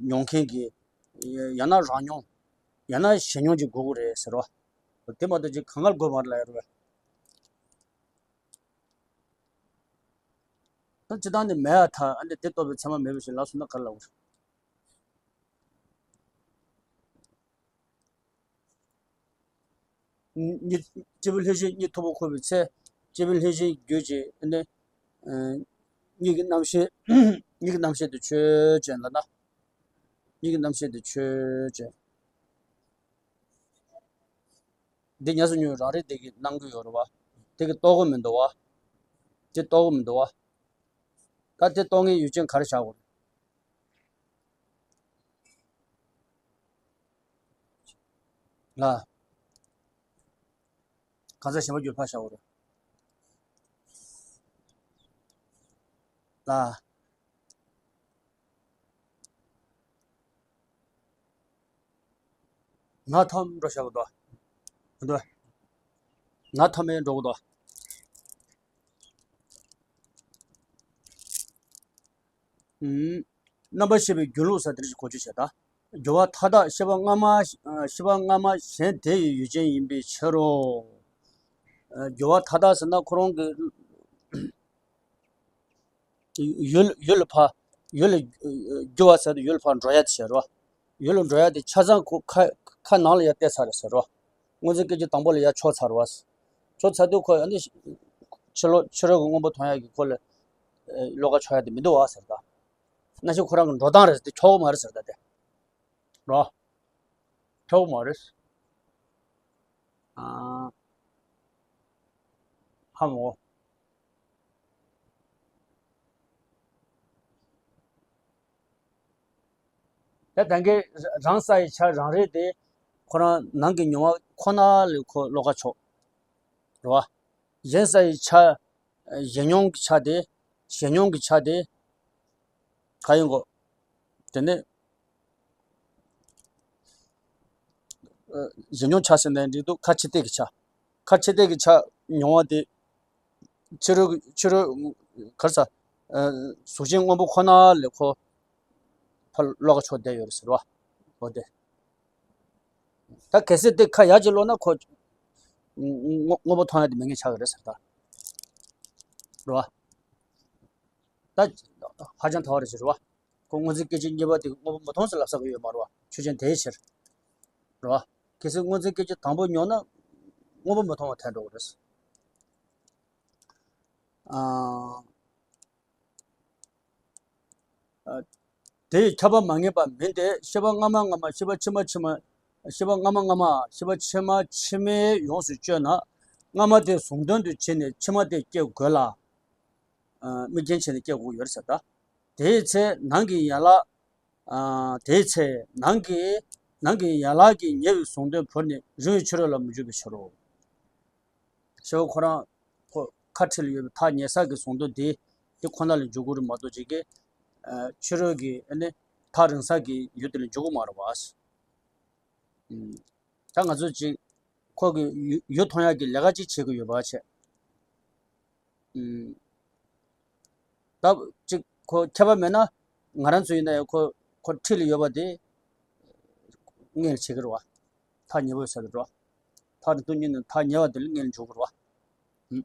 མྱོང་མཁན་གྱི་ཡང་ན་རང་མྱོང་ཡང་ན་གཞན་མྱོང་ཅིག་དགོས་ཀྱི་རེད་ཟེར་རོ། དེ་མ་གཏོགས་ཅིག་གང་གར་དགོས་མ་རེད་ལབ་ཡ་རེད་པས། ད་སྤྱིར་བཏང་ནི་མེད་ཡ་ཐལ། ཨ་ནི་དེ་རྟོགས་པའི་མཚན་མ་མེད་པའི་ཕྱིར་ལབ་སོང་ན་ག་རེ་ལབ་དགོས་རེད། གཉིད། སྐྱེས་བུ་ལྷས་བྱིན་གཉིད་འཐུག་པ་འཁོར་བའི་ཚེ། སྐྱེས་བུ་ལྷས་བྱིན་རྒྱུད་ཀྱི་ཨ་ནི། ཨ། གཉིད་ཀྱི་རྣམ་ཤེས། གཉིད་ཀྱི་རྣམ་ཤེས་དེ་ཆོས་ཅན་ལབ་ན། གཉིད་ཀྱི་རྣམ་ཤེས་དེ་ཆོས་ཅན། འདི་ཉམས་སུ་མྱོང་བའི་རང་རིག་དེ་གིས་སྣང་གི་ཡོད་རེད་བ། དེ་གིས་རྟོགས་ཀྱི་མི་འདུག་བ། དེ་རྟོགས་ཀྱི་མི་འདུག་བ། ད་དེ་རྟོགས་མཁན་ཡུལ་ཅན་ག་རེ་བཞག་དགོས་རེད། ལ། གང་ཟག་གཞན་པ་རྒྱུད་ཕར་བཞག་དགོས་རེད། ལ། ང་ཐོམ་འགྲོ་བཞག་གི་འདུག་འདུག་ང་ཐོམ་ཡས་འགྲོ་གི་འདུག་ཨུམ། རྣམ་པར་ཤེས་པའི་རྒྱུན་ལུགས་ཟེར་དེ་འདྲ་ཞིག་གོ་རྒྱུ་བྱས་ད། འགྱུར་བ་མཐའ་དག་ཤེས་པ་སྔ་མ། ཤེས་པ་སྔ་མ་གཞན་དེ་ཡི་ཡུལ་ཅན་ཡིན་པའི་ཕྱིར་རོ། འགྱུར་བ་མཐའ་དག་ཟེར་ན་ཁོ་རང་གི་ཡུལ་ཡུལ་ལ་ཕར་ཡུལ་ལ་འགྱུར་བ་ཟེར་དུས་ཡུལ་ལ་ཕར་འགྲོ་ཡ་དེ་བྱས་རོ། ཡུལ་ལ་འགྲོ་ཡ་དེ་ཆ་ཚང་ཁོ་ཁ་ཁ་ནང་ལ་ཡར་བལྟས་ཚར་རེད་ཟེར་རོ། སྔོ་འཛིན་སྐད་ཅིག་དང་པོ་ལ་ཡར་ཕྱོགས་ཚར་བ། ཕྱོགས་ཚར་དུས་ཁོ་ཨ་ནི་ཕྱི་ལོགས་ཕྱི་རོལ་གྱི་དངོས་པོ་མཐོང་ཡ་གི་ཁོ་ལ་བློ་ཁ་ཕྱོགས་ཡ་དེ་མི་འདུག་བ་ཟེར་ད། ན་ཤི་ཁོ་རང་གི་འགྲོ་སྟངས་རེད་ཟེར་དེ་ཆོག་གི་མ་རེད་ཟེར་ད་དེ། རོ། ཆོག་གི་མ་རེད། ཨ། ཧ་མོ། ད་གིན་རང་ས་ཡི་ཆ་རང་རེད་དེ། ཁོ་རང་ནང་གི་མྱོང་བ་ཁོ་ན་ལས་ཁོ་བློ་ཁ་ཕྱོགས། རེད་བ། གཞན་ས་ཡི་ཆ། གཞན་མྱོང་གི་ཆ་དེ། གཞན་མྱོང་གི་ཆ་དེ། ག་ཡིན་གོ། དེ་ནས། གཞན་མྱོང་ཆ་ཟེར་ནའི་འགྲིག་འདུག་ཁ་ཕྱི་བལྟས་ཀྱི་ཆ། ཁ་ཕྱི་བལྟས་ཀྱི་ཆ་མྱོང་བ་དེ། ཕྱི་རོལ་ཕྱི་རོལ་ག་རེ་ཟ། གཟུགས་ཅན་སྔོན་པོ་ཁོ་ན་ལས་ཁོ། ཕར་བློ་ཁ་ཕྱོགས་བསྡད་ཡོད་རེད་ཟེར་བ། འོ་དེ། ད་གལ་སྲིད་དེ་ཁ་ཡར་ཅིག་ལོག་ན་ཁོ། སྔོ་སྔོན་པོ་མཐོང་ཡ་དེ་མེད་མཁན་ཆགས་ཀྱི་རེད་ཟེར་ད། རེད་བ། ད། ཧ་ཅང་ཐལ་བ་རེད་ཟེར་བ། ཁོ་སྔོ་འཛིན་སྐད་ཅིག་གཉིས་པ་དེ་སྔོན་པོ་མི་མཐོང་ཟེར་ལབ་ས་གི་ཡོད་མ་རེད་བ། ཆོས་ཅན་དེའི་ཕྱིར། རེད་བ། གལ་སྲིད་སྔོ་འཛིན་སྐད་ཅིག་དང་པོ་མྱོང་ན། སྔོན་པོ་མི་མཐོང་བ་ཐལ་འགྲོ་གི་རེད། ཨ། ཨ། དེ་ཡི་ཁྱབ་པ་མ་ངེས་པ་མིན་ཏེ། ཤེས་པ་སྔ་མ་སྔ་མ། ཤེས་པ་ཕྱི་མ་ཕྱི་མ། ཤེས་པ་སྔ་མ་སྔ་མ། ཤེས་པ་ཕྱི་མ་ཕྱི་མའི་ཡོངས་སུ་གཅོད་ན། སྔ་མ་དེ་གཟུང་དོན་དུ་བྱས་ནས་ཕྱི་མ་དེ་སྐྱེ་དགོས་ལ། ཨ། དམིགས་རྐྱེན་བྱས་ནས་སྐྱེ་དགོས་ཡོད་ཟེར་ད། དེའི་ཚེ་ནང་གི་ཡན་ལག་ཨ། དེའི་ཚེ་ནང་གི། ནང་གི་ཡན་ལག་གི་ཉེ་བའི་གཟུང་དོན་བོར་ནས་རིང་བའི་ཕྱི་རོལ་ལ་མི་འཇུག་པའི་ཕྱིར་རོ། ཞེས་པ་ཁོ་རང་། ཁོ་ཁ་ཕྱི་ལ་ཡོད་པའི་ཐག་ཉེ་ས་གི་གཟུང་དོན་དེ། དེ་ཁོ་ན་ལ་འཇུག་དགོས་རེད་མ་གཏོགས་ཅིག་གི། ཨ། ཕྱི་རོལ་གྱི་ཨ་ནི་ཐག་རིང་ས་གི་ཡུལ་དེ་ལ་འཇུག་གི་མ་རེད་བ། ཨུམ། ད་ང་ཚོ་ཅིག་ཁོ་གི་ཡུལ་ཡུལ་མཐོང་ཡག་གི་ལས་ཀ་ཅིག་བྱེད་དགོས་ཡོད་པ་བྱས། ཨུམ། ད་ཅིག་ཁོ་ཁྱད་པར་མེད་ན། ང་རང་ཚོ་ཡིན་ན་ཡང་ཁོ་ཁོ་འཁྲིས་ལ་ཡོད་པ་དེ་སྔོན་ལ་བྱེད་ཀྱི་རེད་བ། ཐག་ཉེ་པོ་ཟེར་དུ་འགྲོ། ཐག་རིང་ཐུང་གཉིས་ནི་ཐག་ཉེ་བ་དེ་ལ་སྔོན་ལ་འཇུག་དགོས་རེད་བ། ཨུམ།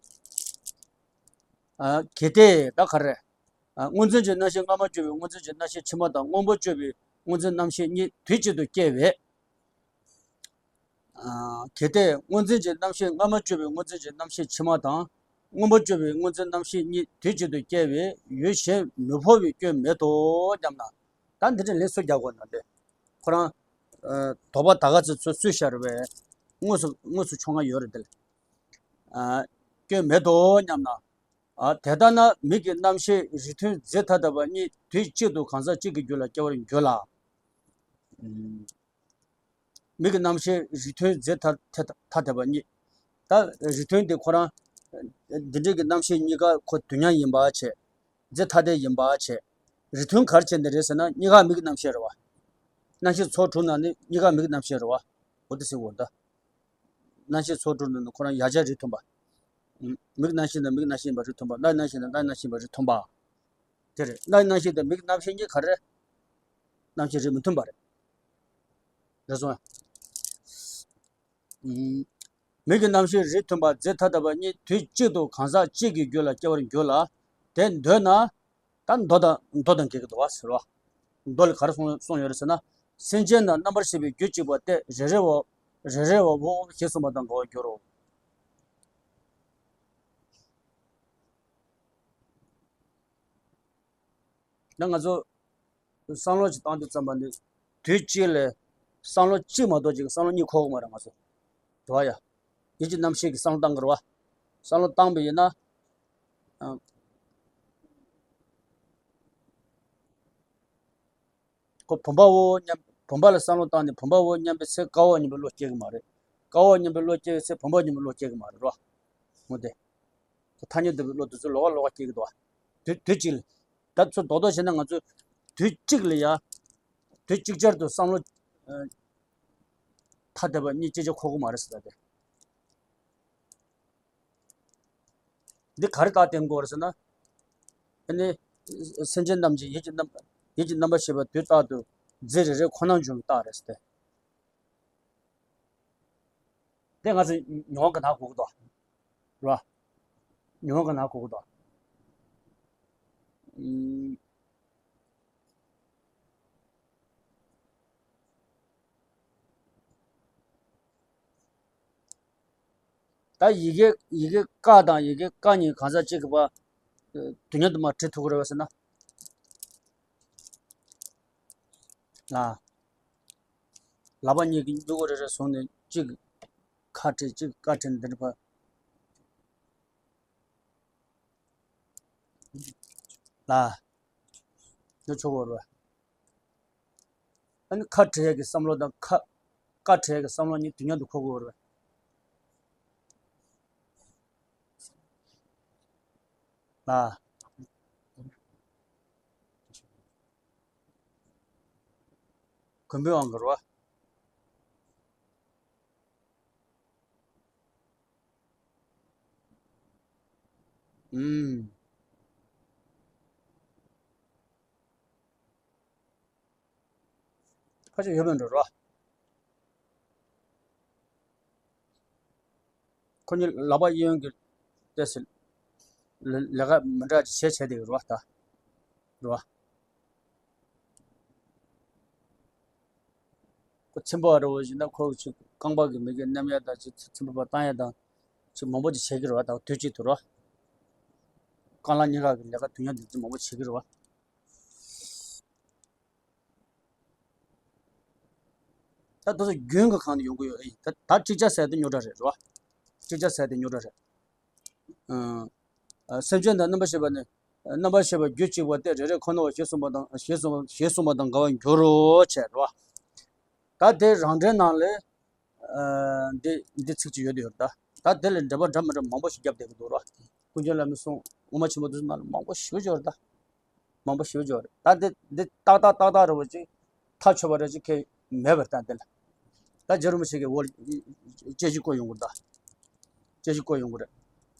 ཨ། གལ་ཏེ་ད་ག་རེ། ཨ། སྔོ་འཛིན་གྱི་རྣམ་ཤེས་སྔ་མ་གཅོད་པའི་སྔོ་འཛིན་གྱི་རྣམ་ཤེས་ཕྱི་མ་དང་། སྔོན་པོ་གཅོད་པའི་སྔོ་འཛིན་རྣམ་ཤེས་གཉིས་དུས་གཅིག་ཏུ་སྐྱེ་བས། ཨ། གལ་ཏེ་སྔོ་འཛིན་གྱི་རྣམ་ཤེས་སྔ་མ་གཅོད་པའི་སྔོ་འཛིན་གྱི་རྣམ་ཤེས་ཕྱི་མ་དང་། སྔོན་པོ་གཅོད་པའི་སྔོ་འཛིན་རྣམ་ཤེས་གཉིས་དུས་གཅིག་ཏུ་སྐྱེ་བས་ཡུལ་གཞན་མི་འཕོ་བའི་སྐྱོན་མེད་དོ་སྙམ་ན། ད་འདི་འདྲ་ལན་སུ་རྒྱག་དགོས་ན་འདི། ཁོ་རང་། ཨ། དོགས་པ་ད་ག་ཚོད་ཚོད་སུས་བཤད་རེད་པས། དངོས་སུ་དངོས་སུ་ཕྱོགས་སྔ་ཡོད་རེད་འདི་ལ། ཨ། སྐྱོན་མེད་དོ་སྙམ་ན། ཨ། དེ་ལྟ་ན་མིག་གི་རྣམ་ཤེས་རིགས་མཐུན་རྫས་ཐ་དད་པ་གཉིས་དུས་གཅིག་ཏུ་གང་ཟག་གཅིག་གི་རྒྱུད་ལ་སྐྱེ་བར་འགྱུར་ལ། ཨུམ། མིག་གི་རྣམ་ཤེས་རིགས་མཐུན་རྫས་ཐ་ཐ་ཐ་དད་པ་གཉིས། ད་རིགས་མཐུན་དེ་ཁོ་རང་། འདི་འདྲའི་གི་རྣམ་ཤེས་གཉིས་ཀ་ཁོ་དུས་མཉམ་ཡིན་པ་བྱས། རྫས་ཐ་དད་ཡིན་པ་བྱས། རིགས་མཐུན་ག་རེ་བྱས་ནས་རེད་ཟེར་ན། གཉིས་ཀ་མིག་གི་རྣམ་ཤེས་རེད་བ། རྣམ་ཤེས་ཚོགས་དྲུག་ནང་ནས་གཉིས་ཀ་མིག་གི་རྣམ་ཤེས་རེད་བ། འོ་དེ་ཟེར་བ་ད། རྣམ་ཤེས་ཚོགས་དྲུག་ནང་ནས་ཁོ་རང་ཡ་གྱལ་རིགས་མཐུན་པ། མིག་རྣམ་ཤེས་དང་མིག་རྣམ་ཤེས་ཡིན་པ་རིགས་མཐུན་པ། སྣའི་རྣམ་ཤེས་དང་སྣའི་རྣམ་ཤེས་ཡིན་པ་རིགས་མཐུན་པ། དེ་རེད། སྣའི་རྣམ་ཤེས་དང་མིག་རྣམ་ཤེས་གཉིས་ག་རེ་རེད། རྣམ་ཤེས་རིགས་མི་མཐུན་པ་རེད། རེད་སོང་ངས། ཨུམ། མིག་གི་རྣམ་ཤེས་རིགས་མཐུན་པ་རྫས་ཐ་དད་པ་གཉིས་དུས་གཅིག་ཏུ་གང་ཟག་གཅིག་གི་རྒྱུད་ལ་སྐྱེ་བར་འགྱུར་ལ། དེ་འདོད་ན། ད་མདོ་དང་མདོ་དང་འགལ་གྱི་འདུག་བ་ཟེར་བ། མདོ་ལ་ག་རེ་གསུངས་གསུངས་ཡོད་རེད་ཟེར་ན། སེམས་ཅན་རྣམས་རྣམ་པར་ཤེས་པའི་རྒྱུད་གཅིག་པ་སྟེ། རེ་རེ་བ། རེ་རེ་བའོ་ཞེས་གསུངས་པ་དང་འགལ་བར་འགྱུར་རོ། ད་ང་ཚོ་བསམ་བློ་ཅིག་བཏང་དུས་ཙམ་པ་ནི། དུས་གཅིག་ལ་བསམ་བློ་གཅིག་མ་གཏོགས་ཅིག་བསམ་བློ་གཉིས་འཁོར་གི་མ་རེད་ང་ཚོ། རེད་བ་ཡ། ཡིད་ཀྱི་རྣམ་ཤེས་ཀྱིས་བསམ་བློ་བཏང་གི་རེད་བ། བསམ་བློ་བཏང་པ་ཡིན་ན། ཨ། ཁོ་བུམ་པའོ་སྙམ། བུམ་པ་ལ་བསམ་བློ་བཏང་ནས་བུམ་པའོ་སྙམ་པའི་ཚེ་ཀ་བ་སྙམ་པའི་བློ་སྐྱེ་གི་མ་རེད། ཀ་བ་སྙམ་པའི་བློ་སྐྱེ་བའི་ཚེ་བུམ་པ་སྙམ་པའི་བློ་སྐྱེ་གི་མ་རེད་རོ། ངོ་དེ། ཐ་སྙད་འདོད་པའི་བློ་དེ་ཚོ་ལོགས་ཀ་ལོགས་ཀ་སྐྱེ་གི་འདུག་བ། དུས་དུས་གཅིག་ལ། ད་ཚོ་རྡོག་རྡོག་བྱས་ན་ང་ཚོས་དུས་གཅིག་ལ་ཡ། དུས་གཅིག་ཅར་དུ་བསམ་བློ། ཨ། ཐ་དད་པ་གཉིས་ཅིག་ཅར་འཁོར་གི་མ་རེད་ཟེར་ད་དེ། འདི་ག་རེ་རྟགས་བསྟན་དགོས་རེད་ཟེར་ན། ཨ་ནི། སེམས་ཅན་རྣམས་ཀྱི་ཡིད་ཀྱི་རྣམ། ཡིད་ཀྱི་རྣམ་པར་ཤེས་པ་དུས་རྟག་ཏུ་རྫས་རེ་རེ་ཁོ་ན་འབྱུང་བའི་རྟགས་རེད་ཟེར་ཏེ། དེ་ང་ཚོ་མྱོང་གི་ན་གོ་གི་འདུག་རེད་བ། མྱོང་གི་ན་གོ་གི་འདུག་ཨུམ། ད་ཡི་གེ་ཡི་གེ་ཀ་དང་ཡི་གེ་ཀ་གཉིས་གང་ཟག་གཅིག་གི་བར་དུས་མཉམ་དུ་མར་བྲི་ཐུབ་ཀྱི་རེད་བ་ཟེར་ན། ལ། ལག་པ་གཉིས་ཀྱིས་མཉམ་པོ་རེ་རེ་བཟུང་ནས་གཅིག་ཁ་བྲིས་གཅིག་ཀ་བྲིས་འདི་འདྲ་བ། ལ། འདི་ཆོག་གི་རེད་བ། ཨ་ནི་ཁ་བྲལ་ཡས་ཀྱི་བསམ་བློ་དང་ཁ་བཀའ་བྲལ་ཡས་ཀྱི་བསམ་བློ་གཉིས་དུས་མཉམ་དུ་འཁོར་དགོས་རེད། ལ། མགོན་པོའི་དབང་གི་རེད་བ། ཨུམ། ཕལ་ཆེར་ཡོད་མེད་འགྲོ་རོ། ཁོ་གཉིས་ལག་པ་གཡས་གཡོན་གྱི་ལྟས་སུ་ལ་ལས་ཀ་མི་འདྲ་ཅིག་བྱས་བྱས་བསྡད་ཡོད་རེད་བ་ད། རེད་བ། ཁོ་ཚན་པ་རེད་བ་ཞིག་ན་ཁོ་ཅིག་རྐང་པ་གི་མི་གི་མནན་ཡ་དང་ཅིག་ཚན་པ་བཏང་ཡ་དང་ཅིག་མང་པོ་ཅིག་བྱེད་ཀྱི་རེད་བ་ད་དུས་གཅིག་ཏུ་རོ། རྐང་ལག་གཉིས་ཀ་གི་ལས་ཀ་དུས་མཉམ་དུ་ཅིག་མང་པོ་བྱེད་ཀྱི་རེད་བ། ད་དེ་ཚོ་རྒྱུན་གྱི་གང་ནས་ཡོང་གི་ཡོད་ཨེ། ད་ད་ཅིག་ཅར་ཟེར་དེ་རྙོག་དྲ་རེད་རོ། ཅིག་ཅར་ཟེར་དེ་རྙོག་དྲ་རེད། ཨ། སེམས་ཅན་དང་རྣམ་པར་ཤེས་པ་ནི། རྣམ་པར་ཤེས་པ་རྒྱུད་གཅིག་པ་སྟེ་རེ་རེ་ཁོ་ན་བ་ཞེས་གསུངས་པ་དང་ཞེས་གསུངས་ཞེས་གསུངས་པ་དང་འགལ་བར་འགྱུར་རོ་བྱས་རོ། ད་དེ་རང་འགྲེལ་ནང་ལས། ཨ། འདི་འདི་ཚིག་ཅིག་ཡོད་དེ་ཡོད་ད། ད་དེ་ལས་འགྲེལ་པ་འདྲ་མི་འདྲ་མང་པོ་ཞིག་བརྒྱབ་བསྡད་ཀྱི་འདུག་རོ། ཀུན་མཁྱེན་བླ་མའི་གསུང་དབུ་མ་ཆེན་པོ་འདི་ཚོ་ནང་ལ་མང་པོ་ཞེ་པོ་ཅིག་ཡོད་རེད་ད། མང་པོ་ཞེ་པོ་ཅིག་ཡོད་རེད་ད། འདི་འདི་ཏག་ཏག་ཏག་ཏག་རེད་བ་ཅིག་ཐག་ཆོད་པ་རེད་ཅིག་ཁེལ་མེད་པར་ད་འདི་ལ། ད་རྗེ་རིན་པོ་ཆེ་གིས་འོ་དཔྱད་གཞི་བཀོད་ཡོང་གི་རེད་ད། དཔྱད་གཞི་བཀོད་ཡོང་གི་རེད།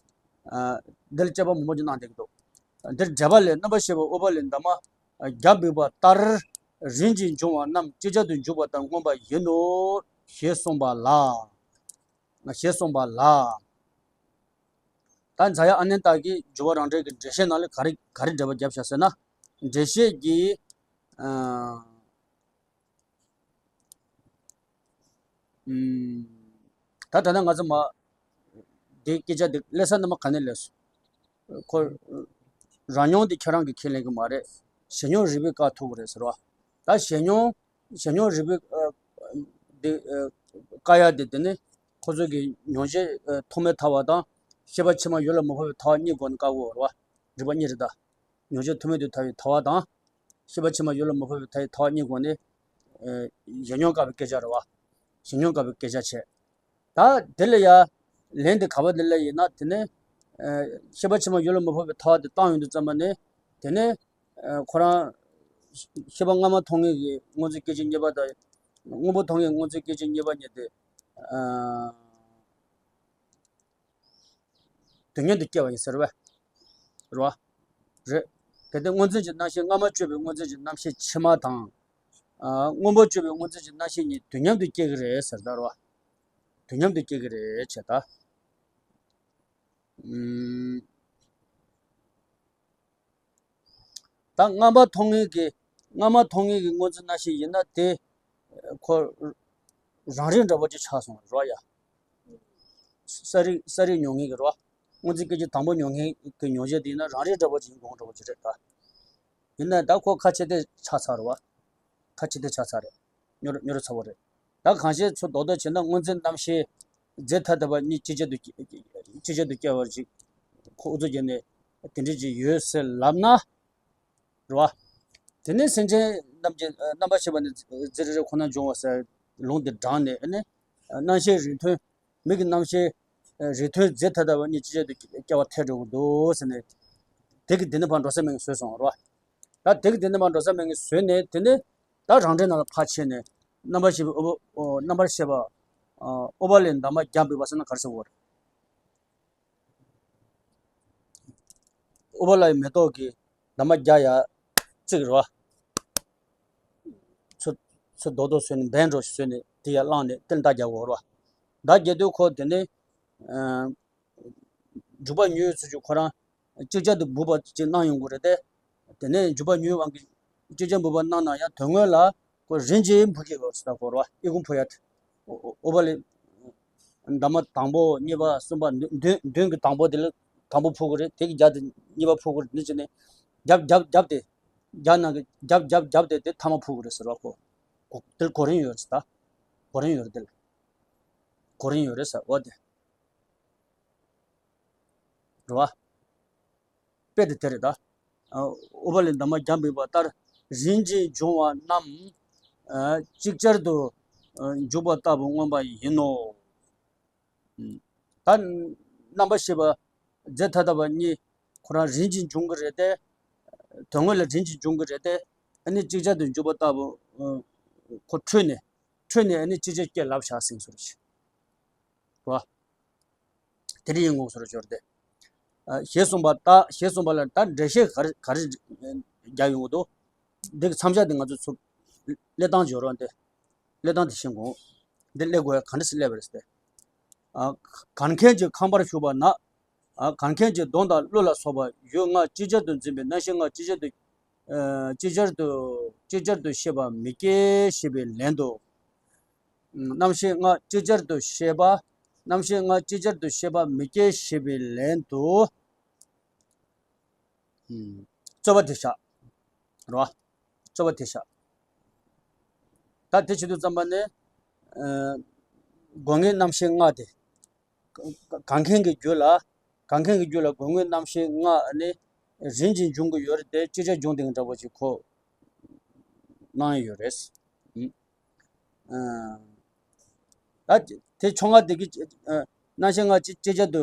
ཨ། འདི་ལ་དཔྱད་པ་མང་པོ་ཅིག་གནང་བསྡད་ཀྱི་འདུག་འདིར་འགྲེལ་པ་ལས་རྣམ་པར་ཤེས་པ་ཨུཏྤལའི་འདབ་མ་བརྒྱ་འབིགས་པ་ལྟར་རིམ་གྱིས་འབྱུང་བ་རྣམས་ཅིག་ཅར་དུ་འཇུག་པ་ལྟར་མངོན་པ་ཡིན་ནོ། ཞེས་གསུངས་པ་ལ། ཞེས་གསུངས་པ་ལ། ད་ཛ་ཡ་ཨ་ནན་ཏ་གིས་སྦྱོར་བ་རང་འགྲེལ་གྱི་འགྲེལ་བཤད་ནང་ལ་ག་རེ་ག་རེ་འགྲེལ་པ་བརྒྱབ་བཞག་ཟེར་ན། འགྲེལ་བཤད་ཀྱི། ཨ། ཨུམ། ད་ད་ལྟ་ང་ཚོ་མ། འདི་སྐད་ཆ་འདི་སླེབས་ས་རྣམ་པ་ག་ནས་སླེབས་སོང་། ཁོ། རང་མྱོང་འདི་ཁྱེད་རང་གིས་ཁས་ལེན་གྱི་མ་རེད། གཞན་མྱོང་རིག་པས་བཀག་ཐུབ་ཀྱི་རེད་ཟེར་བ། ད་གཞན་མྱོང་། གཞན་མྱོང་རིག་པས། ཨ། འདི། ཨ། བཀག་ཡ་དེ་དེ་ནི་ཁོ་ཚོ་གི་མྱོང་བྱེད། ཨ། ཐོག་མའི་ཐལ་བ་དང་། ཤེས་པ་ཕྱི་མ་ཡུལ་ལ་མི་འཕོ་བའི་ཐལ་བ་གཉིས་སྒོ་ནས་བཀག་གོ་རེད་བ། རིག་པ་གཉིས་རེད་ད། མྱོང་བྱེད་ཐོག་མེད་དུ་ཐལ་བའི་ཐལ་བ་དང་། ཤེས་པ་ཕྱི་མ་ཡུལ་ལ་མི་འཕོ་བའི་ཐལ་བའི་ཐལ་བ་གཉིས་སྒོ་ནས། ཨ། གཞན་མྱོང་བཀག་པའི་སྐད་ཆ་རེད་བ། གཞན་མྱོང་བཀག་པའི་སྐད་ཆ་བྱས། ད་དེ་ལ་ཡ། ལན་དེ་ག་བ་དེ་ལ་ཡིན་ན་དེ་ནི། ཨ། ཤེས་པ་ཕྱི་མ་ཡུལ་ལ་མི་འཕོ་བའི་ཐལ་བ་དེ་བཏང་ཡོང་དུས་ཙམ་པ་ནི། དེ་ནི། ཨ། ཁོ་རང་། ཤེས་པ་སྔ་མ་མཐོང་ངེས་ཀྱི་སྔོ་འཛིན་སྐད་ཅིག་རྙེད་པ་དང་། སྔོན་པོ་མཐོང་ངེས་སྔོ་འཛིན་སྐད་ཅིག་རྙེད་པ་གཉིས་དེ། ཨ། དུས་མཉམ་དུ་སྐྱེ་བ་ཡིན་ཟེར་བས། རེད་བ། རེད། གལ་ཏེ་སྔོ་འཛིན་གྱི་རྣམ་ཤེས་སྔ་མ་བཅོས་པའི་སྔོ་འཛིན་གྱི་རྣམ་ཤེས་ཕྱི་མ་དང་། ཨ། སྔོན་པོ་བཅོས་པའི་སྔོ་འཛིན་གྱི་རྣམ་ཤེས་གཉིས་དུས་མཉམ་དུ་སྐྱེ་གི་རེད་ཟེར་ད་རེད་བ། དུས་མཉམ་དུ་སྐྱེ་གི་རེད་བྱས་ད། ཨུམ། ད་སྔ་མ་མཐོང་ངེས་ཀྱི། སྔ་མ་མཐོང་ངེས་ཀྱི་སྔོ་འཛིན་རྣམ་ཤེས་ཡིན་ན་དེ། ཁོ། རང་རིག་འདྲ་པོ་ཅིག་ཆགས་སོང་རོ་ཡ། གསལ་རིག་གསལ་རིག་མྱོང་ངེས་ཀྱི་རོ། སྔོ་འཛིན་སྐད་ཅིག་དང་པོ་མྱོང་ངེས་ཀྱི་མྱོང་བྱེད་དེ་ཡིན་ན་རང་རིག་འདྲ་པོ་ཅིག་ཡིན་དགོས་འདྲ་པོ་ཅིག་རེད་ད། ཡིན་ན་ད་ཁོ་ཁ་ཕྱེ་སྟེ་ཆགས་ཚར་རོ། ཁ་ཕྱེ་སྟེ་ཆགས་ཚར་རེད། སྨྱོ་རུ་སྨྱོ་རུ་ཚ་བོ་རེད། ད་གང་ཤེས་ཚུར་རྡོག་རྡོག་བྱས་ན་སྔོ་འཛིན་རྣམ་ཤེས་རྫས་ཐ་དད་པ་གཉིས་ཅིག་ཅར་དུ་ཅིག་ཅར་དུ་སྐྱེ་བར་ཅིག་ཁོ་ཨུ་ཚུགས་བརྒྱབ་ནས་དེ་འདྲ་ཅིག་ཡོད་ཟེར་ལབ་ན། རེད་བ། དེ་ནས་སེམས་ཅན་རྣམས་ཀྱི་རྣམ་པར་ཤེས་པ་ནི་རྫས་རེ་རེ་ཁོ་ན་འབྱུང་བ་ཟེར་ལུང་དེ་དྲངས་ནས་ཨ་ནི། རྣམ་ཤེས་རིགས་མཐུན། མིག་གི་རྣམ་ཤེས་རིགས་མཐུན་རྫས་ཐ་དད་པ་གཉིས་ཅིག་ཅར་དུ་སྐྱེ་བ་ཐལ་འགྲོ་གི་འདུག་ཟེར་ནས། དེ་གི་དེ་ནས་ཕར་འགྲོ་ས་མེད་ངེས་བཟོས་སོང་རེད་བ། ད་དེ་གི་དེ་ནས་ཕར་འགྲོ་ས་མེད་ངེས་བཟོས་ནས་དེ་ནས་ད་རང་འགྲེལ་ནང་ལ་ཕར་ཕྱིན་ནས་རྣམ་པར་ཤེས་པའི་ཨུ་རྣམ་པར་ཤེས་པ། ཨུཏྤལའི་འདབ་མ་བརྒྱ་འབིགས་པ་ཟེར་ན་ག་རེ་ཟེར་བ་རེད། ཨུཏྤལ་ལའི་མེ་ཏོག་གི་འདབ་མ་བརྒྱ་ཡ་གཅིག་རེད་བ། ཚུར་ཚུར་རྡོག་རྡོག་བཟོས་ནས་བན་འགྲོ་བཟོས་ནས་དེ་ཡར་བླངས་ནས་དེར་མདའ་རྒྱག་དགོས་རེད་བ། མདའ་རྒྱག་དུས་ཁོ་དེ་ནས་ཨ་འཇུག་པ་མྱུར་ཚུལ་གྱིས་ཁོ་རང་ཅིག་ཅར་དུ་འབུད་པ་ཅིག་གནང་ཡོང་གི་རེད་དེ། དེ་ནས་འཇུག་པ་མྱུར་དབང་གིས་ཅིག་ཅར་འབུད་པ་གནང་ན་ཡང་དོན་དངོས་ལ་ཁོ་རིམ་གྱིས་འབུད་ཀྱི་ཡོད་ཟེར་ད་གོ་རེད་བ། ཨི་ཁུང་འཕུར་ཡ་དེ། ཨོ་ཨོ་ཨུཏྤལ་ལའི་འདབ་མ་དང་པོ་གཉིས་པ་གསུམ་པ་མདུན་མདུན་མདུན་གྱི་དང་པོ་དེ་ལ་དང་པོ་འཕུར་གི་རེད། དེ་གི་རྒྱབ་དེ་གཉིས་པ་འཕུར་གི་རེད། འདི་བྱས་ནས་རྒྱབ་རྒྱབ་རྒྱབ་དེ་རྒྱབ་ནང་གི་རྒྱབ་རྒྱབ་རྒྱབ་དེ་དེ་ཐ་མ་འཕུར་གི་རེད་ཟེར་བ་ཁོ། གོ་དེ་ལ་གོ་རིམ་ཡོད་རེད་ཟེར་ད། གོ་རིམ་ཡོད་རེད་དེ་ལ། གོ་རིམ་ཡོད་རེད་ཟེར་འོ་དེ། རེད་བ། དཔེ་དེ་དེ་རེད་ད། ཨ་ཨུཏྤལ་ལའི་འདབ་མ་བརྒྱ་འབིགས་པ་ལྟར་རིམ་གྱིས་འབྱུང་བ་རྣམས། ཨ་ཅིག་ཅར་དུ་ཨ་འཇུག་པ་ལྟ་བུ་མངོན་པ་ཡིན་ནོ། ད་རྣམ་པར་ཤེས་པ་རྫས་ཐ་དད་པ་གཉིས་ཁོ་རང་རིམ་གྱིས་འབྱུང་གི་རེད་དེ། དོན་དངོས་ལ་རིམ་གྱིས་འབྱུང་གི་རེད་དེ། ཨ་ནི་ཅིག་ཅར་དུ་འཇུག་པ་ལྟ་བུ་ཁོ་འཕྲོས་ནས་འཕྲོས་ནས་ཨ་ནི་ཅིག་ཅར་སྐྱེ་ལབ་བཞག་ཟིན་སོ་རེད། རོ། དེ་རིང་ཡིན་ངོ་སོར་སྦྱོར་ཏེ། ཞེས་གསུངས་པ་ལྟར། ཞེས་གསུངས་པ་ལ་ད་འགྲེལ་བཤད་ག་རེ་ག་རེ་རྒྱག་ཡོང་གི་འདུག་འདི་གི་མཚམས་བཞག་འདི་ང་ཚོ་ཚུར་སླེབས་སྟངས་སྦྱོར་བ་འདི། སླེབས་སྟངས་འདི་ཤེས་དགོས། འདི་སླེབས་དགོས་ཡ་ག་འདྲ་སེ་སླེབས་པ་རེད་ཟེར་ཏེ། གར་མཁན་གྱི་ཁང་པར་ཞུགས་པ་ན། གར་མཁན་གྱི་གདོང་དང་གླུ་ལ་སོགས་པ་ཡུལ་ལྔ་ཅིག་ཅར་དུ་འཛིན་པའི་རྣམ་ཤེས་ལྔ་ཅིག་ཅར་དུ། ཅིག་ཅར་དུ་ཅིག་ཅར་དུ་ཤེས་པ་མི་སྐྱེ་ཞེས་པའི་ལན་དུ། རྣམ་ཤེས་ལྔ་ཅིག་ཅར་དུ་ཤེས་པ། རྣམ་ཤེས་ལྔ་ཅིག་ཅར་དུ་ཤེས་པ་མི་སྐྱེ་ཞེས་པའི་ལན་དུ། རྩོད་པ་དེ་བཞག་རོ། རྩོད་པ་དེ་བཞག་ད་དེ་བྱེད་དུས་ཙམ་པ་ནི། སྒོ་ལྔའི་རྣམ་ཤེས་ལྔ་དེ། གར་མཁན་གྱི་རྒྱུད་ལ། གར་མཁན་གྱི་རྒྱུད་ལ་སྒོ་ལྔའི་རྣམ་ཤེས་ལྔ་ནི། རིམ་གྱིས་འབྱུང་གི་ཡོད་རེད་དེ་ཅིག་ཅར་འབྱུང་དེ་འདྲ་པོ་ཅིག་ཁོ། གནང་ཡོད་རེད། ད་དེ་ཕྱོགས་སྔ་དེ་གི་རྣམ་ཤེས་ལྔ་ཅིག་ཅིག་ཅར་དུ་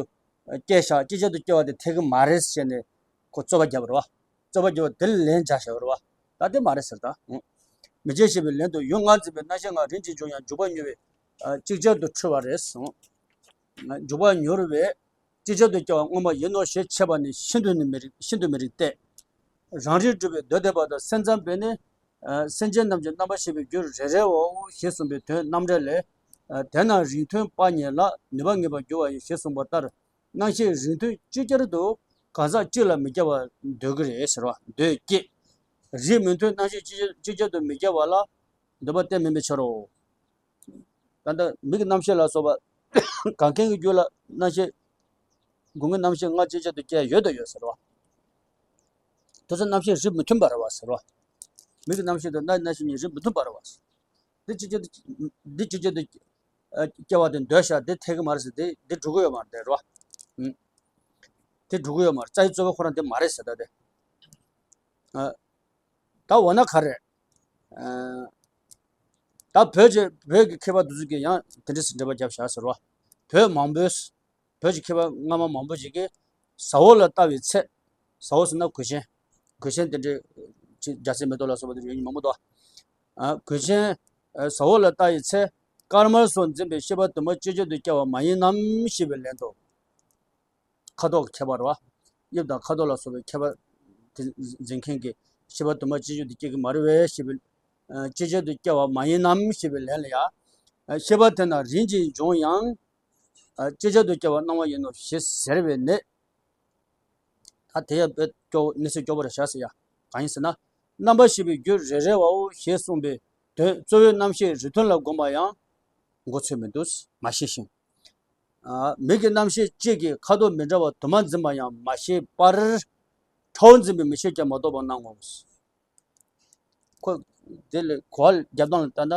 སྐྱེ་ཤག་ཅིག་ཅར་དུ་སྐྱེ་བ་དེ་འཐད་ཀྱི་མ་རེད་ཟེར་ནས་ཁོ་རྩོད་པ་བརྒྱབ་པ་རེད་བ། རྩོད་པ་བརྒྱབ་པ་དེ་ལ་ལན་རྒྱག་བཞག་པ་རེད་བ། ད་དེ་མ་རེད་ཟེར་ད། མི་སྐྱེ་ཞེས་པའི་ལན་དུ་ཡུལ་ལྔ་འཛིན་པའི་རྣམ་ཤེས་ལྔ་རིམ་གྱིས་འབྱུང་ཡང་འཇུག་པར་མྱུར་བས། ཅིག་ཅར་དུ་འཁྲུལ་བ་རེད་གསུངས། འཇུག་པར་མྱུར་བས། ཅིག་ཅར་དུ་སྐྱེ་བ་མངོན་པ་ཡིན་ནོ་ཞེས་འཆད་པ་ནི་ཤིན་ཏུ་ནི་མི་རིགས། ཤིན་ཏུ་མི་རིགས་ཏེ། རང་རིག་སྒྲུབ་པའི་མདོ་སྡེ་པ་དང་སེམས་ཙམ་པས་ནི། སེམས་ཅན་རྣམས་ཀྱི་རྣམ་པར་ཤེས་པའི་རྒྱུད་རེ་རེའོ་ཞེས་གསུངས་པའི་དོན་རྣམ་འགྲེལ་ལས། དེ་རྣམས་རིགས་མཐུན་པ་ཉིད་ལ་ནུས་པ་ངེས་པར་འགྱུར་བ་ཡིན་ཞེས་གསུངས་པ་ལྟར། རྣམ་ཤེས་རིགས་མཐུན་ཅིག་ཅར་དུ་གང་ཟག་གཅིག་ལ་མི་སྐྱེ་བར་འདོད་ཀྱི་རེད་ཟེར་བ་འདོད་ཀྱི། རིགས་མི་མཐུན་རྣམ་ཤེས་ཅིག་ཅར་དུ་མི་སྐྱེ་བ་ལ་འདོད་པ་གཏན་མིན་པའི་ཕྱིར་རོ། ད་ལྟ་མིག་གི་རྣམ་ཤེས་ལ་སོགས་པ། གང་གང་གི་རྒྱུད་ལ་རྣམ་ཤེས། སྒོ་ལྔའི་རྣམ་ཤེས་ལྔ་ཅིག་ཅར་དུ་སྐྱེ་ཡོད་དང་ཡོད་ཟེར་བ། དེ་ཚོ་རྣམ་ཤེས་རིགས་མི་མཐུན་པ་རེད་བ་ཟེར་བ། མིག་གི་རྣམ་ཤེས་དང་རྣ་རྣམ་ཤེས་གཉིས་རིགས་མི་མཐུན་པ་རེད་བ། འདི་ཅིག་ཅར་དུ། འདི་ཅིག་ཅར་དུ། སྐྱེ་བ་དེ་འདོད་ཤག་འདི་འཐད་ཀྱི་མ་རེད་ཟེར་འདི་འདི་འགྲུབ་ཀྱི་ཡོད་མ་རེད་རེད་བ། འདི་འགྲུབ་ཀྱི་ཡོད་མ་རེད། རྩ་བའི་རྩོད་པ་ཁོ་རང་འདི་མ་རེད་ཟེར་ད་དེ། ད་འོ་ན་ག་རེ། ད་བོད་ཀྱི་བོད་ཀྱི་མཁས་པ་འདི་ཚོ་གིས་ཡང་དེ་འདྲ་ཟེར་འགྲེལ་པ་བརྒྱབ་བཞག་ཟེར་བ། བོད་མང་པོས། བོད་ཀྱི་མཁས་པ་སྔ་མ་མང་པོ་ཞིག་གིས་ཟ་འོག་ལ་ལྟ་བའི་ཚེ། ཟ་འོག་ཟེར་ན་གོས་ཆེན། གོས་ཆེན་དེ་འདྲའི་ཅིག་རྒྱ་སེ་མེ་ཏོག་ལ་སོགས་པ་དེ་འདྲ་ཡོད་མང་པོ་འདུག་ཨ་གོས་ཆེན། ཟ་འོག་ལ་ལྟ་བའི་ཚེ། དཀར་དམར་སོགས་འཛིན་པའི་ཤེས་པ་དུ་མ་ཅིག་ཅར་དུ་སྐྱེ་བ་མ་ཡིན་ནམ་ཞེས་པའི་ལན་དུ། ཁ་དོག་གི་ཁྱད་པར་བ། དབྱིབས་དང་ཁ་དོག་ལ་སོགས་པའི་ཁྱད་པར་དེ་འཛིན་མཁན་གྱི་ཤེས་པ་དུ་མ་ཅིག་ཅར་དུ་སྐྱེ་གི་མ་རེད་པས་ཞེས་པའི། ཅིག་ཅར་དུ་སྐྱེ་བ་མ་ཡིན་ནམ་ཞེས་པའི་ལན་ལ་ཡང་། ཤེས་པ་དེ་རྣམས་རིམ་གྱིས་འབྱུང་ཡང་། ཅིག་ཅར་དུ་སྐྱེ་བ་སྣང་བ་ཡིན་ནོ་ཞེས་ཟེར་བས་ནི། ད་དེ་ཡང་དཔེ་སྐྱོ་གནས་ཚུལ་སྐྱོ་པོ་རེད་བཞག་ཟེར་ཡ། གང་ཡིན་ཟེར་ན། རྣམ་པར་ཤེས་པའི་རྒྱུད་རེ་རེ་བའོ་ཞེས་གསུངས་པའི་དོན་གཙོ་བོའི་རྣམ་ཤེས་རིགས་མཐུན་ལ་བསྒོམ་པ་ཡང་མགོ་ཚོས་མི་འདུག་མ་ཤེས་ཤིང་། མིག་གི་རྣམ་ཤེས་གཅིག་གིས་ཁ་དོག་མི་འདྲ་བ་དུ་མ་འཛིན་པ་ཡང་མ་ཤེས་པར། ཁྲ་བོ་འཛིན་པའི་མིག་ཤེས་ཀྱང་མ་གཏོགས་པར་སྣང་ངོ་། ཁོ། དེ་ལས་གོ་བ་རྒྱབ་སྟངས་ལ་ལྟ་ན།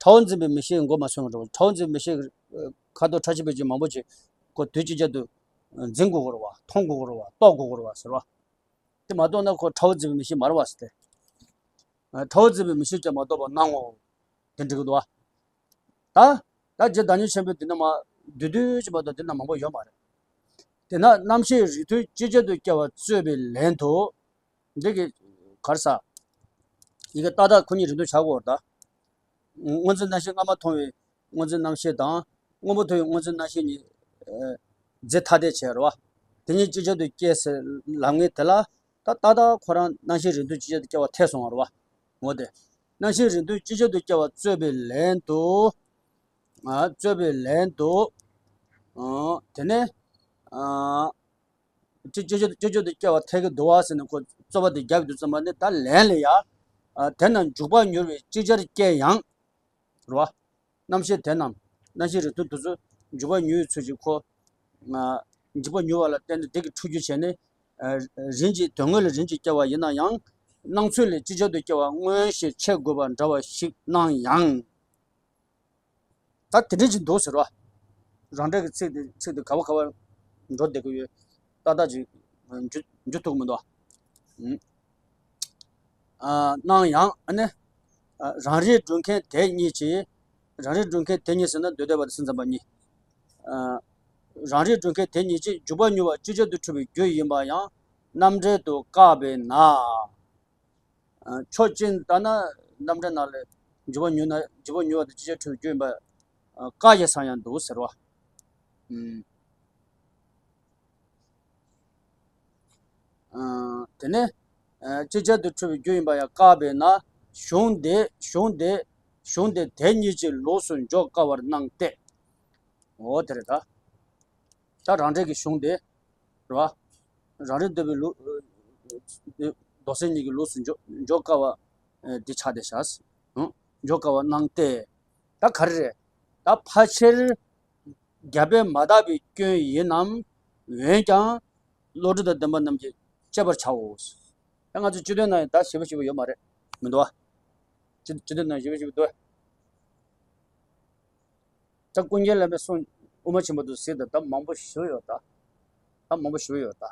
ཁྲ་བོ་འཛིན་པའི་མིག་ཤེས་མགོ་མ་ཚོས་མ་འགྲོ་བ། ཁྲ་བོ་འཛིན་པའི་མིག་ཤེས། ཁ་དོག་ཁྲ་ཆིལ་པོ་ཅན་མང་པོ་ཅིག་ཁོ་དུས་གཅིག་ཅར་དུ། འཛིན་དགོས་ཀྱི་རེད་བ། མཐོང་དགོས་ཀྱི་རེད་བ། སྟོར་དགོས་ཀྱི་རེད་བ་ཟེར་བ། དེ་མ་གཏོགས་ན་ཁོ་ཁྲ་བོ་འཛིན་པའི་མིག་ཤེས་མ་རེད་བ་ཟེར་ཏེ། ཁྲ་བོ་འཛིན་པའི་མིག་ཤེས་ཀྱང་མ་གཏོགས་པར་སྣང་ངོ་། དེ་འགྲིག་གི་འདུག་བ། ད། ད་རྗེ་བདག་ཉིད་ཆེན་པོས་འདི་ན་མ། བསྡུས་བསྡུས་ཅིག་མ་གཏོགས་འདི་ན་མང་པོ་ཡོད་མ་རེད། དེས་ན་རྣམ་ཤེས་རིགས་མཐུན་ཅིག་ཅར་དུ་སྐྱེ་བ་རྩོད་པའི་ལན་དུ། འདི་གི། ག་རེ་ཟ། ཡི་གེ་ཏག་ཏག་ཁོ་གཉིས་རིང་ཐུང་བྱ་དགོས་རེད་ད། སྔོ་འཛིན་རྣམ་ཤེས་སྔ་མ་མཐོང་བའི་སྔོ་འཛིན་རྣམ་ཤེས་དང་། སྔོན་པོ་མཐོང་བའི་སྔོ་འཛིན་རྣམ་ཤེས་གཉིས། རྫས་ཐ་དད་བྱས་རེད་བ། དེ་གཉིས་ཅིག་ཅར་དུ་སྐྱེས་ཟེར་ལབ་མཁན་དེ་ལ། ད་ཏག་ཏག་ཁོ་རང་རྣམ་ཤེས་རིགས་མཐུན་ཅིག་ཅར་དུ་སྐྱེ་བ་ཐལ་སོང་བ་རེད་བ། འོ་དེ། རྣམ་ཤེས་རིགས་མཐུན་ཅིག་ཅར་དུ་སྐྱེ་བ་རྩོད་པའི་ལན་དུ། ཨ་རྩོད་པའི་ལན་དུ། ཨ་དེ་ནས། ཨ་ཅིག་ཅིག་ཅིག་ཅིག་ཅར་དུ་སྐྱེ་བ་ཐལ་གྱི་འདུག་བ་ཟེར་ནས་ཁོ་རྩོད་པ་དེ་རྒྱབ་ཀྱི་འདུག་ཙམ་པ་ནི་ད་ལན་ལ་ཡ། ཨ་དེ་རྣམས་འཇུག་པར་མྱུར་བས་ཅིག་ཅར་སྐྱེ་ཡང་། རེད་བ། རྣམ་ཤེས་དེ་རྣམས། རྣམ་ཤེས་རིགས་མཐུན་དེ་ཚོ་འཇུག་པར་མྱུར་བའི་ཚུལ་གྱིས་ཁོ། ཨ་འཇུག་པར་མྱུར་བ་ལ་བརྟེན་ནས་དེ་གི་འཁྲུལ་རྒྱུ་བྱས་ནས། ཨ་རིམ་གྱིས་དོན་དངོས་ལ་རིམ་གྱིས་སྐྱེ་བ་ཡིན་ན་ཡང་། སྣང་ཚུལ་ལས་ཅིག་ཅར་དུ་སྐྱེ་བ་མངོན་ཞེས་འཆད་དགོས་པ་འདྲ་བ་ཞིག་སྣང་ཡང་། ད་དེ་འདྲ་ཅིག་འདུག་ཟེར་བ། རང་འགྲེལ་གྱི་ཚིག་དེ་ཚིག་དེ་ག་བ་ག་བར་འགྲོ་བསྡད་ཀྱི་ཡོད། ཏག་ཏག་ཅིག་འཇུ་འཇུ་ཐུབ་ཀྱི་མི་འདུག་ཨ། སྣང་ཡང་ཨ་ནི། རང་རིག་སྒྲུབ་མཁན་དེ་གཉིས་ཀྱིས། རང་རིག་སྒྲུབ་མཁན་དེ་གཉིས་ཟེར་ན་འདོད་དོན་པ་དང་སེམས་ཙམ་པ་གཉིས། རང་རིག་སྒྲུབ་མཁན་དེ་གཉིས་ཀྱིས་འཇུག་པ་མྱུར་བ་ཅིག་ཅར་དུ་འཁྲུལ་པའི་རྒྱུ་ཡིན་པ་ཡང་རྣམ་འགྲེལ་དུ་བཀག་པས་ན། ཕྱོགས་གཅིག་ལྟར་ན་རྣམ་འགྲེལ་ནང་ལ་འཇུག་པ་མྱུར་ན་འཇུག་པ་མྱུར་བ་དང་ཅིག་ཅར་འཁྲུལ་པའི་རྒྱུ་ཡིན་པ་བཀག་ཡ་ས་ཡང་འདུག་ཟེར་བ། དེ་ནས་ཅིག་ཅར་དུ་འཁྲུལ་པའི་རྒྱུ་ཡིན་པ་ཡང་བཀག་པས་ན། གཞུང་འདི་གཞུང་འདི་གཞུང་འདི་དེ་གཉིས་ཀྱི་ལོགས་སུ་འཇོག་དཀའ་བར་སྣང་སྟེ། འོ་དེ་རེད་ད། ད་རང་འགྲེལ་གྱི་གཞུང་འདི་རེད་བ། རང་རིག་འདོད་པའི་ལུགས་མདོ་སེམས་གཉིས་ཀྱི་ལོགས་སུ་འཇོག་འཇོག་དཀའ་བ་འདི་ཆགས་བསྡད་ཤག་འཇོག་དཀའ་བར་སྣང་སྟེ། ད་ག་རེ་རེད། ད་ཕལ་ཆེར། རྒྱལ་པོས་མ་དག་པའི་སྐྱོན་ཡིན་ནམ། འོན་ཀྱང་། བློ་གྲོས་དང་ལྡན་པ་རྣམས་ཀྱིས་དཔྱད་པར་བྱའོ། ད་ང་ཚོ་སྤྱི་དོན་ནང་ཡང་ད་ཞིབ་པ་ཞིབ་པ་ཡོད་མ་རེད། མི་འདུག་བ། སྤྱི་སྤྱི་དོན་ནང་ཞིབ་པ་ཞིབ་པ་འདུག་བ། ད་ཀུན་མཁྱེན་བླ་མའི་གསུང་དབུ་མ་ཆེན་པོ་དུ་གཟིགས་དང་ད་མང་པོ་ཞིག་ཡོད་ད། ད་མང་པོ་ཞིག་ཡོད་ད།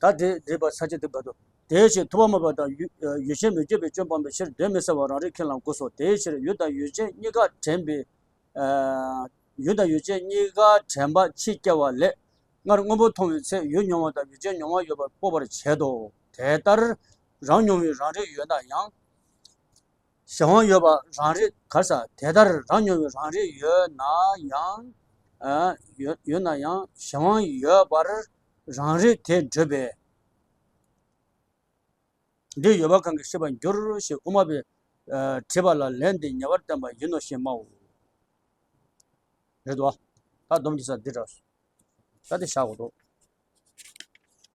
ད་དེ་རེད་པ་ས་བཅད་དེ་བར་དུ། དེའི་ཕྱིར་ཐུབ་པ་མ་པ་དང་ཡུལ་ཡུལ་ཅན་མི་བསྐྱོད་པའི་སྐྱོན་སྤངས་པའི་ཕྱིར་གདོན་མི་ཟ་བར་རང་རིག་ཁས་བླང་དགོས་སོ། དེའི་ཕྱིར་ཡུལ་དང་ཡུལ་ཅན་གཉིས་ཀ་དྲན་པའི། ཡུལ་དང་ཡུལ་ཅན་གཉིས་ཀ་དྲན་པ་ཕྱིས་སྐྱེ་བ་ལས། སྔར་སྔོན་པོ་མཐོང་བའི་ཚེ་ཡུལ་མྱོང་བ་དང་ཡུལ་ཅན་མྱོང་བ་ཡོད་པར་སྤོབས་པར་བྱེད་དོ། དེ་ལྟར་རང་མྱོང་བའི་རང་རིག་ཡོད་ན་ཡང་། གཞན་དབང་ཡོད་པ་རང་རིག་གར་ས་དེ་ལྟར་རང་མྱོང་བའི་རང་རིག་ཡོད་ན་ཡང་། ཡོད་ཡོད་ན་ཡང་གཞན་དབང་ཡོད་པར་རང་རིག་དེ་འགྲུབ་པས། འདི་ཡོད་པ་གང་གིས་ཤེས་པར་འགྱུར་ཞེས་དབུ་མ་པས་དྲིས་པ་ལ་ལན་འདི་ཉེ་བར་བསྟན་པ་ཡིན་ནོ་ཞེས་སྨྲའོ། རེད་དོ། ད་སྡོམ་གྱི་ས་འདི་འདྲ། ད་འདི་བཞག་དགོས་འདུག